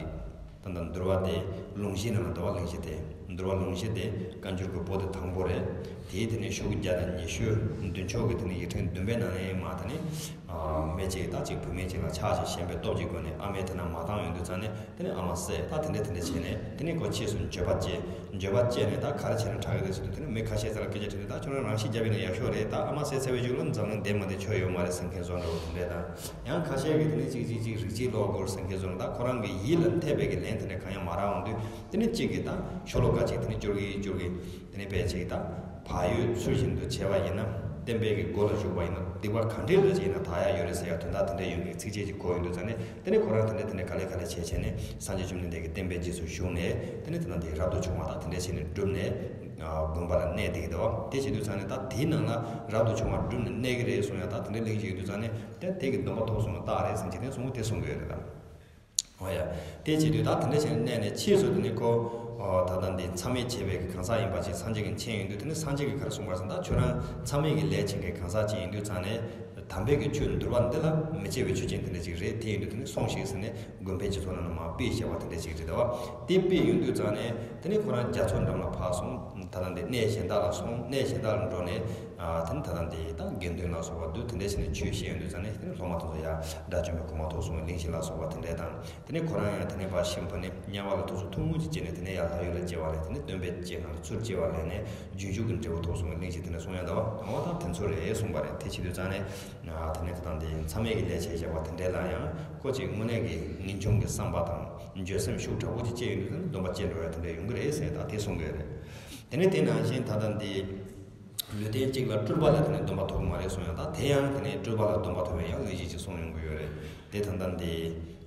ད་ལྟ་འདུལ་བ་དེ་ལུང་གཞི་ནང་ལ་འདུལ་བ་གླེང་གཞི་དེ། འདུལ་བ་ལུང་གཞི་དེ་བཀའ་འགྱུར་གྱི་པོ་ཏི་དང་པོ་རེད། དེའི་དེ་ནས་ཤོག་གུ་བརྒྱ་དང་ཉི་ཤུ་བདུན་ཕྱོགས་ཀྱི་དེ་ནས་ཡིག་ཕྲེང་བདུན་པའི་ནང་ནས་མར་དེ་ནས། ཨ། མི་གཅིག་ད་གཅིག་བུད་མེད་གཅིག་ལ་ཆགས་ཤིང་ཞེན་པའི་སྟོབས་ཀྱི་སྒོ་ནས་ཨ་མས་དེ་ན་མ་བཏང་ཡོང་དུས་ཙང་ནས། དེ་ནས་ཨ་མ་བསད། ད་དེ་འདྲ་དེ་འདྲ་བྱས་ནས་དེ་ནས་ཁོ་ཕྱིས་སུ་འགྱོད་པ་སྐྱེས། འགྱོད་པ་སྐྱེས་ནས་ད་ག་རེ་བྱས་ན་དྲག་གི་རེད་ཟེར་དུས། དེ་ནས་མི་ཁ་ཤས་ཚོ་ལ་སྐད་ཆ་དྲིས་ནས། ད་ཁྱོད་རང་རང་ཤི་བརྒྱབ་པ་ཡིན་ན་ཡག་ཤོས་རེད། ད་ཨ་མ་བསད་ཚར་བའི་རྗེས་ལ་འཛམ་གླིང་བདེ་མ་བདེ་ཆོ་ཡོད་མ་རེད་ཟེར་མཁན་བཟོ་འདྲ་བོ་དེ་འདྲས་དང་། ཡང་ཁ་ཤས་ཀྱིས་དེ་ནས་གཅིག་གཅིག་གཅིག་རིགས་གཅིག་ལོག་དགོས་ཟེར་མཁན་བཟོ་འདྲ། ད་ཁོ་རང་གི་ཡིད་ལ་འཐད་པའི་གི་ལན་དེ་འདྲ་གང་ཡང་མ་རག་འོང་དུས། དེ་ནས་གཅིག་གིས་ད་ཤོ་ལོ་ཀ་གཅིག་དེ་ནས་སྐྱུར་གི་སྐྱུར་གི། དེ་ནས་དཔེ་གཅིག་ད། བག་ཡོད་ཚུལ་བཞིན་དུ་བྱས་པ་ཡིན་ན། བསྟན་པའི་གི་སྒོ་ལ་ཞུགས་པ་ཡིན་ན། སྡིག་པ་ག་འདྲའི་འདྲ་ཅིག་ཡིན་ན་དག་ཡ་ཡོད་རེད་ཟེར་ཡ་དོན་དག་དེ་འདྲ་ཡོད་མཁན་ཚིགས་བཅད་ཅིག་གོ་ཡོང་དུས་ཙང་ནས། དེ་ནས་ཁོ་རང་དེ་འདྲ་དེ་འདྲ་ག་ལེ་ག་ལེ་བྱས་བྱས་ནས་སངས་རྒྱས་བཅོམ་ལྡན་འདས་ཀྱི་བསྟན་པའི་རྗེས་སུ་ཞུགས་ནས། དེ་ནས་དེ་ནང་དེ་རབ་ཏུ་བྱུང་བ་དང་དེ་འདྲ་བྱས་ནས་བསྒྲུབས་ནས། ཨ། དགོན་པ་ལ་གནས་བསྡད་ཀྱི་འདུག་བ། དེ་བྱེད་དུས་ཙང་ནས་ད་དེའི་ནང་ལ་རབ་ཏུ་བྱུང་བ་བསྒྲུབས་ནས་གནས་ཀྱི་རེད་གསུང་ཡ་ད་དེ་འདྲ་གླེང་གཞི་ཡོད་དུས་ཙང་ནས། དེ་དེ་གི་སྡོམ་པ་ཐོབ་སོང་བ་རྟགས་རེད་ཟེར་འཇིག་རྟེན་གསུམ་པོ་དེ་གསུང་གི་ཡོད་རེད་ད། འོ་ཡ། དེ་བྱེད་དུས་ད་དེ་འདྲ་བྱས་ནས་གནས་ནས་ཕྱིས་སུ་དེ་ནས་ཁོ། ཨོ། ད་ལྟ་འདི་མཚམས་མེད་བྱས་པའི་གི་གང་ཟག་ཡིན་པ་ཅིག་སངས་རྒྱས་ཀྱིས་མཁྱེན་ཡོང་དུས། དེ་ནས་སངས་རྒྱས་ཀྱིས་ག་རེ་གསུངས་པ་རེད་ཟེར་ན། ད་ཁྱོད་རང་མཚམས་མེད་ཀྱི་ལས་བྱེད་མཁན་གང་ཟག་ཅིག་ཡིན་དུས་ཙང་ནས། དམ་པའི་གི་ཆོས་འདུལ་བ་འདི་ལ་མི་སྐྱེ་བའི་ཆོས་ཅན་དེ་འདྲ་ཅིག་རེད། དེ་ཡིན་དུས་དེ་ནས་སྲུངས་ཤིག་ཟེར་ནས་དགོན་པའི་སྤྱི་ཚོགས་ནང་ལ་མར་ཕུད་བཞག་པ་དེ་འདྲ་ཅིག་རེད་དོ། དེ་ཕུད་ཡོང་དུས་ཙང་ནས་དེ་ནས་ཁོ་རང་རྒྱ་མཚོ་འགྲམ་ལ་ཕར་སོང་། ད་ལྟ་འདི་གནས་གཞན་དག་ལ་སོང་། གནས་གཞན་དག་ལ་འགྲོ་ནས། ཨ། དེ་ནས་ད་ལྟ་འདི་ད་དགེ་འདུན་ལ་སོགས་པ་འདུག་དེ་འདྲ་བྱས་ནས་ཆོས་བཤད་ཡོང་དུས་ཙང་ནས། དེ་ནས་སློབ་མ་དེ་ཚོ་ཡར་དགྲ་བཅོམ་པའི་གོ་འཕང་ཐོབ་སོང་བའི་གླེང་གཞི་ལ་སོགས་པ་དེ་འདྲ་དང་། དེ་ནས་ཁོ་རང་ཡང་དེ་ནས་ཕར་གཤིན་པོ་ནས་དམྱལ་བ་ལ་ཐུགས་སུ་ཐུགས་མོས་ཀྱིས་སྐྱེས་ནས། དེ་ནས་ཡར་ལྷ་ཡུལ་ལ་སྐྱེ་བ་ལས། དེ་ནས་སྟོན་པའི་སྐྱེས་ནང་ལ་ཚུར་སྐྱེ་བ་ལེན་ནས་རྒྱུན་ཞུགས་ཀྱི་འབྲས་བུ་ཐོབ་སོང་བའི་གླེང་གཞི་དེ་འདྲ་གསུང་ཡ་འདུག་འོ་ད་དེ་ཚོ་རེད་གསུངས་པ་རེད། དེ་བྱེད་དུས་ཙང་ནས། ཨ། དེ་ནས་ད་ལྟ་འདི་མཚམས་མེད་ཀྱི་ལས་བྱས་བཞག་པ་དེ་འདྲ་ལ་ཡང་ཁོ་ཅིག་དངོས་གནས་ཀྱི་ངེས་འབྱུང་གི་བསམ་པ་དང་འགྱོད་སེམས་ཤུགས་དྲག་པོ་ཅིག་སྐྱེས་ཡོང་དུས་ཙང་ནས་སྡོམ་པ་བཅད་འགྲོ་ཡ་དེ་འདྲ་ཡོང་གི་རེད་ཟེར། ད་དེ་གསུང་གི་ཡོད་རེད། དེ་ནས་དེ་ནང་བཞིན་ད་ལྟ་འདི། ལུས་རྟེན་གཅིག་ལ་སྤྲུལ་པ་ལ་དེ་ནས་སྡོམ་པ་ཐོབ་ཀྱི་མ་རེད་གསུང་ཡང་། ད་དེ་ཡང་དེ་ནས་སྤྲུལ་པ་ལ་སྡོམ་པ་ཐོབ་པའི་ཡང་གླེང་གཞི་ཅིག་གསུང་ཡོང་གི་ཡོད་རེད། དེ་ད་ལྟ་འདི།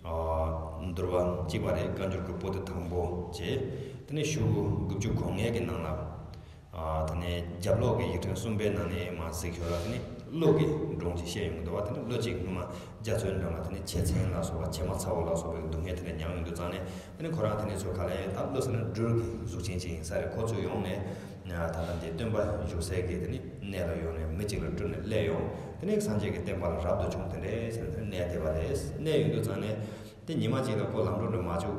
ཨ། འདུལ་བ་གཅིག་པ་རེད། བཀའ་འགྱུར་གྱི་པོ་ཏི་དང་པོ་བྱས། དེ་ནས་ཤོག་གུ་དགུ་བཅུ་གོ་ལྔའི་གི་ནང་ལ། ཨ། དེ་ནས་རྒྱབ་ལོགས་ཀྱི་ཡིག་ཕྲེང་གསུམ་པའི་ནང་ནས་མར་གཟིགས་ཞོར་ལ། དེ་ནས་ཀླུ་གི་སྒྲུང་ཅིག་བཤད་ཡོང་གི་འདུག་བ། དེ་ནས་ཀླུ་གཅིག་སྔོན་མ་རྒྱ་མཚོའི་འགྲམ་ལ་དེ་ནས་བྱེ་ཚན་ལ་སོགས་པ། བྱེ་མ་ཚ་བོ་ལ་སོགས་པའི་སྡུག་བསྔལ་དེ་འདྲ་མྱངས་ཡོང་དུས་ཙང་ནས། དེ་ནས་ཁོ་རང་དེ་ནས་ཚོ་ག་ལ་ཡིན། ད་ཀླུ་ཟེར་ན་སྦྲུལ་གྱི་གཟུགས་ཅན་ཅིག་ཡིན་ས་རེད། ཁོ་ཚོ་ཡོང་ནས། ད་ལྟ་འདི་སྟོན་པ་བཞུགས་སའི་གི་དེ་ནི་གནས་ལ་ཡོང་ནས་མི་གཅིག་ལ་སྤྲུལ་ནས་སླེབས་ཡོང་། དེ་ནས་སངས་རྒྱས་ཀྱི་བསྟན་པ་ལ་རབ་ཏུ་བྱུང་། དེ་འདྲས་ཟེར་ནས་གནས་བསྡད་པ་རེད། གནས་ཡོང་དུས་ཙང་ནས། དེ་ཉི་མ་གཅིག་ལ་ཁོ་ལམ་འགྲོ་འགྲོ་མ་བཅུག་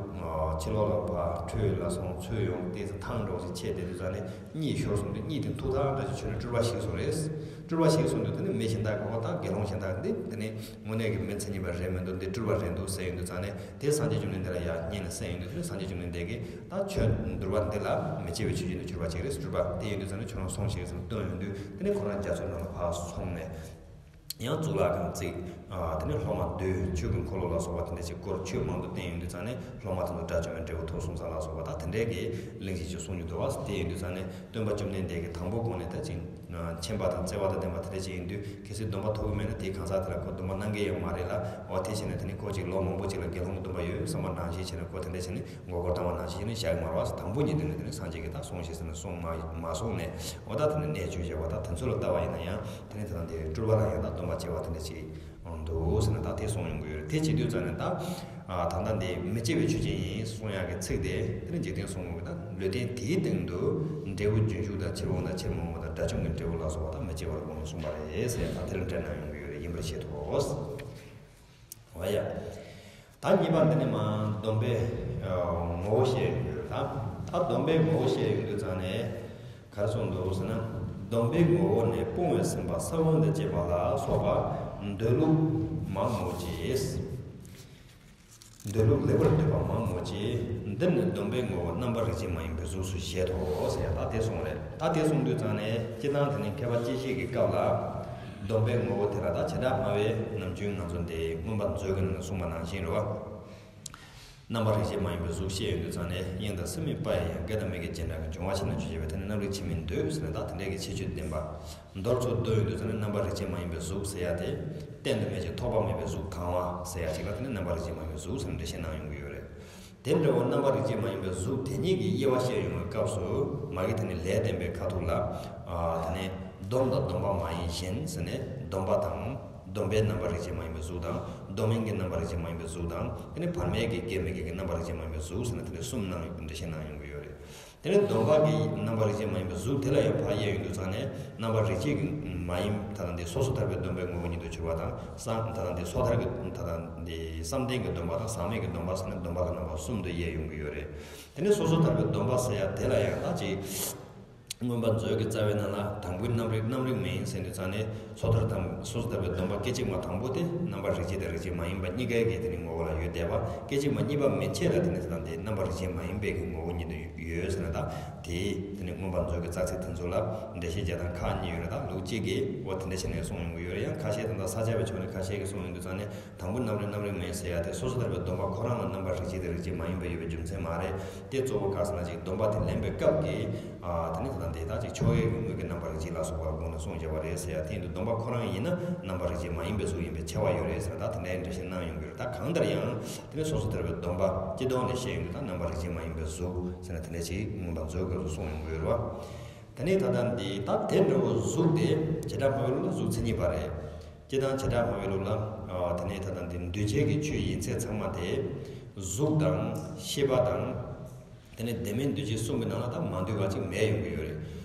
ཕྱི་ལོགས་ལ་ཕར་ཁྲོད་ལ་སོང་ཚུར་ཡོང་སྟེ་ཐང་འགྲོ་ཞིག་ཆད་དེ་དུས་ཙང་ནས་གཉིད་ཤོར་སོང་དུས་གཉིད་དེ་མཐུག་ཐག་འདྲ་ཞིག་ཆོད་ནས་སྤྲུལ་པ་ཞིག་སོང་རེད། སྤྲུལ་པ་ཞིག་སོང་དུས་དེ་ནི་མི་གཞན་དག་གོ་ད་དགེ་སློང་གཞན་དག་འདི་དེ་ནི་དངོས་གནས་ཀྱི་མི་མཚན་ཉིད་པ་རེད་མི་འདུག་འདི་སྤྲུལ་པ་རེད་འདུག་ཟེར་ཡོང་དུས་ཙང་ནས་དེ་སངས་རྒྱས་བཅོམ་ལྡན་འདས་ལ་ཡར་སྙན་ལ་གསན་ཡོང་དུས་དེ་ནི་སངས་རྒྱས་བཅོམ་ལྡན་འདས་ཀྱིས་ད་ཁྱོད་འདུལ་བ་འདི་ལ་མི་སྐྱེ་བའི་ཆོས་ཅན་དུ་གྱུར་པ་ཅིག་རེད། སྤྲུལ་པ་དེ་ཡིན་དུས་ཙང་ནས་ཁྱོད་རང་སོང་ཞིག་ཟེར་ནས་སྟོན་ཡོང་དུས་དེ་ནི་ཁོ་རང་རྒྱ་མཚོའི་ནང་ལ་ཕར་སོང་ནས། ཡང་གཙུག་ལག་ཁང་བརྩིགས། ཨ་དེ་ནས་སློབ་མ་བསྡུས། ཆོས་ཀྱི་འཁོར་ལོ་ལ་སོགས་པ་དེ་འདྲ་ཅིག་བསྐོར། ཆོས་མང་དུ་བསྟན་ཡོང་དུས་ཙང་ནས་སློབ་མ་དེ་ཚོ་དགྲ་བཅོམ་པའི་འབྲས་བུ་ཐོབ་སོང་ཙང་ལ་སོགས་པ་ད་དེ་འདྲའི་གི་གླེང་གཞི་ཅིག་གསུང་རྒྱུ་འདུག་བ། དེ་ཡིན་དུས་ཙང་ནས་སྟོན་པ་བཅོམ་ལྡན་འདས་ཀྱིས་དང་པོ་གོང་ནས་ད་ཅིག་མཁྱེན་པ་དང་བརྩེ་བ་དང་ལྡན་པ་དེ་འདྲ་ཅིག་ཡིན་དུས་གལ་སྲིད་སྡོམ་པ་ཐོབ་ཀྱི་མེད་ན་དེའི་གང་ཟག་དེ་ལ་ཁོ་སྡོམ་པ་གནང་གི་ཡང་མ་རེད་ལ། འོ་དེ་བྱས་ནས་དེ་ནི་ཁོ་ཅིག་ལོ་མང་པོ་ཅིག་ལ་དགེ་སློང་གི་སྡོམ་པ་ཡོད་བསམ་པ་ནང་བཞིན་བྱས་ནས་ཁོ་དེ་འདྲ་བྱས་ནས་མགོ་སྐོར་བཏང་བ་ནང་བཞིན་བྱས་ནས་བཞག་གི་མ་རེད་བ། དང་པོ་ཉིད་དེ་ནས་དེ་ནི་སངས་རྒྱས་ཀྱིས་ད་སོང་ཞིག་ཟེར་ནས་གསུངས་མ་མ་གསུངས་ནས། འོ་ད་དེ་ནི་གནས་བཅུ་བཞི་པ་ད་དེ་ཚོ་ལ་ལྟ་བ་ཡིན་ན་ཡང་། དེ་ནས་ད་ལྟ་འདི་སྤྲུལ་པ་ལ་ཡང་ད་སྡོམ་པ་བྱེད་པ་དེ་འདྲ་ཅིག་འདུག་ཟེར་ནས་ད་དེ་གསུངས་ཡོང་གི་ཡོད་རེད། དེ་བྱེད་དུས་ཙང་ནས་ད་ཨ་ད་ལྟ་འདི་མི་སྐྱེ་བའི་ཆོས་ཅན་ཡིན་གསུང་ཡག་གི་ཚིག་དེ་དེ་ནི་འཇིག་རྟེན་གསུང་ངོ་གི་ད་ལུས་རྟེན་དེའི་སྟེང་དུ་འབྲས་བུ་རྒྱུན་ཞུགས་དང་ཕྱིར་འོང་དང་ཕྱིར་མི་འོང་དང་དགྲ་བཅོམ་གྱི་འབྲས་བུ་ལ་སོགས་པ་ད་མི་སྐྱེ་བར་དགོངས་ནས་གསུངས་པ་རེད་ཟེར་ད་དེ་ལ་འགྲེལ་གནང་ཡོང་གི་ཡོད་རེད། ཡིན་པར་བཤད་དོ། འོ་ཡ། ད་གཉིས་པ་འདི་ནི་མ་སྡོམ་པའི་ཨ་ངོ་བོ་བཤད་ཡོང་གི་ཡོད། ད་ད་སྡོམ་པའི་ངོ་བོ་བཤད་ཡོང་དུས་ཙང་ནས་ག་རེ་གསུངས་འདུག་ཟེར་ན། སྡོམ་པའི་ངོ་བོ་ནི་སྤོང་བའི་སེམས་དཔའ་ས་བོན་དང་བཅས་པ་ལ་སོགས་པ་འདོད་ལུགས་མ་ངོ་ཅེས། འདོད་ལུགས་ལེགས་པར་འདོད་པ་མ་ངོ་ཅེས། འདིར་ནི་སྡོམ་པའི་ངོ་བོ་རྣམ་པར་རིག་བྱེད་མ་ཡིན་པའི་གཟུགས་སུ་བཞེད་དོ་ཟེར་ཡ་ད་དེ་གསུངས་རེད། ད་དེ་གསུངས་དུས་ཙང་ནས་སྤྱིར་བཏང་དེ་ནི་མཁས་པ་དཔྱད་ཤེས་ཀྱི་སྐབས་ལ་སྡོམ་པའི་ངོ་བོ་དེ་ལ་ད་བྱེ་བྲག་སྨྲ་བས་ནམ་རྒྱུན་ང་ཚོ་འདི་མངོན་པ་མཛོད་ཀྱི་ནང་ན་གསུངས་པ་ནང་བཞིན་རེད་བ། རྣམ་པར་རིག་བྱེད་མ་ཡིན་པའི་གཟུགས་བཤད་ཡོང་དུས་ཙང་ནས་དབྱིངས་དང་སེམས་མིན་པ་ཡི་ཡང་། དགེ་དང་མི་དགེ་རྗེས་འབྲང་གི་འབྱུང་བ་ཕྱིར་ན་ཆོས་ཅན། བས་དེ་ནི་རྣམ་རིག་ཕྱིར་མིན་འདོད་ཟེར་ནས་ད་དེ་འདྲའི་གི་ཁྱད་ཆོས་ལྡན་པ། མདོར་ཚུར་བསྡུ་ཡོང་དུས་ཙང་ནས་རྣམ་པར་རིག་བྱེད་མ་ཡིན་པའི་གཟུགས་ཟེར་ཡ་དེ། བསྟན་དུ་མེད་ཅིང་ཐོགས་པ་མེད་པའི་གཟུགས་དང་བ་ཟེར་ཡ་ཅིག་ལ་དེ་ནི་རྣམ་པར་རིག་བྱེད་མ་ཡིན་པའི་གཟུགས་ཟེར་ནས་འགྲེལ་བཤད་གནང་ཡོང་གི་ཡོད་རེད། དེ་འདྲ་བོ་རྣམ་པར་རིག་བྱེད་མ་ཡིན་པའི་གཟུགས་དེ་ཉིད་ཀྱི་དབྱེ་བ་བཤད་ཡོང་བའི་སྐབས་སུ་མ་གི་དེ་ནི་ལས་བསྟན་པའི་ཁ་ཐུག་ལ། ཨ་དེ་ནི་སྡོམ་དང་སྡོམ་པ་མ་ཡིན་གཞན་ཟེར་ནས་སྡོམ་པ་དང་། སྡོམ་པའི་རྣམ་པར་རིག་བྱེད་མ་ཡིན་པའི་གཟུགས་དང་། སྡོམ་མིན་གྱི་རྣམ་པར་རིག་བྱེད་མ་ཡིན་པའི་གཟུགས་དང་། དེ་ནི་བར་མའི་གི་དགེ་མི་དགེ་གི་རྣམ་པར་རིག་བྱེད་མ་ཡིན་པའི་གཟུགས་ཟེར་ནས་དེ་ནི་གསུམ་གནང་འགྲེལ་བཤད་གནང་ཡོང་གི་ཡོད་རེད། དེ་ནས་སྡོམ་པ་གི་རྣམ་པར་རིག་བྱེད་མ་ཡིན་པའི་གཟུགས་དེ་ལ་ཡང་ཕར་དབྱེ་ཡོང་དུས་ཙང་ནས་རྣམ་པར་རིག་བྱེད་ཀྱི་མ་ཡིན་ད་ལྟ་འདི་སོ་སོ་ཐར་པའི་སྡོམ་པའི་ངོ་བོ་ཉིད་དུ་གྱུར་པ་དང་། བསམ་ད་ལྟ་འདི་སོ་ཐར་གྱི་ད་ལྟ་འདི་བསམ་གཏན་གྱི་སྡོམ་པ་དང་ཟག་མེད་ཀྱི་སྡོམ་པ་ཟེར་ནས་སྡོམ་པ་གི་རྣམ་པ་གསུམ་དུ་དབྱེ་ཡོང་གི་ཡོད་རེད། དེ་ནས་སོ་སོ་ཐར་པའི་སྡོམ་པ་ཟེར་ཡ་དེ་ལ་ཡང་ད་ཅིག་མངོན་པ་མཛོད་ཀྱི་རྩ་བའི་ནང་ལ་དང་པོའི་རྣམ་རིག་རྣམ་རིག་མིན་ཟེར་དུས་ཙང་ནས་སོ་ཐར་དང་སོ་སོ་ཐར་པའི་སྡོམ་པ་སྐད་ཅིག་མ་དང་པོ་དེ་རྣམ་པར་རིག་བྱེད་དང་རིག་བྱེད་མ་ཡིན་པ་གཉིས་ཀའི་གི་དེ་ནི་ངོ་བོ་ལ་ཡོད་བསྡད་པ། སྐད་ཅིག་མ་གཉིས་པ་མན་ཆད་ལ་དེ་ནི་ད་ལྟ་འདི་རྣམ་པར་རིག་བྱེད་མ་ཡིན་པའི་གི་ངོ་བོ་ཉིད་དུ་ཡོད་ཟེར་ན་ད་དེ་དེ་ནི་མངོན་པ་མཛོད་ཀྱི་རྩ་ཚིག་དེ་ཚོ་ལ་འགྲེལ་བཤད་རྒྱག་སྟངས་ཁག་གཉིས་ཡོད་རེད། ད་ལུགས་གཅིག་གིས་འོ་དེ་འདྲ་བྱས་ནས་གསུངས་ཡོང་གི་ཡོད་རེད། ཡང་ཁ་ཤས་ད་ལྟ་ས་སྐྱ་པའི་ཕྱོགས་ནས་ཁ་ཤས་ཀྱིས་གསུངས་ཡོང་དུས་ཙང་ནས། དང་པོ་རྣམ་རིག་རྣམ་རིག་མིན་ཟེར་ཡ་དེ་སོ་སོ་ཐར་པའི་སྡོམ་པ་ཁོ་རང་ལ་རྣམ་པར་རིག་བྱེད་དེ་རིག་བྱེད་མ་ཡིན་པ་ཡོད་པའི་རྒྱུ་མཚན་མ་རེད། དེ་གཙོ་བོ་ག་ཟེར་ན་ཅིག་སྡོམ་པ་དེ་ལེན་པའི་སྐབས་ཀྱི་ཨ་དེ་ནི་ད་ལྟ་འདི་དག་ཅིག་ཕྱོགས་ཡས་ཀྱི་དངོས་ཀྱི་རྣམ་པར་རིག་བྱེད་ལ་སོགས་པ་ལ་དགོངས་ནས་གསུངས་བཞག་པ་རེད་ཟེར་ཡ། དེ་ཡིན་དུས་སྡོམ་པ་ཁོ་རང་ཡིན་ན་རྣམ་པར་རིག་བྱེད་མ་ཡིན་པའི་གཟུགས་ཡིན་པའི་ཁྱབ་པ་ཡོད་རེད་ཟེར་ན་ད་དེ་འདྲའི་འགྲེལ་བཤད་གནང་ཡོང་གི་རེད། ད་གང་ལྟར་ཡང་དེ་ནི་སོ་སོ་ཐར་པའི་སྡོམ་པ་སྤྱི་ལྡོག་ནས་བཤད་ཡོང་དུས་ད་རྣམ་པར་རིག་བྱེད་མ་ཡིན་པའི་གཟུགས་ཟེར་ན་དེ་འདྲ་ཅིག་མངོན་པ་མཛོད་ཀྱི་གསུངས་ཡོང་གི་ཡོད་རེད་བ། དེ་ནས་ད་ལྟ་འདི་ད་དེ་འདྲ་བོ་གཟུགས་དེ་བྱེ་བྲག་སྨྲ་བའི་ལུགས་ལ་གཟུགས་མཚན་ཉིད་པ་རེད། སྤྱིར་བཏང་བྱེ་བྲག་སྨྲ་བའི་ལུགས་ལ། ཨ་དེ་ནས་ད་ལྟ་འདི་འདུས་བྱས་ཀྱི་ཆོས་ཡིན་ཚད་ཚང་མ་དེ་གཟུགས་དང་ཤེས་པ་དང་། དེ་ནས་དེ་མིན་འདུས་བྱས་གསུམ་གྱི་ནང་ལ་ད་མ་འདུས་པ་ཅིག་མེད་ཡོང་གི་ཡོད་རེད།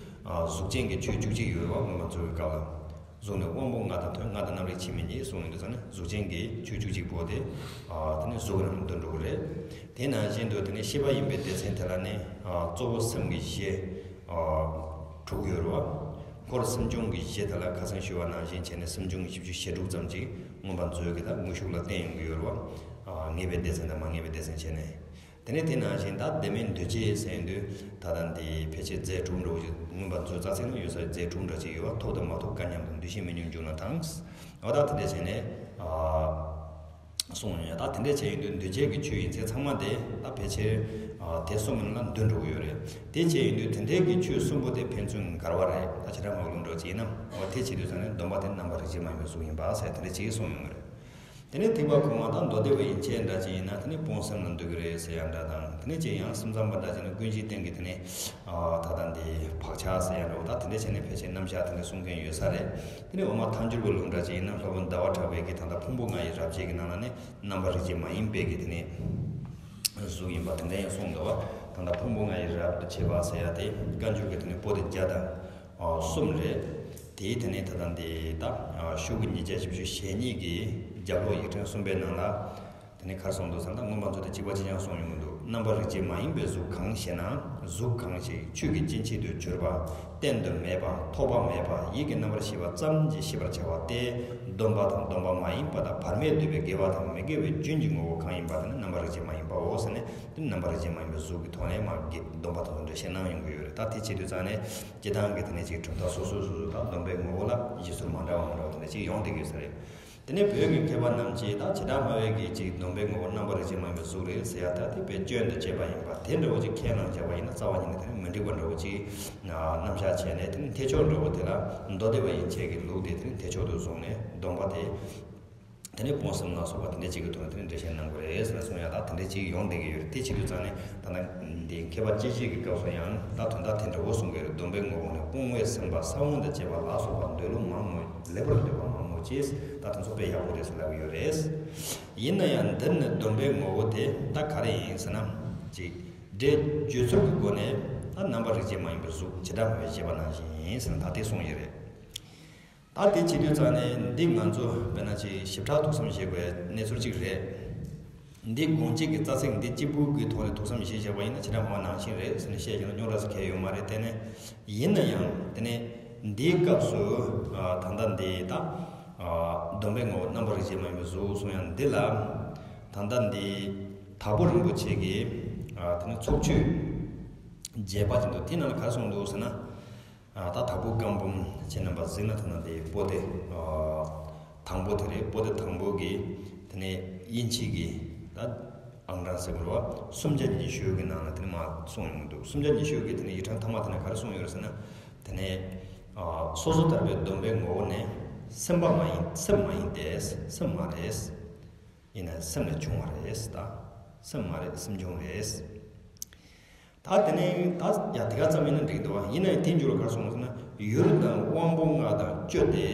ཨ་གཟུགས་ཅན་གྱི་ཆོས་བཅུ་གཅིག་ཡོད་རེད་བ། མངོན་པ་མཛོད་ཀྱི་སྐབས་ལ། གཟུགས་ནི་དབང་པོ་ལྔ་དང་མཐུན། ལྔ་དང་རྣམ་རིག་ཕྱིར་མི་ངེས་གསུངས་ཡོང་དུས་ཙང་ནས་གཟུགས་ཅན་གྱི་ཆོས་བཅུ་གཅིག་པོ་དེ་ཨ་དེ་ནས་གཟུགས་ཀྱི་ནང་ལ་འདུ་འགྲོ་གི་རེད། དེ་ནང་བཞིན་དུ་དེ་ནས་ཤེས་པ་ཡིན་པའི་སྡེ་ཚན་དེ་ལ་ནི་ཨ་གཙོ་བོ་སེམས་ཀྱི་གཞི་ཨ་དྲུག་ཡོད་རེད་བ། འཁོར་སེམས་བྱུང་གི་གཞི་དེ་ལ་ཁ་སང་ཞུས་པ་ནང་བཞིན་བྱས་ནས་སེམས་བྱུང་བཞི་བཅུ་ཞེ་དྲུག་ཙམ་ཅིག་མངོན་པ་མཛོད་ཀྱི་ད་དངོས་ཤུགས་ལ་བསྟན་ཡོང་གི་ཡོད་རེད་བ། ཨ་ངེས་པའི་སྡེ་ཚན་དང་མ་ངེས་པའི་སྡེ་ཚན་བྱས་ནས། དེ་ནས་དེ་ནང་བཞིན་ད་དེ་མིན་འདུས་བྱས་ཟེར་དུས་ད་ལྟ་འདི་ཕལ་ཆེར་རྫས་དྲུག་འདྲ་བོ་ཞིག་མངོན་པ་མཛོད་རྩ་ཚིག་ནང་ཡོད་ས་རྫས་དྲུག་འདྲ་ཅིག་ཡོད་བ། ཐོབ་དང་མ་ཐོབ་སྐལ་མཉམ་དང་། འདུས་ཤིང་མི་མྱོང་འབྱུང་ལ་དང་། འོ་ད་དེ་འདྲ་བྱས་ནས་ཨ་གསུངས་ཡོད། ད་དེ་འདྲ་བྱས་ཡོང་དུས་འདུས་བྱས་ཀྱི་ཆོས་ཡིན་ཚད་ཚང་མ་དེ་ད་ཕལ་ཆེར་ཨ་དེ་གསུམ་ནང་ལ་འདུས་འགྲོ་གི་ཡོད་རེད། དེ་བྱས་ཡོང་དུས་དེ་འདྲའི་གི་ཆོས་གསུམ་པོ་དེ་ཕན་ཚུན་འགལ་བ་རེད། ད་བྱེ་བྲག་སྨྲ་བའི་ལུགས་འདྲ་བོ་ཅིག་ཡིན་ན། འོ་དེ་བྱེད་དུས་ཙང་ནས་སྡོམ་པ་དེ་རྣམ་པར་རིག་བྱེད་མ་ཡིན་པའི་གཟུགས་ཡིན་པ་ཟེར་དེ་འདྲ་ཅིག་གསུངས་ཡོང་གི་རེད། དེ་ནས་ཐེག་པ་གོང་མ་དང་མདོ་སྡེ་པ་ཡན་ཆད་འདྲ་ཅིག་ཡིན་ན་དེ་ནི་སྤོང་སེམས་ལ་འདུ་གི་རེད་ཟེར་ཡ་འདྲ་དང་། དེ་ནས་ཅིག་ཡང་སེམས་ཙམ་པ་འདྲ་ཅིག་ནི་ཀུན་གཞིའི་སྟེང་གི་དེ་ནི་ཨ་ད་ལྟ་འདི་བག་ཆགས་ཟེར་ཡ་འདྲ་བོ། ད་དེ་འདྲ་བྱས་ནས་ཕལ་ཆེར་རྣམ་གཞག་དེ་འདྲ་གསུང་མཁན་ཡོད་ས་རེད། དེ་ནས་འོག་མ་ཐལ་འགྱུར་བའི་ལུགས་འདྲ་ཅིག་ཡིན་ན་སློབ་དཔོན་ཟླ་བ་གྲགས་པས་ཀྱི་ད་ལྟ་ཕུང་པོ་ལྔ་ཡི་རབ་བྱེད་ཀྱི་ནང་ལ་ནི་རྣམ་པར་རིག་བྱེད་མ་ཡིན་པའི་གི་དེ་ནི་གཟུགས་ཡིན་པ་དེ་འདྲ་ཡང་གསུངས་འདུག་བ། ད་ལྟ་ཕུང་པོ་ལྔ་ཡི་རབ་ཏུ་བྱེད་པ་ཟེར་ཡ་དེ་བཀའ་འགྱུར་གྱི་དེ་ནི་པོ་ཏི་བརྒྱ་དང་ཨ་གསུམ་རེད། དེའི་དེ་ནས་ད་ལྟ་འདི་ད་ཨ་ཤོག་གུ་ཉིས་བརྒྱ་བཞི་བཅུ་ཞེ་གཉིས་ཀྱི་རྒྱབ་ལོགས་ཡིག་ཕྲེང་གསུམ་པའི་ནང་ལ། དེ་ ནི་གར་སོང་འདུག་ཟེར་ན། མངོན་པ་མཛོད་དེ་གཅིག་པ་གཅིག་རྐྱང་གསུངས་ཡོང་གི་འདུག་རྣམ་པར་རིག་བྱེད་མ་ཡིན་པའི་གཟུགས་གང་ཞེ་ན། གཟུགས་གང་ཞིག་ཆོས་ཀྱི་སྐྱེ་མཆེད་དུ་གྱུར་པ། བརྟན་དུ་མེད་པ། ཐོགས་པ་མེད་པ། ཡིད་ཀྱི་རྣམ་པར་ཤེས་པ་ཙམ་གྱིས་ཤེས་པར་བྱ་བ་སྟེ། སྡོམ་པ་དང་སྡོམ་པ་མ་ཡིན་པ་དང་། བར་མའི་བསྡུས་པའི་དགེ་བ་དང་མི་དགེ་བའི་རྒྱུན་གྱི་ངོ་བོ་གང་ཡིན་པ་དེ་ནི་རྣམ་པར་རིག་བྱེད་མ་ཡིན་པའོ་ཟེར་ནས། དེ་ནི་རྣམ་པར་རིག་བྱེད་མ་ཡིན་པའི་གཟུགས་ཀྱི་ཐོག་ནས་མ་དགེ་སྡོམ་པ་དེ་ཚོ་འགྲེལ་བཤད་གནང་ཡོང་གི་ཡོད་རེད། ད་དེ་བྱེད་དུས་ཙང་ནས་སྤྱིར་བཏང་གི་དེ་ནས་ཅིག་གྲུབ་མཐའ་སོ་སོ་སོ་སོ་དང་སྡོམ་པའི་ངོ་བོ་ལ་བཞེད་ཚུལ་མ་འདྲ་བ་མ་འདྲ་བ་དེ་འདྲ་ཅིག་ཡོང་བསྡད་ཀྱི་ཡོད་ས་རེད། དེ་ནས་བོད་ཀྱི་མཁས་པ་རྣམས་ཀྱིས་ད་བྱེ་བྲག་སྨྲ་བའི་གི་ཅིག་སྡོམ་པའི་ངོ་བོ་རྣམ་པར་རིག་བྱེད་མ་ཡིན་པའི་གཟུགས་རེད་ཟེར་ཡ། ད་དེ་དཔེ་སྐྱོན་དང་བཅས་པ་ཡིན་པ་དེ་འདྲ་བོ་ཅིག་ཁས་བླངས་བྱས་པ་ཡིན་ན། རྩ་བ་ཉིད་ནས་དེ་ནི་མི་འགྲིག་པ་འདྲ་བོ་ཅིག་རྣམ་གཞག་བྱས་ནས། དེ་ནི་འཐད་ཕྱོགས་འདྲ་བོ་དེ་ལ་མདོ་སྡེ་པ་ཡན་ཆད་ཀྱི་ལུགས་དེ་དེ་ནི་འཐད་ཕྱོགས་དུ་བཟུང་ནས་སྡོམ་པ་དེ། དེ་ནས་སྤོང་གསུམ་ལ་སོགས་པ་དེ་འདྲ་ཅིག་གི་ཐོག་ནས་དེ་ནས་འགྲེལ་བཤད་གནང་དགོས་རེད་ཟེར་ནས་གསུངས་ཡ། ད་དེ་འདྲ་ཅིག་ཡོང་བསྡད་ཀྱི་ཡོད་རེད། དེ་བྱེད་དུས་ཙང་ནས་ད་ལྟ་འདི་མཁས་པ་དཔྱད་ཞིབ་ཀྱི་སྐབས་སུ་ཡང་ད་དོན་དག་དེ་འདྲ་བོ་གསུང་གི་རེད། སྡོམ་པའི་ངོ་བོ་ནི་སྤོང་བས་ཟིན་པ། ས་བོན་དང་བཅས་པ་ལ་སོགས་པ་འདོད་ལུགས་མང་མོད། ལེགས་པར་འདོད་པ་མང་མོད་ཅེས། ད་དེ་ཚོ་དཔེ་ཡག་པོ་རེད་ཟེར་ལབ་ཀྱི་ཡོད་རེད། ཡིན་ན་ཡང་འདིར་ནི་སྡོམ་པའི་ངོ་བོ་དེ་ད་ག་རེ་ཡིན་ཟེར་ན། ཅིག་འགྲེལ་བརྗོད་ཚུལ་གྱི་སྒོ་ནས་ད་རྣམ་པར་རིག་བྱེད་མ་ཡིན་པའི་གཟུགས་བྱེ་བྲག་སྨྲ་བས་བཞེད་པ་ནང་བཞིན་ཡིན་ཟེར་ན་ད་དེ་གསུངས་ཡོད་རེད། ད་དེ་བྱེད་དུས་ཙང་ནས་འདི་ང་ཚོ་དཔེར་ན་ཅིག་ཞིབ་ཕྲ་ཐུགས་བསམ་བཞེས་དགོས་གནས་ཚུལ་གཅིག་རེད། འདི་དགོངས་གཅིག་གི་རྩ་ཚིག་འདི་གཅིག་པུ་གི་ཐོག་ནས་ཐུགས་བསམ་བཞེས་བཞག་པ་ཡིན་ན་བྱེ་བྲག་སྨྲ་བ་ནང་བཞིན་རེད་ཟེར་ནས་བཤད་བཞག་ན་རྙོག་དྲ་ཟེར་གང་ཡང་ཡོད་མ་རེད། དེ་ནས་ཡིན་ན་ཡང་དེ་ནས་འདིའི་སྐབས་སུ་ཨ་ད་ལྟ་འདི་ད་ཨ་སྡོམ་པའི་ངོ་བོ་རྣམ་པར་རིག་བྱེད་མ་ཡིན་པའི་གཟུགས་གསུང་ཡ་འདི་ལ་ད་ལྟ་འདི་དྭགས་པོ་རིན་པོ་ཆེ་གིས་ཨ་དེ་ནས་ཚོགས་ཆོས་རྒྱས་པ་ཅིག་འདུག་དེ་ནང་ལ་ག་རེ་གསུངས་འདུག་ཟེར་ན། ཨ་ད་དྭགས་པོ་བཀའ་འབུམ་ཁྱེད་རྣམ་པ་གཟིགས་ན་ཐ་ན་དེའི་པོ་ཏི་ཨ་དང་པོ་དེ་རེད། པོ་ཏི་དང་པོ་གི་དེ་ནས་དབྱིན་ཇི་གི་ད་ཨང་གྲངས་ཟེར་དགོས་རེད་བ། སུམ་བརྒྱ་ཉི་ཤུ་གི་ནང་ལ་དེ་ནས་མར་གསུངས་ཡོང་གི་འདུག་སུམ་བརྒྱ་ཉི་ཤུ་གི་དེ་ནས་ཡིག་ཕྲེང་ཐ་མ་དེ་ནས་ག་རེ་གསུངས་ཡོད་རེད་ཟེར་ན། དེ་ནས་ཨ་སོ་སོ་ཐར་པའི་སྡོམ་པའི་ངོ་བོ་ནི་སེམས་པ་མ་ཡིན། སེམས་མ་ཡིན་ཏེ། སེམས་མ་རེད། ཡིན་ན་སེམས་ལས་བྱུང་བ་རེད་ད། སེམས་མ་རེད། སེམས་བྱུང་རེད། ད་དེ་ནས་ད་ཡ་དེ་ག་ཙམ་ཡིན་ན་འགྲིག་འདུག་བ། ཡིན་ན་ཡང་དེའི་མཇུག་ལ་ག་རེ་གསུངས་ཟེར་ན། ཡུལ་དང་དབང་པོ་ལྔ་དང་བཅས་ཏེ་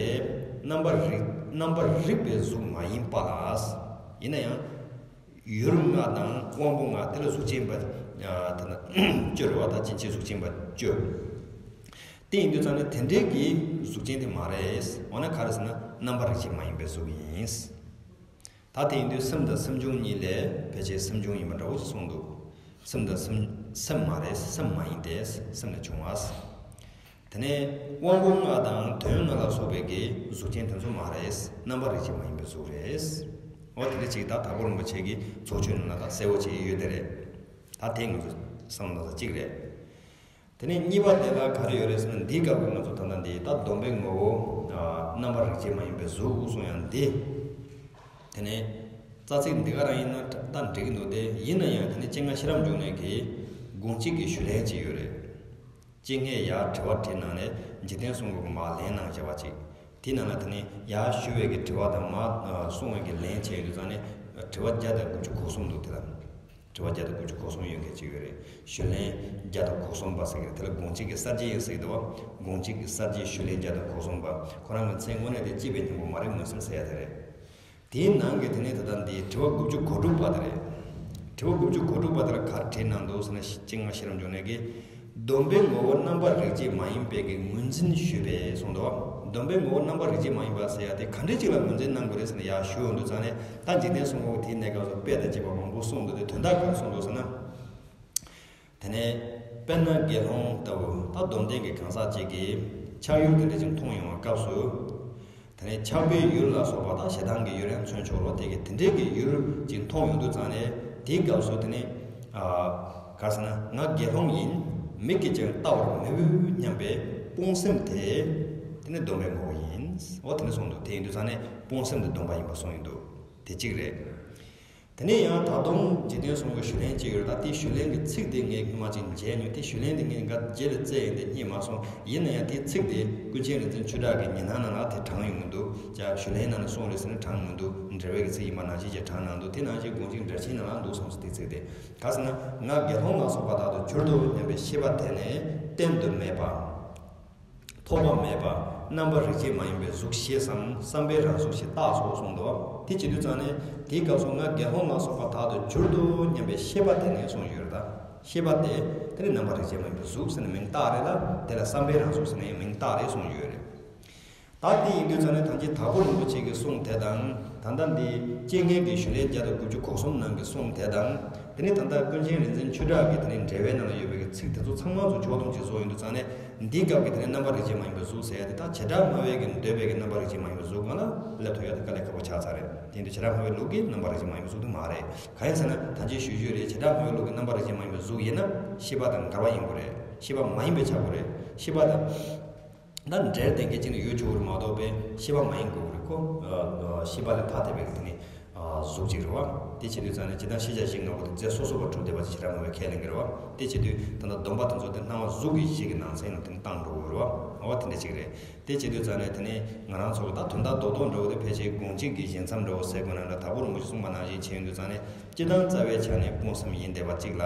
རྣམ་པར་རིག་རྣམ་པར་རིག་པའི་གཟུགས་མ་ཡིན་པ་ལ། ཡིན་ན་ཡང་ཡུལ་ལྔ་དང་དབང་པོ་ལྔ་དེ་ལ་གཟུགས་ཅན་པ་ཡ་དེ་ན་བཅུ་རེད་བ། ད་ཕྱིན་ཆད་གཟུགས་ཅན་པ་བཅུ། དེ་ཡིན་དུས་ཙང་ནས་དེ་འདྲའི་གི་གཟུགས་ཅན་དེ་མ་རེད། འོ་ན་ག་རེ་ཟེར་ན་རྣམ་པར་རིག་བྱེད་མ་ཡིན་པའི་གཟུགས་ཡིན། ད་དེ་ཡིན་དུས་སེམས་དང་སེམས་བྱུང་གཉིས་ལས་ཕལ་ཆེར་སེམས་བྱུང་ཡིན་པ་འདྲ་བོ་ཞིག་གསུངས་འདུག་སེམས་དང་སེམས་སེམས་མ་རེད། སེམས་མ་ཡིན་ཏེ། སེམས་ལས་བྱུང་བ། དེ་ནས་དབང་པོ་ལྔ་དང་དོན་ལྔ་ལ་སོགས་པའི་གི་གཟུགས་ཅན་དེ་ཚོ་མ་རེད། རྣམ་པར་རིག་བྱེད་མ་ཡིན་པའི་གཟུགས་རེད། འོ་དེ་འདྲ་ཅིག་ད་དྭགས་པོ་རིན་པོ་ཆེ་གི་ཚོགས་ཆོས་ནང་ལ་ད་གསལ་བོ་བྱས་ཡོད་དེ་རེད། ད་དེ་ང་ཚོ་བསམ་བློ་བཏང་ས་གཅིག་རེད། དེ་ནས་གཉིས་པ་དེ་ལ་ག་རེ་ཡོད་རེད་ཟེར་ན། འདིའི་སྐབས་ཀྱི་ང་ཚོ་ད་ལྟ་འདི་ད་སྡོམ་པའི་ངོ་བོ་ཨ་རྣམ་པར་རིག་བྱེད་མ་ཡིན་པའི་གཟུགས་གསུང་ཡང་འདི། དེ་ནས་རྩ་ཚིག་འདི་ག་རང་ཡིན་ན་ད་འགྲིག་གི་འདུག་དེ་ཡིན་ན་ཡང་དེ་ནས་སྤྱན་སྔ་ཤེས་རབ་འབྱུང་གནས་ཀྱི་དགོངས་གཅིག་གི་ཞུ་ལན་ཅིག་ཡོད་རེད། སྤྱན་སྔས་ཡར་དྲི་བ་དྲིས་གནང་ནས་འཇིག་རྟེན་གསུམ་མགོན་གྱིས་མར་ལན་གནང་བྱ་བ་ཅིག་དེའི་ནང་ལ་དེ་ནས་ཡར་ཞུ་བའི་གི་དྲི་བ་དང་མར་གསུང་བའི་གི་ལན་བྱས་ཡོད་དུས་ཙང་ནས་དྲི་བ་བརྒྱ་དང་དགུ་བཅུ་གོ་གསུམ་འདུག་དེ་ལ། དྲི་བ་བརྒྱ་དང་དགུ་བཅུ་གོ་གསུམ་ཡོད་མཁན་ཅིག་ཡོད་རེད། ཞུ་ལན་བརྒྱ་དང་གོ་གསུམ་པ་ཟེར་གི་རེད། དེ་ལ་དགོངས་གཅིག་གི་གསར་བརྗེ་ཡིན་ཟེར་གི་འདུག་བ། དགོངས་གཅིག་གི་གསར་བརྗེ་ཞུ་ལན་བརྒྱ་དང་གོ་གསུམ་པ། ཁོ་རང་གི་མཚན་དངོས་གནས་དེ་སྐྱིད་པའི་སྙིང་པོ་མ་རེད། མངོན་གསལ་ཟེར་ཡ་དེ་རེད། དེའི་ནང་གི་དེ་ནས་ད་ལྟ་འདི་དྲི་བ་དགུ་བཅུ་གོ་དྲུག་པ་དེ་རེད། དྲི་བ་དགུ་བཅུ་གོ་དྲུག་པ་དེ་ལ་ག་རེ་དྲིས་གནང་འདུག་ཟེར་ན། སྤྱན་སྔ་ཤེས་རབ་འབྱུང་གནས་ཀྱིས། སྡོམ་པའི་ངོ་བོ་རྣམ་པར་རིག་བྱེད་མ་ཡིན་པའི་གི་ངོས་འཛིན་ཞུས་པས་གསུངས་འདུག་སྡོམ་པའི་ངོ་བོ་རྣམ་པར་རིག་བྱེད་མ་ཡིན་པ་ཟེར་ཡ་དེ་ག་འདྲས་ཅིག་ལ་ངོས་འཛིན་གནང་དགོས་རེད་ཟེར་ནས་ཡར་ཞུ་ཡོང་དུས་ཙང་ནས། ད་འཇིག་རྟེན་གསུམ་མགོན་དེའི་གནས་སྐབས་སུ་དཔེ་དང་བཅས་པ་མང་པོ་གསུངས་འདུག་དེ་དོན་དག་ག་རེ་གསུངས་འདུག་ཟེར་ན། དེ་ནས་དཔེར་ན་དགེ་སློང་ལྟ་བུ་ད་སྡོམ་ལྡན་གྱི་གང་ཟག་ཅིག་གིས་ཆགས་ཡུལ་དེ་འདྲ་ཅིག་མཐོང་ཡོང་བའི་སྐབས་སུ། དེ་ནས་ཆགས་པའི་ཡུལ་ལ་སོགས་པ་དང་ཞེ་སྡང་གི་ཡུལ་ཡང་མཚོན་ཆོག་ལོ། དེ་གི་དེ་འདྲའི་གི་ཡུལ་ཅིག་མཐོང་ཡོང་དུས་ཙང་ནས་དེའི་སྐབས་སུ་དེ་ནས་ཨ་ག་ཟེར་ན། ང་དགེ་སློང་ཡིན། མིག་གིས་ཀྱང་ལྟ་བར་མི་འོས་སྙམ་པའི་སྤོང་སེམས་དེ་དེ་ནི་སྡོམ་པའི་ངོ་བོ་ཡིན། འོ་དེ་ནི་གསུངས་འདུག་དེ་ཡིན་དུས་ཙང་ནས་སྤོང་སེམས་དེ་སྡོམ་པ་ཡིན་པ་གསུངས་ཡོང་འདུག་དེ་གཅིག་རེད། དེ་ནས་ཡང་ད་དུང་འཇིག་རྟེན་གསུམ་མགོན་ཞུ་ལན་གཅིག་ཡོད་རེད། ད་དེའི་ཞུ་ལན་གྱི་ཚིག་དེ་ངས་སྔོན་མ་ཅིག་མཇལ་མྱོང་། དེ་ཞུ་ལན་དེ་ངས་འགའ་རྗེས་ལ་བཙལ་ཡིན་དེ་རྙེད་མ་སོང་། ཡིན་ན་ཡང་དེའི་ཚིག་དེ་ཀུན་མཁྱེན་རིག་འཛིན་ཆོས་གྲགས་ཀྱི་ཉི་སྣང་ནང་ལ་དེ་དྲངས་ཡོང་གི་འདུག་ཅག་ཞུ་ལན་ནང་ནས་གསུངས་རེད་ཟེར་ནས་དྲངས་ཡོང་གི་འདུག་འགྲེལ་པའི་གི་ཚིག་ཡིན་པ་ནང་བཞིན་ཅིག་དྲངས་གནང་འདུག་དེ་ནང་བཞིན་དགོངས་གཅིག་འགྲེལ་ཆེན་ནང་ལ་འདུག་གསུངས་སོ། དེའི་ཚིག་དེ་ག་ཟེར་ན། ང་དགེ་སློང་ལ་སོགས་པ་དག་ཏུ་གྱུར་ཏོ་སྙམ་པའི་ཤེས་པ་དེ་ནི་བརྟན་དུ་མེད་པ། ཐོགས་པ་མེད་པ། རྣམ་པར་རིག་བྱེད་མ་ཡིན་པའི་གཟུགས་ཞེས་སམ། བསམ་པའི་རང་གཟུགས་ཞེས་བཏགས་སོ་གསུངས་འདུག་དེ་བྱེད་དུས་ཙང་ནས་དེའི་སྐབས་སུ་ང་དགེ་སློང་ལ་སོགས་པ་དག་ཏུ་གྱུར་ཏོ་སྙམ་པའི་ཤེས་པ་དེ་ནི་གསུངས་ཡོད་རེད། ད་ཤེས་པ་དེ་དེ་ནི་རྣམ་པར་རིག་བྱེད་མ་ཡིན་པའི་གཟུགས་ཟེར་ནས་མིང་བཏགས་རེད་ལ། དེ་ལ་བསམ་པའི་རང་གཟུགས་ཟེར་ནས་མིང་བཏགས་རེད་གསུངས་ཡོད་རེད། ད་དེ་ཡིན་དུས་ཙང་ནས་ད་ཅི་དྭགས་པོ་རིན་པོ་ཆེ་གི་གསུང་དེ་དང་ད་ལྟ་འདི་ རྐྱེན་ངན་གྱི་ཞུ་ལན་བརྒྱ་དང་དགུ་བཅུ་གོ་གསུམ་ནང་གི་གསུང་དེ་དང་། དེ་ནས་ད་ལྟ་ཀུན་མཁྱེན་རིག་འཛིན་ཆོས་གྲགས་ཀྱི་དེ་ནས་འགྲེལ་པའི་ནང་ལ་ཡོད་པའི་ཚིག་དེ་ཚོ་ཚང་མ་ཚོ་ཕྱོགས་བསྡོམས་ཀྱིས་བཟོ་ཡོང་དུས་ཙང་ནས། འདིའི་སྐབས་ཀྱི་དེ་ནས་རྣམ་པར་རིག་བྱེད་མ་ཡིན་པའི་གཟུགས་ཟེར་ཡ་དེ་དག་བྱེ་བྲག་སྨྲ་བས་ཀྱི་འདོད་པའི་གི་རྣམ་པར་རིག་བྱེད་མ་ཡིན་པའི་གཟུགས་སྒང་ལ་སླེབས་ཐུབ་ཡ་དེ་དཀའ་ལས་ཁག་པོ་ཆགས་ཚར་རེད། དེ་ཡིན་དུས་བྱེ་བྲག་སྨྲ་བའི་ལུགས་ཀྱི་རྣམ་པར་རིག་བྱེད་མ་ཡིན་པའི་གཟུགས་དེ་མ་རེད། གང་ཡིན་ཟེར་ན་ད་ཅི་ཞུ་རྒྱུ་རེད། བྱེ་བྲག་སྨྲ་བའི་ལུགས་ཀྱི་རྣམ་པར་རིག་བྱེད་མ་ཡིན་པའི་གཟུགས་ཡིན་ན་ཤེས་པ་དང་འགལ་བ་ཡིན་དགོས་རེད། ཤེས་པ་མ་ཡིན་པའི་ཆགས་དགོས་རེད། ཤེས་པ་དང་། ད་འབྲེལ་ལྡན་གྱི་ཅིག་ནི་ཡོད་ཆོག་གི་རེད་མ་གཏོགས་པའི་ཤེས་པ་མ་ཡིན་དགོས་ཀྱི་རེད་ཁོ། ཨ་ཤེས་པ་ལས་ཐ་དད་པའི་དེ་ནི་ཨ་གཟུགས་ཅིག་རེད་བ། དེ་བྱེད་དུས་ཙང་ནས་ཇི་ལྟར་ཤེས་བྱ་གཞི་ལྔ་པོ་དེ་རྫས་སོ་སོ་བ་གྲུབ་བསྡད་པ་ཅིག་བྱེ་བྲག་སྨྲ་བས་ཁས་ལེན་གྱི་རེད་བ། དེ་བྱེད་དུས་ད་ལྟ་སྡོམ་པ་དེ་ཚོ་དེ་སྣང་བ་གཟུགས་ཀྱི་གཞི་གི་ནང་ཚན་ལ་དེ་ནི་བཏང་འགྲོ་དགོས་རེད་བ། འོ་དེ་འདྲ་ཅིག་རེད། དེ་བྱེད་དུས་ཙང་ནས་དེ་ནི་ང་རང་ཚོ་གི་ད་དོན་དག་རྡོག་རྡོག་འདྲ་བོ་དེ་ཕལ་ཆེར་དགོངས་གཅིག་གི་བཞེད་མཚམས་འདྲ་བོ་ཟེར་དགོས་ན་འདྲ། དྭགས་པོ་རིན་པོ་ཆེས་གསུངས་པ་ནང་བཞིན་བྱས་ཡོང་དུས་ཙང་ནས། སྤྱིར་བཏང་རྩ་བའི་ཆ་ནས་སྤུངས་སམ་ཡིན་བསྡད་པ་གཅིག་ལ།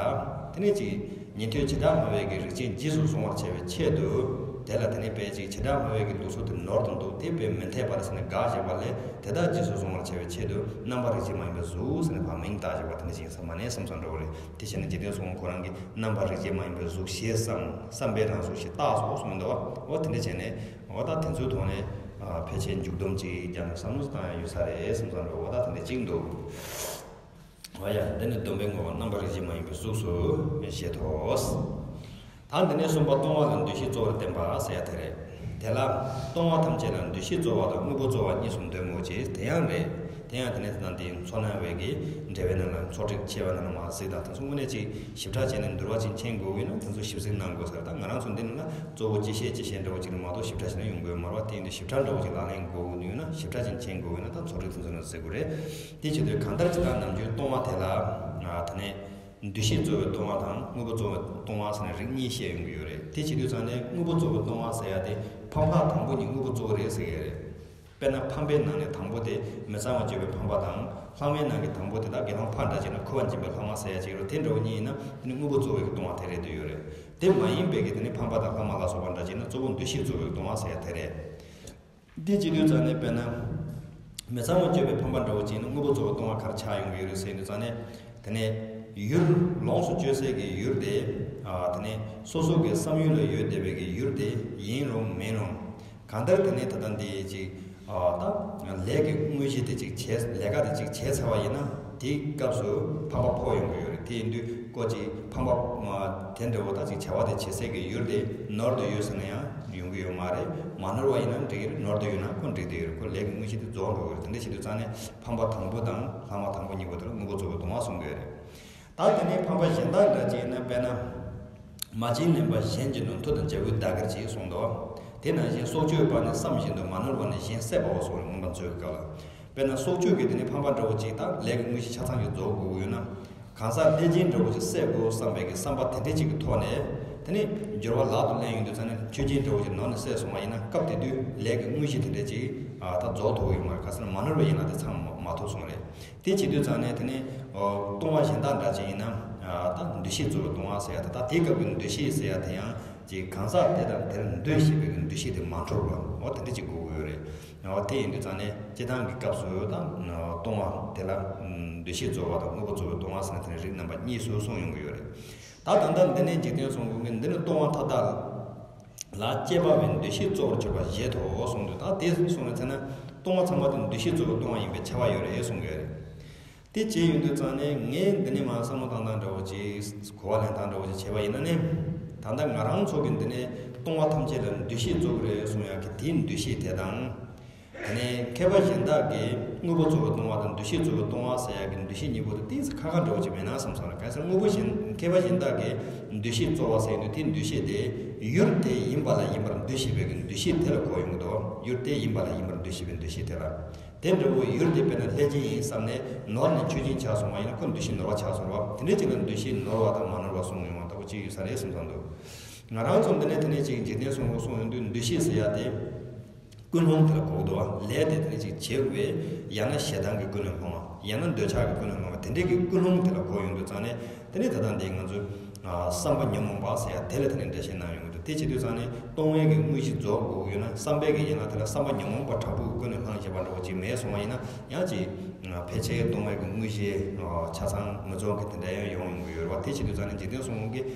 དེ་ནས་གཅིག་ཉན་ཐོས་བྱེ་བྲག་སྨྲ་བའི་གི་རིགས་ཅན་རྗེས་སུ་བཟུང་བར་བྱ་བའི་ཆེད་དུ། དེ་ལ་དེ་ནས་དཔེ་གཅིག་བྱེ་བྲག་སྨྲ་བའི་གི་ལུགས་སྲོལ་དེ་ནོར་དུ་འདུག་དེ་དཔེ་མི་འཐད་པ་རེད་ཟེར་ནས་དགག་བཞག་པ་ལས། དེ་དག་རྗེས་སུ་བཟུང་བར་བྱ་བའི་ཆེད་དུ་རྣམ་པར་རིག་བྱེད་མ་ཡིན་པའི་གཟུགས་ཟེར་ནས་ཕར་མིང་བཏགས་བཞག་པ་དེ་འདྲ་ཞིག་ཡིན་ས་མ་རེད་བསམ་བསམ་འདྲ་བོ་རེད། དེ་བྱས་ན་འཇིག་རྟེན་སྲུང་བ་ཁོ་རང་གིས་རྣམ་པར་རིག་བྱེད་མ་ཡིན་པའི་གཟུགས་ཞེས་བསམ། བསམ་པའི་རང་གཟུགས་ཞེས་བཏགས་སོ་གསུངས་འདུག་བ། འོ་དེ་འདྲ་བྱས་ནས། འོ་ད་དེ་ཚོའི་ཐོག་ནས་ཨ་ཕལ་ཆེར་མཇུག་སྡོམ་ཅིག་རྒྱབ་ནས་བསམ་བློ་བཏང་ཡ་ཡོད་ས་རེད་བསམ་བསམ་འདྲ་བོ་འོ་ད་དེ་འདྲ་ཅིག་འདུག་འོ་ཡ། འདི་ནི་སྡོམ་པའི་ངོ་བོ་རྣམ་པར་རིག་བྱེད་མ་ཡིན་པའི་གཟུགས་སུ་བཞེད་དོ། ད་འདི་ནས་གསུམ་པ་སྟོང་པ་ལ་འདུ་ཤེས་གཙོ་བོར་བསྟན་པ་ཟེར་ཡ་དེ་རེད། དེ་ལ་སྟོང་པ་ཐམས་ཅད་ལ་འདུ་ཤེས་གཙོ་བ་དང་དངོས་པོ་གཙོ་བ་གཉིས་སུ་འདོད་མོད་ཀྱི་དེ་ཡང་རེད། དེ་ཡང་དེ་ནས་དེ་དང་དེའི་མཚོ་སྣང་བའི་གི་འགྲེལ་པའི་ནང་ལ་ཚོགས་སྒྲིག་ཆེ་བ་ནང་ལ་མ་གཟིགས་དང་དེ་ཚོ་དངོས་གནས་ཅིག་ཞིབ་ཕྲ་བྱས་ནས་འདུལ་བ་ཅིག་མཁྱེན་དགོས་ཀྱི་ཡོད་ན་དེ་ཚོ་ཞིབ་གཟིགས་གནང་དགོས་ས་རེད། ད་ང་རང་ཚོ་འདི་ནང་ལ་གཙོ་བོ་སྤྱི་བཤད་སྤྱི་བཤད་འདྲ་བོ་ཅིག་ལ་མ་གཏོགས་ཞིབ་ཕྲ་ཞིག་ན་ཡོང་དགོས་ཡོད་མ་རེད་བ། དེ་ཡིན་དུས་ཞིབ་ཕྲ་འདྲ་བོ་ཅིག་ལག་ལེན་དགོས་ཀྱི་ཡོད་ན་ཞིབ་ཕྲ་ཅིག་མཁྱེན་དགོས་ཀྱི་ཡོད་ན་ད་ཚོགས་སྒྲིག་དེ་ཚོ་ནང་གཟིགས་དགོས་རེད། དེ་བྱེད་དུས་གང་ལྟར་ཇི་ལྟར་ནམ་རྒྱུན་སྟོང་པ་དེ་ལ་ཨ་དེ་ནས་འདུ་ཤེས་གཙོ་བོའི་སྟོང་པ་དང་དངོས་པོ་གཙོ་བོའི་སྟོང་པ་ཟེར་ནས་རིགས་གཉིས་བཤད་ཡོང་གི་ཡོད་རེད། དེ་བྱེད་དུས་ཙང་ནས་དངོས་པོ་གཙོ་བོའི་སྟོང་པ་ཟེར་ཡ་དེ་ཕམ་པ་དང་པོ་གཉིས་དངོས་པོ་གཙོ་བོ་རེད་ཟེར་གི་རེད། དཔེར་ན་ཕམ་པའི་ནང་ནས་དང་པོ་དེ་མི་གཙང་བ་སྤྱོད་པའི་ཕམ་པ་དང་། ལྷག་མའི་ནང་གི་དང་པོ་དེ་དག་དགེ་སློང་ཕ་འདྲ་བྱས་ན་ཁུ་བ་འབྱིན་པའི་ལྷག་མ་ཟེར་ཡ་ཅིག་རེད། དེ་འདྲ་བོ་གཉིས་ཡིན་ན་དེ་ནི་དངོས་པོ་གཙོ་བོའི་གི་སྟོང་པ་དེ་རེད་འདོད་ཡོད་རེད། དེ་མ་ཡིན་པའི་གི་དེ་ནི་ཕམ་པ་དང་ལྷག་མ་ལ་སོགས་པ་འདྲ་བྱས་ན་གཙོ་བོ་འདུ་ཤེས་གཙོ་བོའི་སྟོང་པ་ཟེར་ཡ་དེ་རེད། འདི་བྱེད་དུས་ཙང་ནས་དཔེར་ན། མི་གཙང་བ་སྤྱོད་པའི་ཕམ་པ་འདྲ་བོ་ཅིག་ནི་དངོས་པོ་གཙོ་བོ་སྟོང་པ་ག་རེ་ཆགས་ཡོང་གི་ཡོད་རེད་ཟེར་དུས་ཙང་ནས། དེ་ནས་ཡུལ་ལོངས་སུ་སྤྱོད་སའི་གི་ཡུལ་དེ། ཨ་དེ་ནས་སོ་སོ་གི་བསམ་ཡུལ་ལ་ཡོད་བསྡད་པའི་གི་ཡུལ་དེ་ཡིན་རུང་མིན་རུང་། གང་ལྟར་དེ་ནས་ད་ལྟ་འདི་ཅིག་ཨ་ད་ལས་ཀྱི་དངོས་གཞི་དེ་ཅིག་བྱས་ལས་ཀ་དེ་ཅིག་བྱས་ཚར་བ་ཡིན་ན་དེའི་སྐབས་སུ་ཕམ་པ་ཕོག་ཡོང་གི་ཡོད་རེད། དེ་ཡིན་དུས་ཀོ་ཅིག་ཕམ་པ་དེ་འདྲ་བོ་ད་ཅིག་བྱ་བ་དེ་བྱེད་སའི་གི་ཡུལ་དེ་ནོར་དུ་ཡོད་ཟེར་ན་ཡང་། ཡོང་གི་ཡོད་མ་རེད། མ་ནོར་བ་ཡིན་ན་འགྲིག་གི་རེད། ནོར་དུ་ཡོད་ན་ཁོ་འགྲིག་དུ་ཡོད་རེད། ཁོ་ལས་ཀྱི་དངོས་གཞི་དེ་རྫོགས་འགྲོ་གི་རེད། དེ་འདྲ་བྱེད་དུས་ཙང་ནས་ཕམ་པ་དང་པོ་དང་ལྷག་མ་དང་པོ་གཉིས་པོ་དེ་ལ་དངོས་པོ་གཙོ་བོའི་སྟོང་པ་གསུང་གི་ཡོད་རེད། ད་དེ་ནས་ཕམ་པ་གཞན་དག་འདྲ་ཅིག་ཡིན་ན་དཔེར་ན། མ་བྱིན་ལེན་པ་གཞན་གྱི་ནོར་མཐུ་དང་བྱ་བུའི་ཟླ་གེར་གྱིས་གསུངས་འདུག་དེ་ནང་བཞིན་སྲོག་གཅོད་པ་ནི་བསམ་བཞིན་དུ་མ་ནོར་བ་ནི་གཞན་བསད་པའོ་གསུངས་རེད། མངོན་པ་མཛོད་ཀྱི་སྐབས་ལ། དཔེར་ན་སྲོག་གཅོད་ཀྱི་དེ་ནས་ཕམ་པ་འདྲ་བོ་ཅིག་དང་ལས་ཀྱི་དངོས་གཞི་ཆ་ཚང་གི་རྫོགས་དགོས་ཀྱི་ཡོད་ན། གང་ཟག་ལྷས་སྦྱིན་འདྲ་བོ་ཅིག་བསད་དགོས་བསམ་པའི་གི་བསམ་པ་དེ་འདྲ་ཅིག་གི་ཐོག་ནས། དེ་ནས་སྦྱོར་བ་ལག་ཏུ་ལེན་ཡོང་དུས་ཙང་ནས་མཆོད་སྦྱིན་འདྲ་བོ་ཅིག་ནོར་ནས་བསད་སོང་བ་ཡིན་ན་སྐབས་དེ་དུས་ལས་ཀྱི་དངོས་གཞི་དེ་འདྲ་ཅིག་ཨ་ད་རྫོགས་ཐུབ་ཀྱི་ཡོད་མ་རེད། ག་ཟེར་ན་མ་ནོར་བའི་ཡན་ལག་དེ་ཚང་མ་མ་ཐུབ་སོང་རེད། དེ་བྱེད་དུས་ཙང་ནས་དེ་ནས་ཨོ་སྟོང་པ་གཞན་དག་འདྲ་ཅིག་ཡིན་ན་ཨ་ད་འདུ་ཤེས་གཙོ་བོའི་སྟོང་པ་ཟེར་ཡ་དེ་ད་དེའི་སྐབས་ཀྱི་འདུ་ཤེས་ཟེར་ཡ་དེ་ཡང་ཅིག་གང་ཟག་དེ་དང་དེར་འདུ་ཤེས་པའི་གི་འདུ་ཤེས་དེ་མ་འཁྲུལ་བ་འོ་དེ་འདྲ་ཅིག་དགོས་ཀྱི་ཡོད་རེད། འོ་དེ་ཡིན་དུས་ཙང་ནས་སྤྱི་བཏང་གི་སྐབས་སུ་ད་སྟོང་པ་དེ་ལ་འདུ་ཤེས་གཙོ་བ་དང་དངོས་པོ་གཙོ་བོའི་སྟོང་པ་ཟེར་ན་དེ་ནི་རིགས་རྣམ་པ་གཉིས་སུ་གསུངས་ཡོང་གི་ཡོད་རེད། ད་ད་ལྟ་འདི་ནས་འཇིག་རྟེན་གསུམ་མགོན་གྱིས་འདི་ནི་སྟོང་པ་མཐའ་དག་ལ་དཔྱད་པ་བས་འདུ་ཤེས་གཙོ་བོར་གྱུར་པ་བཞེད་དོ་གསུངས་འདུག་ད་དེ་གསུངས་ནས་ཚེ་ན་སྟོང་པ་ཚང་མ་དེ་འདུ་ཤེས་གཙོ་བོའི་སྟོང་པ་ཡིན་པས་ཁྱབ་པ་ཡོད་རེད་གསུངས་ཡོད་རེད། དེ་བྱས་ཡོང་དུས་ཙང་ནས་ངས་འདི་ནས་མར་བསམ་བློ་བཏང་སྟངས་འདྲ་བོ་ཅིག་གོ་བ་ལེན་སྟངས་འདྲ་བོ་ཅིག་བྱས་པ་ཡིན་ན་ནི། ད་ལྟ་ང་རང་ཚོ་གི་འདི་ནས་སྟོང་པ་ཐམས་ཅད་ལ་འདུ་ཤེས་གཙོ་བོ་རེད་གསུང་ཡག་གི་དེའི་འདུ་ཤེས་དེ་དང་། དེ་ནས་མཁས་པ་གཞན་དག་གིས་དངོས་པོ་གཙོ་བོའི་སྟོང་པ་དང་འདུ་ཤེས་གཙོ་བོའི་སྟོང་པ་ཟེར་ཡག་གི་འདུ་ཤེས་གཉིས་པོ་དེ་ཏོག་ཙམ་ཁ་ཁ་འདྲ་བོ་ཅིག་མེད་ན་བསམ་སོང་ལ། གང་ཟེར་དངོས་པོ་གཞན་མཁས་པ་གཞན་དག་གིས་འདུ་ཤེས་གཙོ་བོ་ཟེར་དུས་དེའི་འདུ་ཤེས་དེ་ཡུལ་དེ་ཡིན་པ་ལ་ཡིན་པར་འདུ་ཤེས་པའི་གི་འདུ་ཤེས་དེ་ལ་གོ་ཡོང་གི་འདུག་ཡུལ་དེ་ཡིན་པ་ལ་ཡིན་པར་འདུ་ཤེས་པའི་འདུ་ཤེས་དེ་ལ། དེ་འདྲ་བོ་ཡུལ་དེ་དཔེར་ན་ལྷས་སྦྱིན་ཡིན་བསམ་ནས་ནོར་ནས་མཆོད་སྦྱིན་ཆགས་སོང་བ་ཡིན་ན་ཁོ་འདུ་ཤེས་ནོར་བ་ཆགས་སོང་བ། དེ་འདྲའི་ཅིག་ལ་འདུ་ཤེས་ནོར་བ་དང་མ་ནོར་བ་གསུངས་ཡོང་བ་ལྟ་བུ་ཅིག་ཡོད་ས་རེད་བསམ་བསམ་འདུག་ང་རང་ཚོ་འདི་ནས་དེ་ནས་ཅིག་འཇིག་རྟེན་གསུམ་མགོན་གསུངས་ཡོང་དུས་འདུ་ཤེས་ཟེར་ཡ་དེ་ཀུན་སློང་དེ་ལ་གོ་གི་འདུག་བ། ལས་དེ་དེ་ནས་ཅིག་བྱེད་དགོས་པས་ཡང་ན་ཞེ་སྡང་གི་ཀུན་ནས་སློང་བ་ཡང་ན་འདོད་ཆགས་ཀྱི་ཀུན་ནས་སློང་བ་དེ་འདྲའི་གི་ཀུན་སློང་དེ་ལ་གོ་ཡོང་དུས་ཙང་ནས། དེ་ནས་ད་ལྟ་འདི་ང་ཚོས་ཨ་བསམ་པ་ཉོན་མོངས་པ་ཟེར་ཡ་དེ་ལ་དེ་ནས་འགྲེལ་བཤད་གནང་ཡོང་གི་འདུག་དེ་བྱེད་དུས་ཙང་ནས་སྟོང་པའི་གི་དངོས་གཞི་རྫོགས་དགོས་ཡོད་ན་བསམ་པའི་གི་ཡན་ལག་དེ་ལ་བསམ་པ་ཉོན་མོངས་པ་དྲག་པོའི་ཀུན་ནས་བསླངས་བཞག་པ་འདྲ་བོ་ཅིག་མེད་སོང་བ་ཡིན་ན་ཡང་ཅིག་ཕལ་ཆེར་སྟོང་པའི་གི་དངོས་གཞི་ཆ་ཚང་མི་རྫོགས་མཁན་དེ་འདྲ་ཡང་ཡོང་ཡོང་གི་ཡོད་རེད་བ། དེ་བྱེད་དུས་ཙང་ནས་འཇིག་རྟེན་གསུམ་མགོན་གྱིས་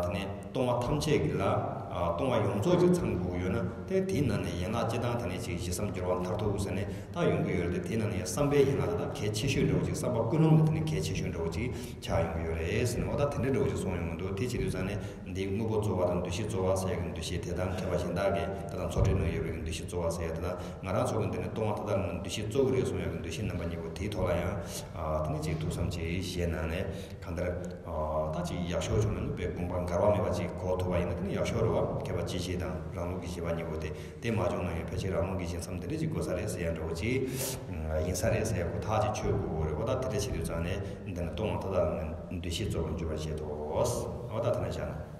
དེ་ནས་སྟོང་པ་ཐམས་ཅད་ཀྱི་ལ་ ཨ་སྟོང་པ་ཡོངས་རྫོགས་ཅིག་ཚང་དགོས་ཡོད་ན་དེ་དེའི་ནང་ནས་ཡན་ལག་སྤྱི་བཏང་དེ་ནས་ཅིག་གཞི་བསམ་སྦྱོར་བ་མཐར་ཐུག་ཟེར་ནས་ད་ཡོང་གི་ཡོད་རེད་དེ། དེའི་ནང་ནས་བསམ་པའི་ཡན་ལག་དེ་ད་གལ་ཆེ་ཤོས་འདྲ་བོ་ཅིག་བསམ་པ་ཀུན་སློང་གི་དེ་ནས་གལ་ཆེ་ཤོས་འདྲ་བོ་ཅིག་ཆགས་ཡོང་གི་ཡོད་རེད་ཟེར་ནས། འོ་ད་དེ་འདྲ་འདྲ་བོ་ཅིག་གསུངས་ཡོང་གི་འདུག་དེ་བྱེད་དུས་ཙང་ནས་འདིའི་དངོས་པོ་རྩོལ་བ་དང་འདུ་ཤེས་རྩོལ་བ་ཟེར་ཡག་གི་འདུ་ཤེས་དེ་དང་མཁས་པ་གཞན་དག་གིས་དེ་དང་ཚོགས་སྒྲིག་གནང་ཡོད་པའི་གི་འདུ་ཤེས་རྩོལ་བ་ཟེར་ཡག་དེ་དང་ང་རང་ཚོ་གི་འདི་ནས་སྟོང་པ་མཐའ་དག་ལ་འདུ་ཤེས་རྩོལ་གི་རེད་གསུང་ཡག་གི་འདུ་ཤེས་རྣམ་པ་གཉིས་པོ་དེའི་ཐོག་ལ་ཡང་ཨ་དེ་ནས་ཅིག་ཐུགས་བསམ་ཅིག་བཞེས་གནང་ནས། གང་ལྟར། ཨ་ད་ཅིག་ཡག་ཤོས་བྱུང་ན་ནི་དཔེ་དགོངས་པ་འགལ་བ་མེད་པ་ཅིག་གོ་ཐུབ་པ་ཡིན་ན་དེ་ནི་ཡག་ཤོས་རེད་བ། མཁས་པ་སྤྱི་བཤད་དང་རང་ལུགས་ཀྱི་བཞེད་པ་གཉིས་པོ་དེ་དེ་མ་བྱུང་ན་ཡང་ཕལ་ཆེར་རང་ལུགས་ཀྱི་བཞེད་མཚམས་དེ་འདྲ་ཅིག་དགོས་ས་རེད་ཟེར་ཡ་འདྲ་བོ་ཅིག་ཡིན་ས་རེད་ཟེར་ཡ་ཁོ་ཐག་ཅིག་ཆོད་དགོས་ཀྱི་རེད་བ། ད་དེ་འདྲ་བྱེད་དུས་ཙང་ནས་འདི་ནི་སྟོང་པ་མཐའ་དག་ལ་ངས་འདུ་ཤེས་རྩོལ་བར་འགྱུར་བར་བྱེད་དོ། འོ་ད་དེ་ན་བཞག་ན།